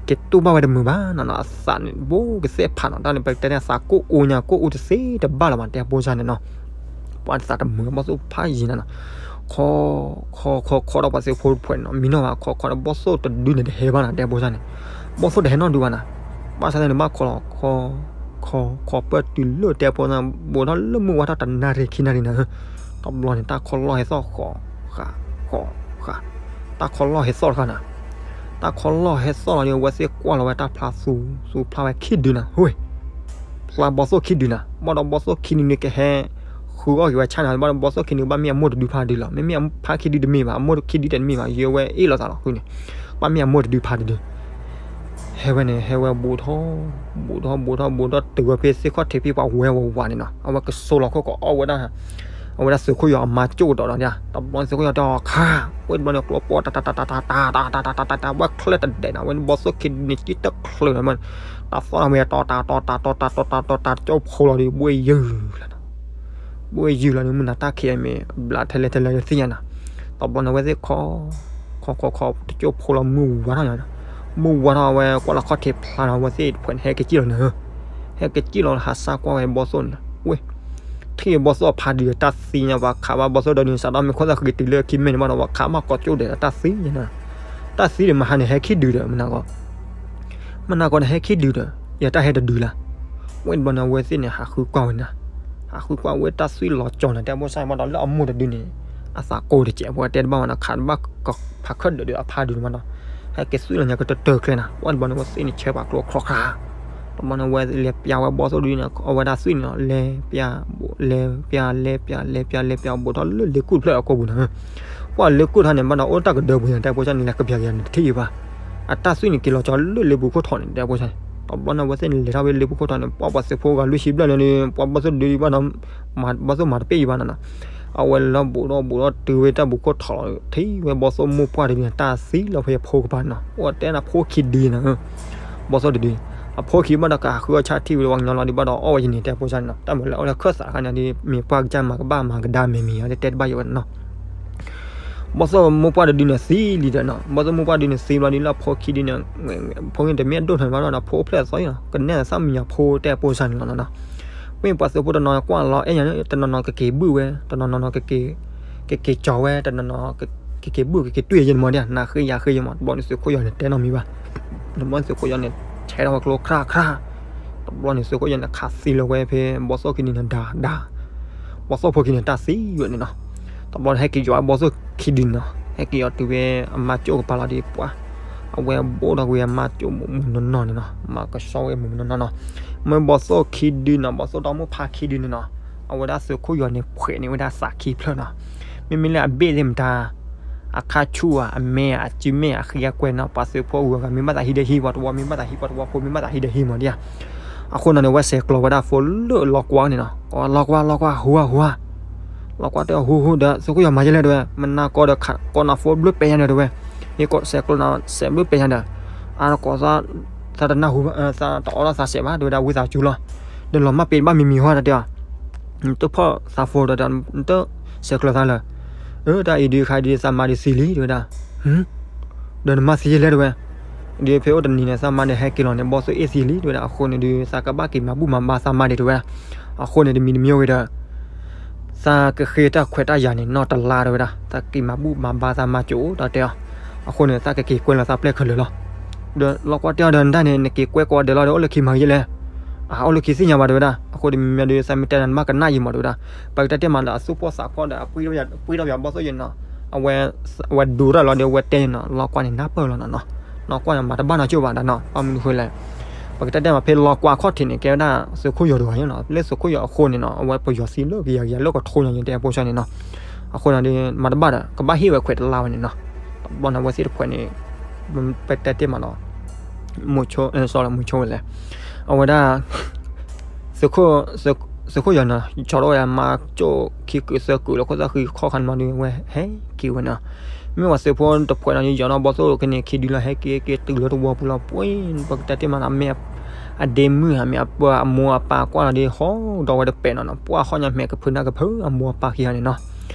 က့ၤတူၢ်ဘၣ်ဝဲတမုာ်ဘၣ်နီၤနီၤ အသးန့ၣ်ဘိကသဲၣ်ဖးနီၤ တၢ်န့ၣ် ပတဲန့ၣ် သးကိၢ်အူညါ ကိၢ်အူတသ့တဘၣ်လၢၤဘၣ် တဲဖိစၢ်န့ၣ်နီၤ. ပှၤသးတမုာ်ဘီၣ်သိၣ်ဖးယံၤနၤနီၤ, ခိးခိးခိးခိးဒီးပှၤသုးဖိတဖှဲးန့ၣ်နီၤ မံနီၢ်ဘၣ် ခိးခိးဒီးဘီၣ်သိၣ်တဒုန့ၣ် တဟဲဘၣ်နၤ တဲဖိစၢ်န့ၣ်, ဘီၣ်သိၣ်တဟဲနီတဒုဘၣ်နၤ, ဘၣ်ဆၣ်သနာ်န့ၣ် ဘၣ်ခိးလီၤ ခိးခိးခိးပၢၢ်တုၤလၢတဲဖိစၢ် ဘူးထီၣ်လၢမုၢ်ဝါထီၣ်တနၣ်ရံၣ်ခံနၣ်ရံၣ်နၤ, တဘျီန့ၣ် တၢ်ခီလီၢ်ဟဲသီၣ်ဃီ ဃးဃီဃး, တၢ်ခီလီၢ်ဟဲသီၣ်တခါနၤ, တၢ်ခီလီၢ်ဟဲသီၣ်လီၤဒီး အဝဲသ့ၣ်ကွၢ်လီၤဝဲတၢ်ဖျါသူ သူဖျါဝဲခံဒုနၤ ဟူဝဲ ဖျါဘီၣ်သိၣ်ခံဒုနၤ ဘၣ်ဒီးဘီၣ်သိၣ်ခံဒုန့ၣ်ကဟဲ ဃုအီၣ်က့ၤဝဲဆၣ်နၤ ဘၣ်ဒီးဘီၣ်သိၣ်ခံဒုဘၣ်မ့ၢ်အမိၢ်တဒုဖါဒုလီၤ မ့မ့ၢ်ဖါခံဒုတမ့ၢ်ဘၣ် အမိၢ်ခံဒုတမ့ၢ်ဘၣ် ယဲဝဲအ့ၣ်လိာ်သးလီၤဃုန့ၣ်, ဘၣ်မ့ၢ်အမိၢ်တဒုဖါတဒု ဟဲဝဲန့ၣ် ဟဲဝဲဘူးထီၣ် ဘူးထီၣ်ဘူးထီၣ်ဘူးထီၣ်တုၤဝဲဖဲသ့ၣ်ခီၣ်ထံးဖဲပှၤဝဲဝးဝးန့ၣ်နီၤ အဝဲကစိလီၤခိၣ်ကအီၣ်ဝဲဒၣ် အဝဲဒၣ်သုးခိၣ်ယီၤအမါကၠိၣ်ဒီးဒီး တဘျီန့ၣ်သုးခိၣ်ယီၤတဲအီၤခါ, ဝဲတဘျီန့ၣ်ကျိပိာ်တၢ်တၢ်တၢ်တၢ်တၢ်တၢ်တၢ်တၢ်တၢ်တၢ်တၢ် ဝဲချၢတဒဲးနီၤ ဝဲဘီၣ်သိၣ်ခံဒုန့ၣ် တံၢ်တချုးနီၤ တၢ်သီၣ်ဝဲတီၤတၢ်တီၤတၢ်တီၤတၢ်တီၤတၢ်တီၤတၢ် ကၠိဖိလီၤဒီး ဘှ့ၣ်ယုၢ်လီၤနီၤ ဘှ့ၣ်ယုၢ်လီၤန့ၣ် မုၢ်နၤတၢ်ခံးအမ့ၢ်ဘျးထဲလဲၣ်ထဲလဲၣ်သ့ၣ်ညါနီၤ, တဘျီန့ၣ်ဝဲသ့ၣ်ခီ ခီခီခီတကၠိဖိလီၤမုၢ်ဝါထီၣ်ညါနီၤ, မုၢ်ဝါထီၣ်ဝဲကွၢ်လီၤခီၣ်ထံးဖျါနီၤ ဝဲသ့ၣ်တဖှဲးန့ၣ် ဟဲက့ၤစံၣ်လီၤန့ၣ် ဟဲက့ၤစံၣ်လီၤဟးစၢ်ကွၢ်ဝဲဘီၣ်သိၣ်န့ၣ် ဝဲ ထံၣ်ဘီၣ်သိၣ်အဖါဒုးတၢ်သံညါ ပှၤခးဘၣ်ဘီၣ်သိၣ်ဒီးန့ၣ် စးထီၣ်မ့ၢ်ခိၣ်သၣ်ဃံတုၤလၢခံမ့ၢ်န့ၣ်ဘၣ်ဒီး ပှၤခးမးကီးကၠိၣ်ဒဲးတၢ်သံညါနီၤ, တၢ်သံဒီးမဟါန့ၣ်ဟဲခံဒုဒီး မနၤကီး မနၤကီးန့ၣ်ဟဲခံဒုဒီး ယတၢ်ဟဲတဒုလၢ်, ဝဲတဘျီန့ၣ် အဝဲသ့ၣ်န့ၣ် ဟးဃုကွၢ်ဝဲန့ၣ်, ဟးဃုကွၢ်ဝဲတၢ်သွံၣ်လီၤကၠီၤန့ၣ် တဲဘၣ်ဆၣ်မးဒီးလၢအမိၢ်တဒုန့ၣ် အသးကိးတကဲး ပှၤတဲတဘၣ်ဝဲန့ၣ် ခးတဘၣ်ဖးခၢၣ်ဒၢးဒီးအဖါဒုးန့ၣ်မးဒီး ဟဲက့ၤသွံၣ်လီၤညါကတၢၢ်တၢၢ်ကျဲနၤ, ဝဲတဘျီန့ၣ် ဝဲသ့ၣ်န့ၣ်ဆၢပာ်ကျိခီခါ တဘျီန့ၣ် ဝဲလဲၤပျးဝဲဘီၣ်သိၣ်ဒုန့ၣ် အဝဲဒၣ်သွံၣ်န့ၣ်နီၤ လဲၤပျး လဲၤပျးလဲၤပျးလဲၤပျးလဲၤပျးဘူးထီၣ်လၢလ့ကူၣ်တဖျၢၣ်အကိာ်ပူၤန့ၣ်, ပှၤလ့ကူၣ်ထီၣ်န့ၣ် ဘၣ်ဒီးအိၣ်တၢ်ကဒၢပူၤန့ၣ် တဲဖိစၢ်န့ၣ် လဲၤကပျးက့ၤန့ၣ်တထံၣ်အံၤဘၣ်, အတၢ်သွံၣ်န့ၣ်က့ၤလီၤကၠီလၢလ့ပူၤခိၣ်ထီၣ်န့ၣ် တဲဖိစၢ်န့ၣ်, တဘျီန့ၣ် အဝဲသ့ၣ်န့ၣ်လဲၤထီၣ်ဝဲလ့ပူၤခိၣ်ထီၣ်န့ၣ် ပှၤပှၤသုးဖိဂၤလွံၢ်ဆံဘျဲၣ်န့ၣ် ပှၤဘီၣ်သိၣ်ဒုဘၣ်ဒီး ဘီၣ်သိၣ်မၤတပ့ၢ်အံၤဘၣ်နီၤနီၤ အဝဲလၢဘူးဒီးဘူးဒီးတုၤဝဲတၢ်ဘူးခိၣ်ထီၣ်လီၤ ထံၣ်ဝဲဘီၣ်သိၣ်မိၢ်ပှၢ်တဒုန့ၣ် တၢ်သံလီၤဖဲအဖိကပၤန့ၣ်နီၤ အိၣ်တဲနၤဖိခံဒုနီၤ, ဘီၣ်သိၣ်တဒု, အဖိခံဘၣ်ဒီးကဟးဃုအီၣ်ဆၣ်ထံၣ်ဝဲဒီးပှၤကညီလီၤဒုးဘၣ်ဒီးအီၣ်ဝဲယန့ၣ် တဲဖိစၢ်န့ၣ်နီၤ တၢ်မၤလၢအီၣ်လၢခၢၣ်သးတခါန့ၣ်ဒီး မ့ၢ်ပှၢ်ကစၢ်မၤကဘၣ်မၤကဒါမဲာ်မံၤအီၤ တဲတဘၣ်ယိၣ်ဝဲနီၤ ဘီၣ်သိၣ်မိၢ်ပှၢ်တဒုန့ၣ်သံလံဒီးနီၤ ဘီၣ်သိၣ်မိၢ်ပှၢ်တဒုန့ၣ်သံဘျီဒုလၢအဖိခံဒုန့ၣ်, ဖိန့ၣ်တမ့ၢ်အဒိၣ်ထီၣ်န့ၣ်ဘၣ်ဒီး ဖိအိၣ်ဖျဲၣ်အသီအံၤနီၤ ကနဲၣ်သၣ်မံၤညါဖိတဲဖိစၢ်န့ၣ်လီၤနီၤနီၤ, မ့ၢ်ပှၤသုးဖိတနီၤကွၢ်လီၤအဲၣ်ညါ တနီၤနီၤကက့ၤဘုၣ်ဝဲ တနီၤနီၤကက့ၤကၠီၤဝဲ တနီၤနီၤကက့ၤဘုၣ်ကက့ၤတွံၢ်ယဲၢ်န့ၣ်မးဒ် နၤဃ့ယၤဃ့ယဲၢ်မး တဘျီန့ၣ်သုးခိၣ်ယီၤန့ၣ်တဲနီတမံၤဘၣ်, တဘျီန့ၣ်သုးခိၣ်ယီၤန့ၣ် ဆဲးထီၣ်ဝဲကျိခရၣ်ခရၣ်, တဘျီန့ၣ်သုးခိၣ်ယီၤန့ၣ် ခးသံလီၤဝဲဖဲ ဘီၣ်သိၣ်ခံဒုန့ၣ် ဒါဒါ ဘီၣ်သိၣ်ဖိခံန့ၣ် တၢ်သံဝဲန့ၣ်နီၤ, တဘျီန့ၣ် ဟဲက့ၤယွၤဘီၣ်သိၣ်ခံဒုန့ၣ်နီၤ ဟဲက့ၤယွၤတုၤဝဲအမါကၠိၣ်ကပၤလီၤဒီးပှၤ, အဝဲဘိၣ်ထီၣ်ကွံာ်အမါကၠိၣ်မူးမူးနီၢ်နီၢ်န့ၣ်နီၤ မၤကဆှီဝဲမူးမူးနီၢ်နီၢ်နီၤ, မ့ၢ်ဘီၣ်သိၣ်ခံဒုနီၤ ဘီၣ်သိၣ်ဒီမိၢ်ဖါခံဒုန့ၣ်နီၤ, အဝဲဒၣ်သုးခိၣ်ယီၤန့ၣ် ဖှဲးန့ၢ်ဝဲဒၣ်သးခံဖျၢၣ်နီၤ, မ့မ့ၢ်လၢအဘ့ၣ်သ့ၣ်မတၤ အခါဆူၣ်ဧါ အမဲဧါ အစုမဲဧါ အဃံအကွဲနီၤ, ပှၤသုးဖိအဂုၤအဂၤ မ့ၢ်ဘၣ်သးဟံးဒီးဟံး ပှၤတဝီမ့ၢ်ဘၣ်သးဟံး ပှၤတဝီဖိမ့ၢ်ဘၣ်သးဟံးဒီးဟံးမးဒ်ဧါ, အဃိနီၤန့ၣ် ဝဲဆဲးကျိးဝဲဒၣ်ဖိလၢအလီၤကွၢ်န့ၣ်နီၤ, လီၤကွၢ် လီၤကွၢ် ဟူဧါ ဟူဧါ, လီၤကွၢ်တဲအီၤ ဟူဟူဒီး သုးခိၣ်ယီၤမၤယဲလဲၣ်တဲဝဲ, မနၤကီဒီး ကိးနၤဖိဘျုးပဲညါဒီးတဲဝဲ, ယကိးဆဲးကျိးနၤစဲးဘျုးပဲညါဒီး, အါကီးသး သးတနၢ်ဟူဘၣ် သးတအီဒၣ်သးစဲးဘၣ် တဲဝဲဒၣ် ဝံသးစူၤလီၤ, ဒီးလီၤမၢ်ပ့ၤတဘၣ်မံၤမံၤဟီတၢ်တဲအီၤ, နတဖီၣ်သးဖိဒီး နတဆဲးကျိးသးလၢာ်, အၢ တၢ်အံၤဒုးခါဒုးသးမၤဒုးသံလံ တဲဝဲဒၣ် ဒီးနမၤသံယဲလဲၣ်တဲဝဲ, ဒုးဖဲအိၣ်တနံၤန့ၣ် သးမါန့ၣ်ဟဲက့ၤလီၤန့ၣ် ဘီၣ်သိၣ်အ့ၣ်သံလံ တဲဝဲဒၣ်, အဃိန့ၣ်ဒုး သးကဘၣ်က့ၤမၤဘူၣ်မၤဘါသးမါဒံး တဲဝဲဒၣ်, အဃိန့ၣ်တမံၤတမံၤဝဲဒီး သးကဃ့တၢ်ခွဲးတၢ်ယာ်န့ၣ် နီၢ်တလါ တဲဝဲဒၣ်, သးက့ၤမၤဘူၣ်မၤဘါသးမါကၠိ တၢ်တဲအီၤ, အဃိန့ၣ် သးကက့ၤကွဲလီၤသးပျဲၢ်ခဲလၢာ်လီၤ, ဒီးလီၤကွၢ်တဲအီၤဒီး နတၢ်န့ၣ် နက့ၤကွဲကိးဂၤဒဲးလီၤဒီး အိၣ်လၢခံမၤဂ့ၤယဲလဲၣ်, အအိၣ်လၢခံသ့ၣ်ညါဘၣ် တဲဝဲဒၣ်, အဃိတမံၤမံၤဒီး သးမ့ၢ်တဲနၤနဘၣ်ကနၣ်ယံာ်မး တဲဝဲဒၣ်, ပကတဲတ့ၢ်မးဒီး အသူၣ်ဖှီၣ်သးဖှီၣ်ဒီး အပှ့ၤထီၣ်ပှ့ၤထီၣ်ပှၤဘီၣ်သိၣ်ယဲနီၤ, အဝဲ အဝဲဒိတၢ်လီၤဒီး အဝဲတဲန့ၣ်နီၤ, လီၤကွၢ်န့ၣ် နၢ်ပၢၢ်လီၤနီၤနီၤ, လီၤကွၢ်န့ၣ် မၤတဘၣ်နီၢ်ကၠိဘၣ်ဒၣ်နီၤ, ဘၣ်မနုၤဃိလဲၣ်, ပကတဲတ့ၢ်မး ဖဲလီၤကွၢ်ခီၣ်ထံးန့ၣ် ကဲဝဲဒၣ်သုးခိၣ်ယီၤတဂၤယဲနီၤ, လၢသုးခိၣ်ယီၤအဃိန့ၣ်နီၤ, အဝဲပယီၤသံလၢကယၤကယၤလၢကထိညါယဲတဲအဖိဆါန့ၣ်နီၤ, အဃိန့ၣ်ဒီး မၤတဘၣ်ဒီး ကဘၣ်ဟ့ၣ်ဝဲခွဲးတလါဝဲန့ၣ်နီၤ, တဘျီန့ၣ် အဝဲသ့ၣ်တဖှဲးန့ၣ် ပတဲတ့ၢ်မးနီၤ မိၤဆိ စီလၢမိၤဆိဝဲလဲၣ်, အဝဲဒၣ် သုးခိၣ် သုးခိၣ်ယီၤန့ၣ် ဆီထီၣ်ဝဲဒၣ်မါကၠိခံကုာ်သၢကုာ်လၢခိၣ်သၣ်ဃံခီၣ်ခါန့ၣ်မးဒီး အဝဲဟဲက့ၤဝဲန့ၣ်, မ့ၢ်ပှၤသုးဖိတဖှဲးန့ၣ် ယယီၤန့ၣ် ဘီၣ်သိၣ်တခါန့ၣ် ခံဒုလီၤ ဟဲက့ၤက့ၤတုၤလၢတဝီပူၤလီၤ ပှ့ၤ ပကတဲတ့ၢ်မးနီၤ မ့ၢ်အဒ့မုၣ်ဧါ မ့ၢ်အပၢ်အမိၢ်အပၢ်ကွၢ်လီၤဒီး ဟီၣ်ဒီးဝဲတပဲာ်နီၤနီၤ, ပှၢ်ဟီၣ်ညါမဲာ်ကဖုနၢ်ကဖု အမိၢ်အပၢ်ခံဂၤန့ၣ်နီၤ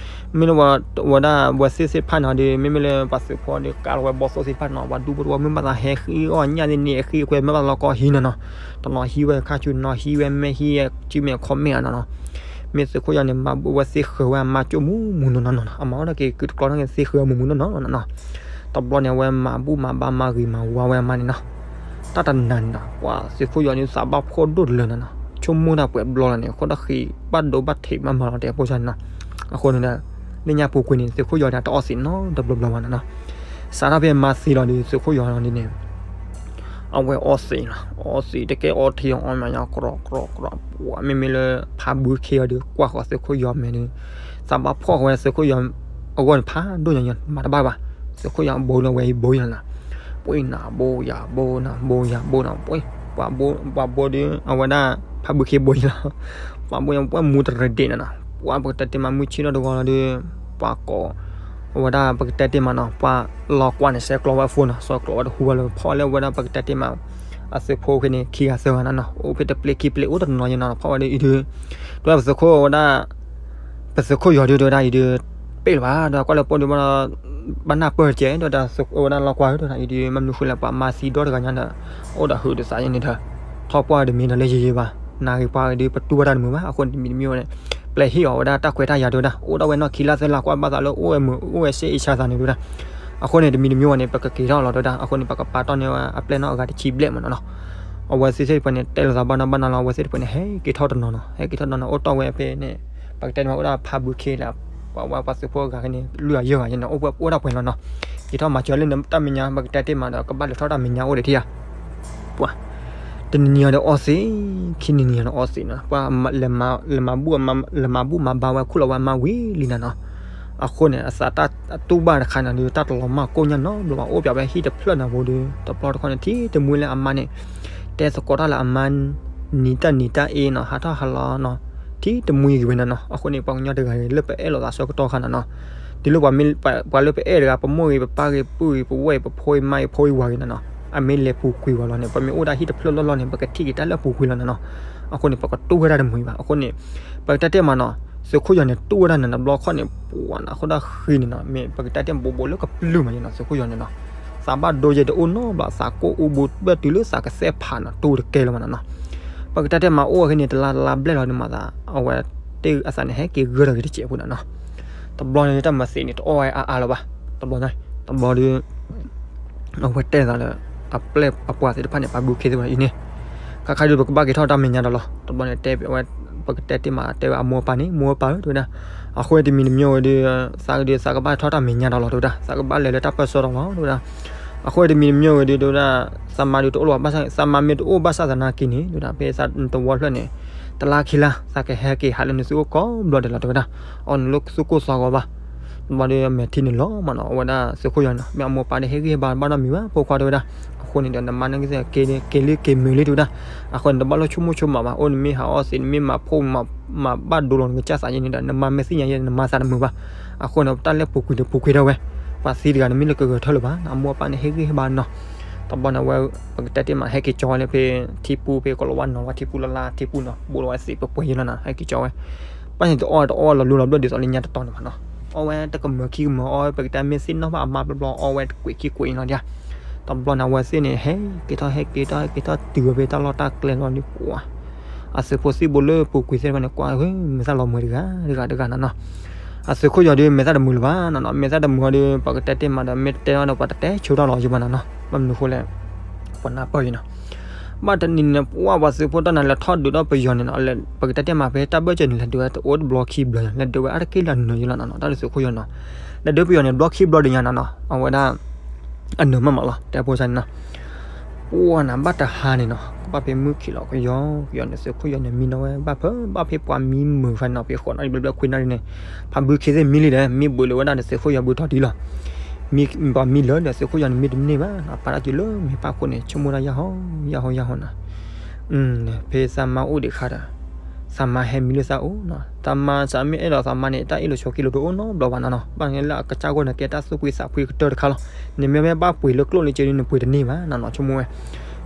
မ့ၢ်လၢဝဲဒၣ်ဝဲသ့ၣ်သ့ၣ်တဖၣ်န့ၣ်ဒီး မ့မ့ၢ်လၢပှၤသုးဖိဒီး ကးလီၤဝဲဘီၣ်သိၣ်သ့ၣ်တဖၣ်န့ၣ်နီၤ, ပှၤဒူဖိတဝီမ့ၢ်ဘၣ်သးဟဲဃံအီၣ်ညၣ်သ့ၣ်န့ၣ် အဃံအခွဲးမ့ၢ်ဘၣ်သးလီၤကီၢ်ဟံးန့ၣ်နီၤ, တနီၤဟံးဝဲခါဆူ တနီၤဟံးဝဲမဲာ်ဟံး စုမဲာ်ခီၣ်မဲာ်အနီၤနီၤ, မ့ၢ်သုးခိၣ်ယီၤန့ၣ် မၤဘူၣ်ဝဲသ့ဃၢၤဝဲအမါကၠိမူးမူးနီၤနီၤနီၤ, အမၤအီၣ်တၢ်က့ၤကုာ်တကျီန့ၣ် သ့ဃၢၤမူးမူးနီၤနီၤနီၤနီၤ, တဘျီန့ၣ် အဝဲမၤဘူၣ်မၤဘါမၤဂ့ၤမၤဝါဝဲအမါန့ၣ်နီၤ တၢ်တနၤန့ၣ်နီၤ ပှၤသုးခိၣ်ယီၤန့ၣ် သးဘၣ်ဖှီၣ်ဒိၣ်တလၢနီၤနီၤ, ဆိကမိၣ်တၢ်ပှဲၤဘျီလီၤန့ၣ် အဃိတၢ်ဃံဘၣ်ဒိဘၣ်ထံးမးမးလီၤ တဲဖိဆါန့ၣ်နီၤ, အဃိန့ၣ်ဒီး လၢညါပူၤကွံာ်န့ၣ် သုးခိၣ်ယီၤန့ၣ် တအီၣ်သံးနီတဘျီဘျီဘၣ်နီၤနီၤ, စးထီၣ်ဖဲမါသံလီၤဒီး သုးခိၣ်ယီၤန့ၣ်န့ၣ် အဝဲအီၣ်သံးလီၤ, အီၣ်သံးတကဲအီထံအီမးညါ ကြီကြီကြီ ပှၤမ့မ့ၢ်လၢဖးဘုခ့အီၤဒီး ကွၢ်ဃီၤသုးခိၣ်ယီၤမဲာ်ဒီး သးဘၣ်ဖှီၣ်ဃီဝဲသုးခိၣ်ယီၤ အဂီၢ်န့ၣ်ဖးဒိၣ်ညါညါ မၤတဘၣ်ဘၣ်, သုးခိၣ်ယီၤဘိလီၤဝဲအံၤဘိလီၤနီၤ, ပှ့ၤနၤဘိယၤဘိနၤ ဘိယၤဘိနၤ ပှ့ၤ ပှၤဘိဒီး အဝဲဒၣ် ဖးဘုခ့ဘိလီၤ, ပှၤဘိယၤပှဲၤမူတရံးဒံးနီၤနီၤ, ပှၤပကတဲတ့ၢ်မးမုၢ်ဆ့ၣ်ထီၣ်တဂီၤလီၤဒီး ပှၤကိး အဝဲဒၣ်ပကတဲတ့ၢ်မးနီၤ ပှၤလီၤကွၢ်န့ၣ် ဆဲးကျိးဝဲအ phone နီၤ, ဆဲးကျိးဝဲတဟူဘၣ်လၢဖီၣ်လၢအဝဲဒၣ်ပကတဲတ့ၢ်မး အသုးဖိဃ့န့ၣ် ခံဂၤသၢဂၤနီၤနီၤ အိၣ်ဖဲတပျ့ၤခံပျ့ၤအိၣ်တနီၤနီၤယဲနီၤ ဖီၣ်ဝဲဒၣ်အံၤဒုး တဲဝဲပသုးခိၣ်ဝဲဒၣ် ပသုးခိၣ်ယီၤဒုးတဲဝဲဒၣ်အံၤဒုး ပ့ၢ်လၢၤဘၣ် ဒီးကွၢ်လၢပိၢ်ဒုးဘၣ် ဘၣ်နၢ်ပၢၢ်တကဲ ဒီးဝဲဒၣ်လီၤကွၢ်ဧၢ တဲဝဲဒၣ်အံၤဒုး မ့ၢ်မနုၤဃိလဲၣ် ပှၤမါသံဒီတဂၤညါဒီး အိၣ်ဒီးဟုးဒီးသးယဲန့ၣ်ဒီး ထီၣ်ပှၢ်တမံၤဒီးလၢယယဲဘၣ် နၢ်ဂ့ၤပှၤဂ့ၤဒုး ပတူၢ်ဘၣ်တၢ်တမုာ်ဘၣ် အဃိန့ၣ်တမံၤတမံၤဝဲန့ၣ် ပျဲဟ့ၣ်အီၤဝဲဒၣ်တၢ်ခွဲးတၢ်ယာ်တဲဝဲဒၣ် အိၣ်ဒၣ်ဝဲနီၢ်ခံလါသၢလါကွၢ်ဘၣ်သးလၢအိၣ်ဝဲမုာ်အိၣ်ဝဲစ့အ့ၣ်ဆါသးန့ၣ်တဲဝဲဒၣ် အဃိန့ၣ်တမံၤတမံၤဝဲန့ၣ် ပကက့ၤထီၣ်လီၤတဲဝဲဒၣ် အဃိန့ၣ် ပကပာ်တီၢ်န့ၢ်ဝဲအပျဲၢ်နီၢ်အဂၤတဆံဘျဲၣ်မးနီၤနီၤ အဝဲသ့ၣ်သ့ၣ်တဖၣ်န့ၣ် တဲလိာ်သးဘၣ်နီၢ်ဘၣ်နီၢ်လီၤ အဝဲသ့ၣ်တဖၣ်န့ၣ် ဟဲက့ၤထီၣ်တနီၤနီၤ ဟဲက့ၤထီၣ်တနီၤနီၤ အိၣ်တီၢ်ဝဲဖဲန့ၣ် ပကတဲန့ၣ် အိၣ်ဒၣ်ဖးဘုခ့လၢ ပှၤဝဲပှၤသုးဖိအဂၤန့ၣ် လွံၢ်ဂၤယဲၢ်ဂၤယဲနီၤ အိၣ်ပှဲၤအိၣ်ဒၣ်ပှဲၤလီၤနီၤ က့ၤထီၣ်မၤစၢၤလၢတၢ်မဲာ်ညါ ပကတဲတ့ၢ်မးဒီး ကဘၣ်လဲၤထီၣ်တၢ်မဲာ်ညါအိၣ်ဒံးထံၣ်ဧါ ပှၤ တနံၤနံၤအီၤဒီးအီသံး ခံနံၤနံၤအီၤဒီးအီသံးနီၤ ပှၤလဲၤမၤဘူၣ်မၤဘါဝဲခူၣ်လီၤဝဲ အမါဝံၤလံနၤနီၤ အဃိန့ၣ် အသးတၢ်တူၢ်ဘၣ်တခါန့ၣ်ဒီး တၢ်တလီၤမၢ်ကိၣ်ညါနီတဘျီဘၣ် အိၣ်ပၠးဝဲဟံၣ်တဖျၢၣ်နၤဖိဒီး တဘျီတခီန့ၣ် ထံၣ်တမှံလၢအမါန့ၣ် တဲသကိးတၢ်လၢအမါ နံၤတၢ်နံၤတၢ်အ့နီၤ ဟးထီၣ်ဟးလီၤနီၤ ထံၣ်တမှံဂ့ၤဝဲနၤနီၤ အဃိန့ၣ် ပှၤကညီတဂၤဂ့ၤ လၢပအဲၣ်လိာ်သးဆၢကတီၢ်ခါနၤနီၤ တုၤလၢပှၤလၢပအဲၣ်တဂၤ ပမိၢ်ဂ့ၤ ပပၢ်ဂ့ၤ ပပုၢ်ဂ့ၤ ပဝဲၢ်ဂ့ၤ ပဖိဂ့ၤ မါဂ့ၤ ဖိဂ့ၤ ဝၤဂ့ၤနၤနီၤ အမ့ၢ်လဲၤပူၤကွံာ်ဝဲလီၤန့ၣ် ပမ့ၢ်အိၣ်ဒၣ်ဟံၣ်တဖျၢၣ်လီၢ်လီၢ်န့ၣ် ပကထံၣ်က့ၤတၢ်လၢအပူၤကွံာ်လီၤနၤနီၤ အဃိန့ၣ် ပကတူၢ်ဝဲဒၣ်တမှံဘၣ် အဃိန့ၣ် ပကတဲတ့ၢ်မးနီၤ သုးခိၣ်ယီၤန့ၣ် တူၢ်ဝဲဒၣ်နၤနီၤ တဘျီခီန့ၣ် ပှၤနၤအဃိဒၣ်ဃံန့ၣ်နီၤ မ့ၢ်ပကတဲတ့ၢ်ဘိးဘိးလၢကပျုၢ်မးယဲနီၤ သုးခိၣ်ယီၤန့ၣ်နီၤ သးဘၣ်ဒိယဲတအိၣ်နီတဘျီ သးကိၢ်အူဘူးဘၣ်တုၤလၢသးကသဲၣ်ဖးနီၤ တူၢ်တကဲလၢၤမးနီၤနီၤ ပကတဲတ့ၢ်မးအိၣ်ဝဲခဲန့ၣ် တလါတလါဘျဲၣ်လီၤန့ၣ်မးသး အဝဲတ့ၢ်အသးန့ၣ် ဟဲက့ၤဂၢၢ်ထီၣ်က့ၤတစဲးဖိနၤနီၤ တဘျီန့ၣ် တၢ်မၤသံးန့ၣ် တအီၣ်ဝဲအါအါလၢၤဘၣ် တဘျီန့ၣ် တဘျီဒီး အဝဲတဲသးလၢ အပျဲၢ်အပှၤသ့ၣ်တဖၣ်န့ၣ် ပှၤဘုခ့သ့ၣ်တဖၣ်အံၤန့ၣ် ခါခါဒုး ပကဘၣ်က့ၤထီၣ်တၢ်မဲာ်ညါဒီးလီၤ တဘျီန့ၣ် တဲဝဲ ပကတဲတ့ၢ်မး တဲဝဲအမိၢ်အပၢ်န့ၣ် မိၢ်အပၢ်ဧၢ တဲဝဲဒၣ် အဃိတမံၤတမံၤဝဲဒီး သးကဒုး သးကဘၣ်ထီၣ်တၢ်မဲာ်ညါဒီးလီၤ တဲဝဲဒၣ် သးကဘၣ်လဲၤလၢတၢ်ပၢၢ်ဆၢဒီးလီၤ တဲဝဲဒၣ် အဃိတမံၤတမံၤဝဲဒီး တဲဝဲဒၣ် သးမါဒုးတအိၣ်လၢၤဘၣ်ဆၣ် သးမါမ့ၢ်တအိၣ်ဘၣ်ဆၣ်သနာ်က့န့ၣ် တဲဝဲဒၣ် ဖဲသးတဝီဖျၢၣ်န့ၣ် တလါခံလါ သးကဟဲက့ၤဟးလၢနသုအိၣ်ကိးဘျီဒဲးလီၤ တဲဝဲဒၣ် အီၣ်နုာ်လၢသူၣ်ကိၢ်သးဂီၤဘၣ် တဘျီဒီးမဲာ်ထံန့ၣ်လီၤမးနီၤ အဝဲဒၣ်သုးခိၣ်ယီၤန့ၣ် မ့ၢ်အမိၢ်ပၢ်ဒီးဟ့ၣ်ဂံၢ်ဟ့ၣ်ဘါဘၣ်နီတမံၤဘၣ် ဖိခွါတဲဝဲဒၣ် အဃိ အဃိန့ၣ်ဒီး နမါန့ၣ်က့ၤလံက့ၤမုာ်လံ တဲဝဲဒၣ်. အဃိန့ၣ် တဘၣ်လိၣ်ဆိကမိၣ်ဆိကမးဘၣ်, အိၣ်နမ့ၢ်ဟးအီၣ်သ့ နမ့ၢ်မၤဖှိၣ်မၤဘၣ်ဒိလီၤနကစၢ်သးယဲန့ၣ်ဒီး နမါမ့ၢ်သ့ၣ်ညါယဲ နမါသးတမုာ်ဘၣ်. အဃိန့ၣ် ပတၢ်လဲၤပူၤကွံာ်ဒီးပူၤကွံာ်ဒၣ်ဝဲ, ပှၤသံတဂၤန့ၣ် မ့ၢ်လၢကဂဲၤထၢၣ်လၢၤဘၣ်, အမိၢ်အပၢ်န့ၣ် ဟ့ၣ်ဂံၢ်ဟ့ၣ်ဘါနီၤ. တဘျီန့ၣ်ဝဲ ပကတဲတ့ၢ်မး ဟဲက့ၤကၠီဝဲလၢဖဲထံပူၤ ဖဲကီၤလၤဝါနီၤ ဝဲထံပူၤလၢ်လၢ်ထံပူၤနီၤ ဘူးလီၤဝဲသ့ၣ်ပှဲၤပှဲၤယဲလီၤနီၤ ဟဲက့ၤကၠီဝဲ. ဘၣ်န့ၣ်တအီၣ်တအီၣ်လီၤလူလီၤဘျၢၣ်ဒ်သိးလၢညါတတီၤန့ၣ်ဘၣ်နီၤ. အီၣ်ဝဲတကမၢခံကမၢ အီၣ်ဝဲပကတဲမ့ၢ်သ့ၣ်နီၣ်ဘၣ်အမါဘျီဘျီ အီၣ်ဝဲတကွံာ်ခံကွံာ်အံၤလီၤဒၣ်. တဘျီန့ၣ် အဝဲသ့ၣ်န့ၣ် ဟဲက့ၤထီၣ်ဟဲက့ၤထီၣ်ဟဲက့ၤထီၣ်တုၤဝဲဖဲတၢ်လီၢ်တၢ်ကျဲလီၤဒုးပှၤ အသုးဖိသံၣ်ဘိလၢပူၤကွံာ်သ့ၣ်တဖၣ်န့ၣ် ကွၢ် မဲာ်သၣ်လီၤမှဲၤတဂၤတဂၤတဂၤနီၤနီၤ. အသုးခိၣ်ယီၤဒုး မဲာ်သၣ်တမုာ်လၢၤဘၣ်နီၤနီၤ. မဲာ်သၣ်တမုာ်အီၤဒုး ပကတဲတ့ၢ်မးဒီး မ့ၢ်တဲအီၤဒီး ပှၤတတဲဆိတၢ်လီၤယဘၣ်နီၤနီၤ. ဘၣ်မနုၤဃိလဲၣ်, ပှၤနၢ်ပၢၢ်ယံၤနီၤ. ဘၣ်တနံၤန့ၣ် ပှၤသုးဖိတၢ်နၤလဲၤထီၣ်ဒုးဒီးပယီၤန့ၣ်နီၤ, ပကတဲတ့ၢ်မး ဖဲတၢ်ဘၢၣ်စၢၤန့ၣ် လဲၤဒုးဝဲတအိၣ်တဘျီခံဘျီယံၤ, လဲၤဒုးဝဲအါတက့ၢ်လၢနၢၤယံၤလီၤနီၤနီၤ. တၢ်သုးခိၣ်ယီၤနီၤ, လဲၤဒုးပယီၤန့ၣ် ဘျီခံဘျီဒုးညါနီၤနီၤ, အဝဲဒၣ် အနၢၤမးမးလီၤ တဲဖိစၢ်န့ၣ်နီၤ. ပှၤနၤဘၣ်တဟါန့ၣ်နီၤ, ကဘၣ်ဖဲမုၢ်ခံးလီၤ ကယီကယီန့ၣ် သုးခိၣ်ယီၤန့ၣ် မံနီၤဝဲ ဘၣ်ဖဲဘၣ်ဖဲပှၤမံမုာ်ဖဲနီၤ ဖဲဃိးနၣ်ရံၣ်ဘျဲၣ်ဘျဲၣ်ခွံနၣ်ရံၣ်န့ၣ်, ဖးဘုခ့သ့ၣ်မံလံဒီး မံဘုးလၢဝဲဒၣ်ဒီး သုးခိၣ်ယီၤဘုထီၣ်ဒံးလီၤ. မံပှၤမံလၢာ်ဒီး သုးခိၣ်ယီၤန့ၣ် မံတန့ၢ်ဘၣ်နီၤ, ပာ်တၢ်စုလၢမ့ၢ်ပၣ်ခိၣ်န့ၣ် ဆိကမိၣ်တၢ်ယၢ်ဟီယၢ်ဟီယၢ်ဟီနီၤ. ဖဲသးမါအိၣ်ဒံးခါဒီး သးမါဟဲမံလၢသးအိၣ်နီၤ, သးမါ သးမ့ၢ်အဲၣ်ဒိးသးမါန့ၣ် တၢ်အ့ၣ်လိာ်ဆိးက့လိာ်တအိၣ်နီတဘျီဘၣ်နီၤနီၤ. ဘၣ်န့ၣ်လၢအကစၢ်ဂီၢ်န့ၣ် ကဲတၢ်သူၣ်ဖှံသးဖှံကတၢၢ်တခါလီၤ. နမ့ၢ်မ့ၢ်ဘၣ်ပှ့ၤလၢကျိၣ်လၢစ့ဒ် နပှ့ၤတန့ၢ်ဘၣ်နီၤနီၤ ဆိကမိၣ်ဝဲ.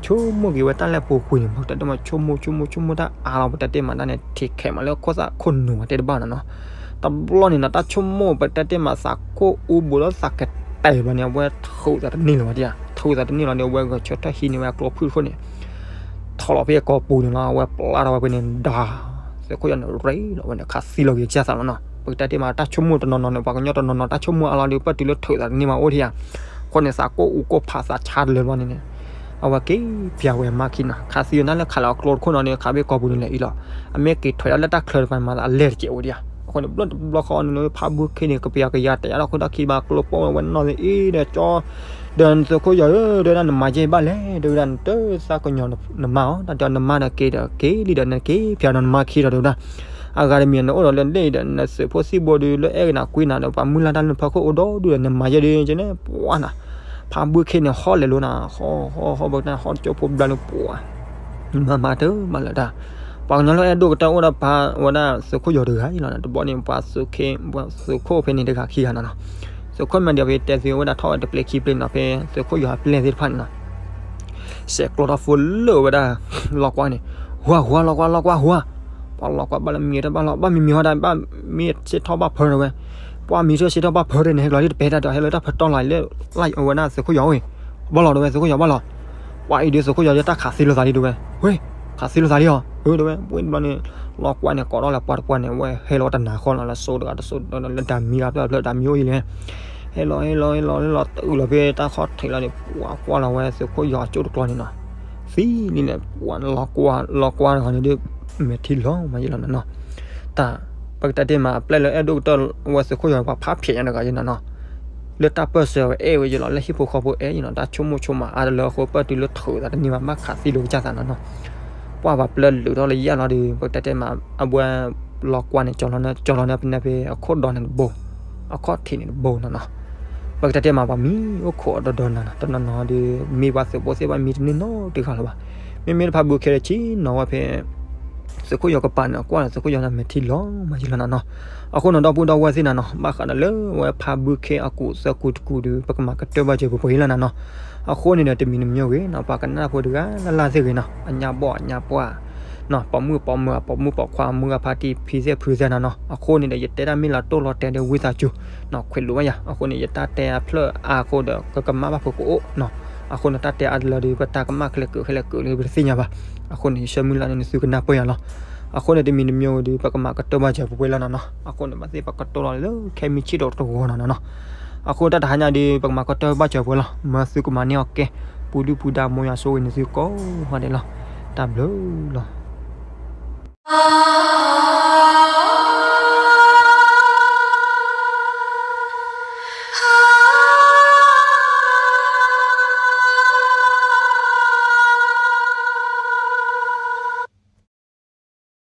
ဆိကမိၣ်က့ၤဝဲတၢ်လၢပူၤကွံာ်န့ၣ် ပကတဲတ့ၢ်မး ဆိကမိၣ်ဆိကမိၣ်ဆိကမိၣ်တၢ်အါလီၤ ပကတဲတ့ၢ်မး တၢ်န့ၣ် ထံးခဲးမးလၢခိၣ်သးခိၣ်နူာ်ဝဲတဲတဘၣ်နီၤနီၤ. တဘျီန့ၣ်နီၤ တၢ်ဆိကမိၣ် ပကတဲတ့ၢ်မး သးခိၣ်အူဘူးလၢသးကတဲာ်ဘျီန့ၣ် အဝဲထုးသးတန့ၢ်လၢၤဝဲဒၣ်, ထုးသးတန့ၢ်လီၤဒီး အဝဲဂဲၤဆၢထၢၣ်ဟံးန့ၢ်ဝဲအကျိဖုၣ်တခိၣ်န့ၣ် ထီၣ်လီၤဖဲအကိာ်ပူၤန့ၣ်လီၤ. အဝဲပျၢ်ထီၣ်ဝဲဖဲန့ၣ် ဒါ သုးခိၣ်ယီၤန့ၣ် ရ့လီၤဝဲန့ၣ် ခးသံလီၤက့ၤကစၢ်သးလီၤနီၤ. ပကတဲတ့ၢ်မး တၢ်ဆိကမိၣ်တနီၤနီၤန့ၣ် ပှၤကညီတနီၤနီၤ တၢ်ဆိကမိၣ်အါလီၤဒီး ပၢၢ်တုၤလၢထုးသးတန့ၢ်မးအိၣ်ထံဧါ. အဃိန့ၣ် သးကိၣ်အူကိၣ်ဖးသးဆါတလၢဘျီန့ၣ်န့ၣ် အဝဲက့ၤပျၢ်ဝဲအမါခံနီၤ, ခးသံဝဲဒၣ်လၢခးလီၤအကျိတခိၣ်နီၤန့ၣ် ခးဖဲကိာ်ပူၤန့ၣ်လဲၤအံၤလီၤ. အမ့ၢ်က့ၤထွဲးဒၣ်လၢတၢ်ချၢတဖၣ်န့ၣ်မး အလဲၤတကဲးဝဲဒၣ်ဧါ. အဃိန့ၣ် ဘျီတဘျီဃီန့ၣ် ဖးဘုခ့န့ၣ် ကပျၢ်ကယၤတဲာ်ယၤထီၣ်ခိၣ်ဒီးခံဘၣ် ကျိပိၢ်ဝဲနီၢ်သ့ၣ်အံၤဒီးကၠီ ဒီးသုးခိၣ်ယီၤဧၢ တဲဝဲဒၣ် နမၤယဲၢ်ဘၣ်လဲၣ် တဲဝဲဒၣ် နတသးကညီၤနမါအီၤ တၢ်တဲအီၤ နမါဒီးက့ၤဒီးက့ၤလံဒီး နက့ၤပျၢ်ဒီးနမါခံဒီး တဲဝဲဒၣ် အဂၤတမံၤ နအိၣ်ဒီးလၢဒ့ၣ်ဒီး နသုးဖိသံၣ်ဘိဒီး လၢအဲၣ်က့ၤနၤကွံနၤဒီး ပှၤမုၢ်လၢ်တၢ်လၢနဖီခိၣ်အိၣ်ဒီဒူၣ်ဒီး နမၤယဲၢ်ဒ်န့ၣ် ပှၤနီၤ ဖးဘုခ့န့ၣ် ဟီၣ်လဲၤလိၤနီၤ ဟီၣ်ဟီၣ်ဟီၣ် ပကတဲဟီၣ်တကၠိဖိဘျါလၢပှၤ မၤမၤတမၤလၢၤတၢ် ပှၤကညီလၢအဲၣ်ဒိၣ်ကတၢၢ်အိၣ်ဒီးဖးဝဲဒၣ်သုးခိၣ်ယီၤတဂၤအံၤလီၤ. တဘျီန့ၣ် ပှၤသုးခိၣ် ပှၤသုးခိၣ်ဖဲန့ၣ်တဂၤခံဂၤနီၤနီၤ သုးခိၣ်မၤဒီးဖဲတဲသ့ဝဲဒၣ်ထီၣ်ဝဲတပျဲခံပျဲနီၤ ဖဲသုးခိၣ်ယီၤအပျဲၢ်သ့ၣ်တဖၣ်န့ၣ်နီၤ စဲးကျိးထီၣ်ဖိလၢဝဲဒၣ် လီၤကွၢ်န့ၣ် ဟူဧါ ဟူဧါ လီၤကွၢ် လီၤကွၢ် ဟူဧါ. ပှၤလီၤကွၢ်ဘၣ်လၢမံၤတဘၣ်လီၤ ဘၣ်မံၤမံၤဟီဒၣ် ဘၣ်မံၤစ့ထီၣ်ဘၣ်ဖၢတဲဝဲ ပှၤမံၤထၢၣ်စ့ထီၣ်ဘၣ်ဖၢတဲန့ၣ် ဟဲလီၤလၢတပဲတၢ်ဒီး ဟဲလီၤတၢ်ဖၢတီၢ်လီၤလၢ လၢဝဲဒၣ်သုးခိၣ်ယီၤဝဲ ဘၣ်လီၤတဲဝဲ သုးခိၣ်ယီၤဘၣ်လီၤ ပှၤအံၤဒုးသုးခိၣ်ယီၤလၢတၢ်ခးသံလိာ်သးလံတဲဝဲ ဝဲ ခးသံလိာ်သးလံအီၤ အၢတဲဝဲ ပှၤတဘျီန့ၣ် လီၤကွၢ်န့ၣ် ကိးထီၣ်လၢပှၤတပှၢ်န့ၣ် ဝဲဟဲလီၤတနၤဃီလီၤ လၢစိတဂၤတစိ လၢတၢ်မံၤဂၤဖျၢၣ်တၢ်မံၤအိၣ်အံၤလဲၣ် ဟဲလီၤ ဟဲလီၤ ဟဲလီၤ ဟဲလီၤ တုၤလီၤဖဲတၢ်ခီၣ်ထံးလီၤန့ၣ် ပှၤကွၢ်လီၤဝဲသုးခိၣ်ယီၤအကၠိတကျီန့ၣ်နီၤ သံလံန့ၣ် ပှၤလီၤကွၢ် လီၤကွၢ်တဂၤန့ၣ်ဒုး မဲာ်ထံလီၤမးယံၤလီၤနီၤနီၤ တၢ် ပကတဲတ့ၢ်မး အပျဲၢ်လၢအဲၣ်ဒိၣ်ကတၢၢ်ဝဲသုးခိၣ်ယီၤ ပှၤဖးဖျဲးညါတဂၤယံၤနီၤနီၤ လၢတၢ်ပၢၢ်ဆၢဝဲအဲၣ်ဝဲယံၤလီၤ လၢဟံၣ်ဖိဃီဖိအဲၣ်ယံၤနီၤ တၢ်ဆိကမိၣ်ဆိကမးအါတလၢအဃိ ပၢၢ်တုၤလၢထုးသးတန့ၢ်ဘၣ် ဘၣ်ခးသံလိာ်ကစၢ်သးနီၤနီၤ ပှၤပှၤပျဲၢ်လုာ်ထီၣ်လၢယၢ်လီၤဒီး ပကတဲတ့ၢ်မး အဝဲလီၤကွၢ်န့ၣ် ကၠီလီၤန့ၣ် ကၠီလီၤန့ၣ် ပနဲဖဲအခိၣ်ဒီးန့ၣ်တဘိ အခီၣ်ထံးန့ၣ်တဘိနီၤနီၤ ပကတဲတ့ၢ်မး ပှၤမံအိၣ်ခိးအီၤဒီးဒီးနၤနီၤ တနီၤနီၤဒီး မ့ၢ်ပှၤသုးဖိသ့ၣ်တဖၣ်မံတန့ၢ်နီတဂၤလၢၤဘၣ် မ့မ့ၢ်တဖးဘုခ့ဒီးဆ့ၣ်နီၤဝဲဖဲ သုးခိၣ်ယီၤကပၤန့ၣ် ကွၢ်လၢသုးခိၣ်ယီၤန့ၣ် မဲာ်ထံလီၤမးယံၤလီၤနီၤနီၤ အဃိန့ၣ် ဒီပုၢ်ဒီဝဲၢ်သ့ၣ်နီၤနီၤ ဘၣ်ဃးဒီးလၢဝဲဖးဘုခ့အကူးသၢကူးတကူးဒီး ပကမၤကတၢၢ်ဘၣ်စၢၤပှဲၤပှဲၤယံၤလီၤနီၤနီၤ အဃိန့ၣ်ဒီး တမံၤတမံၤဂ့ၤနီၤ ပှၤကနၣ်ဖိတဂၤလၢ်လၢ်သ့ၣ်ဂ့ၤနီၤ အညါဘီၣ်အညါပှၢ် ပိာ်မုၣ်ပိာ်မုၣ် အပိာ်မုၣ်ပိာ်ခွါ မုၢ်ဂၤဖါတံၢ်ဖံသ့ၣ်ဖုသ့ၣ်နီၤနီၤ အဃိန့ၣ်ဒီး ယတဲတၢ်မ့ၢ်လီၤတိၢ်လီၤတဲာ်ဒီးဝံသးစူၤ နီၤ ခွဲးလိာ်ဘၣ်ယၤ အဃိန့ၣ် ယတၢ်တဲအဖျၢၣ်အါအဃိဒီး ကကမၣ်ဘၣ်ဖိကအိၣ်နီၤ အဃိန့ၣ် တၢ်တဲအါတလၢဒီး ပတၢ်ကမၣ်ခဲလၢာ်ကၢးခဲလၢာ်ကၢးလၢပတသ့ၣ်ညါဘၣ် အဃိန့ၣ် ယဆၢမုၢ်လၢ်န့ၣ် နသုကနၢ်ပၢၢ်ယၤလီၤ အဃိန့ၣ် တမံၤတမံၤဒီး ပကမၤကတၢၢ်ဘၣ်စၢၤပှဲၤပှဲၤလီၤနီၤနီၤ အဃိန့ၣ် ဘၣ်သ့ၣ်ပကတိၤလီၤလၢခဲမံဆံးဒီးတဂီၤနီၤနီၤနီၤ အဃိတၢ်တဟါညါဒီး ပကမၤကတၢၢ်ဘၣ်စၢၤပှဲၤလီၤ မၢသုကမၤန့ၢ်အီၤကဲ ပူၤဒုၣ်ပူၤဒါ မ်ယွၤဆိၣ်ဂ့ၤန့ၢ်သုကိးဂၤဒဲးလီၤ တၢ်ဘျုးလီၤ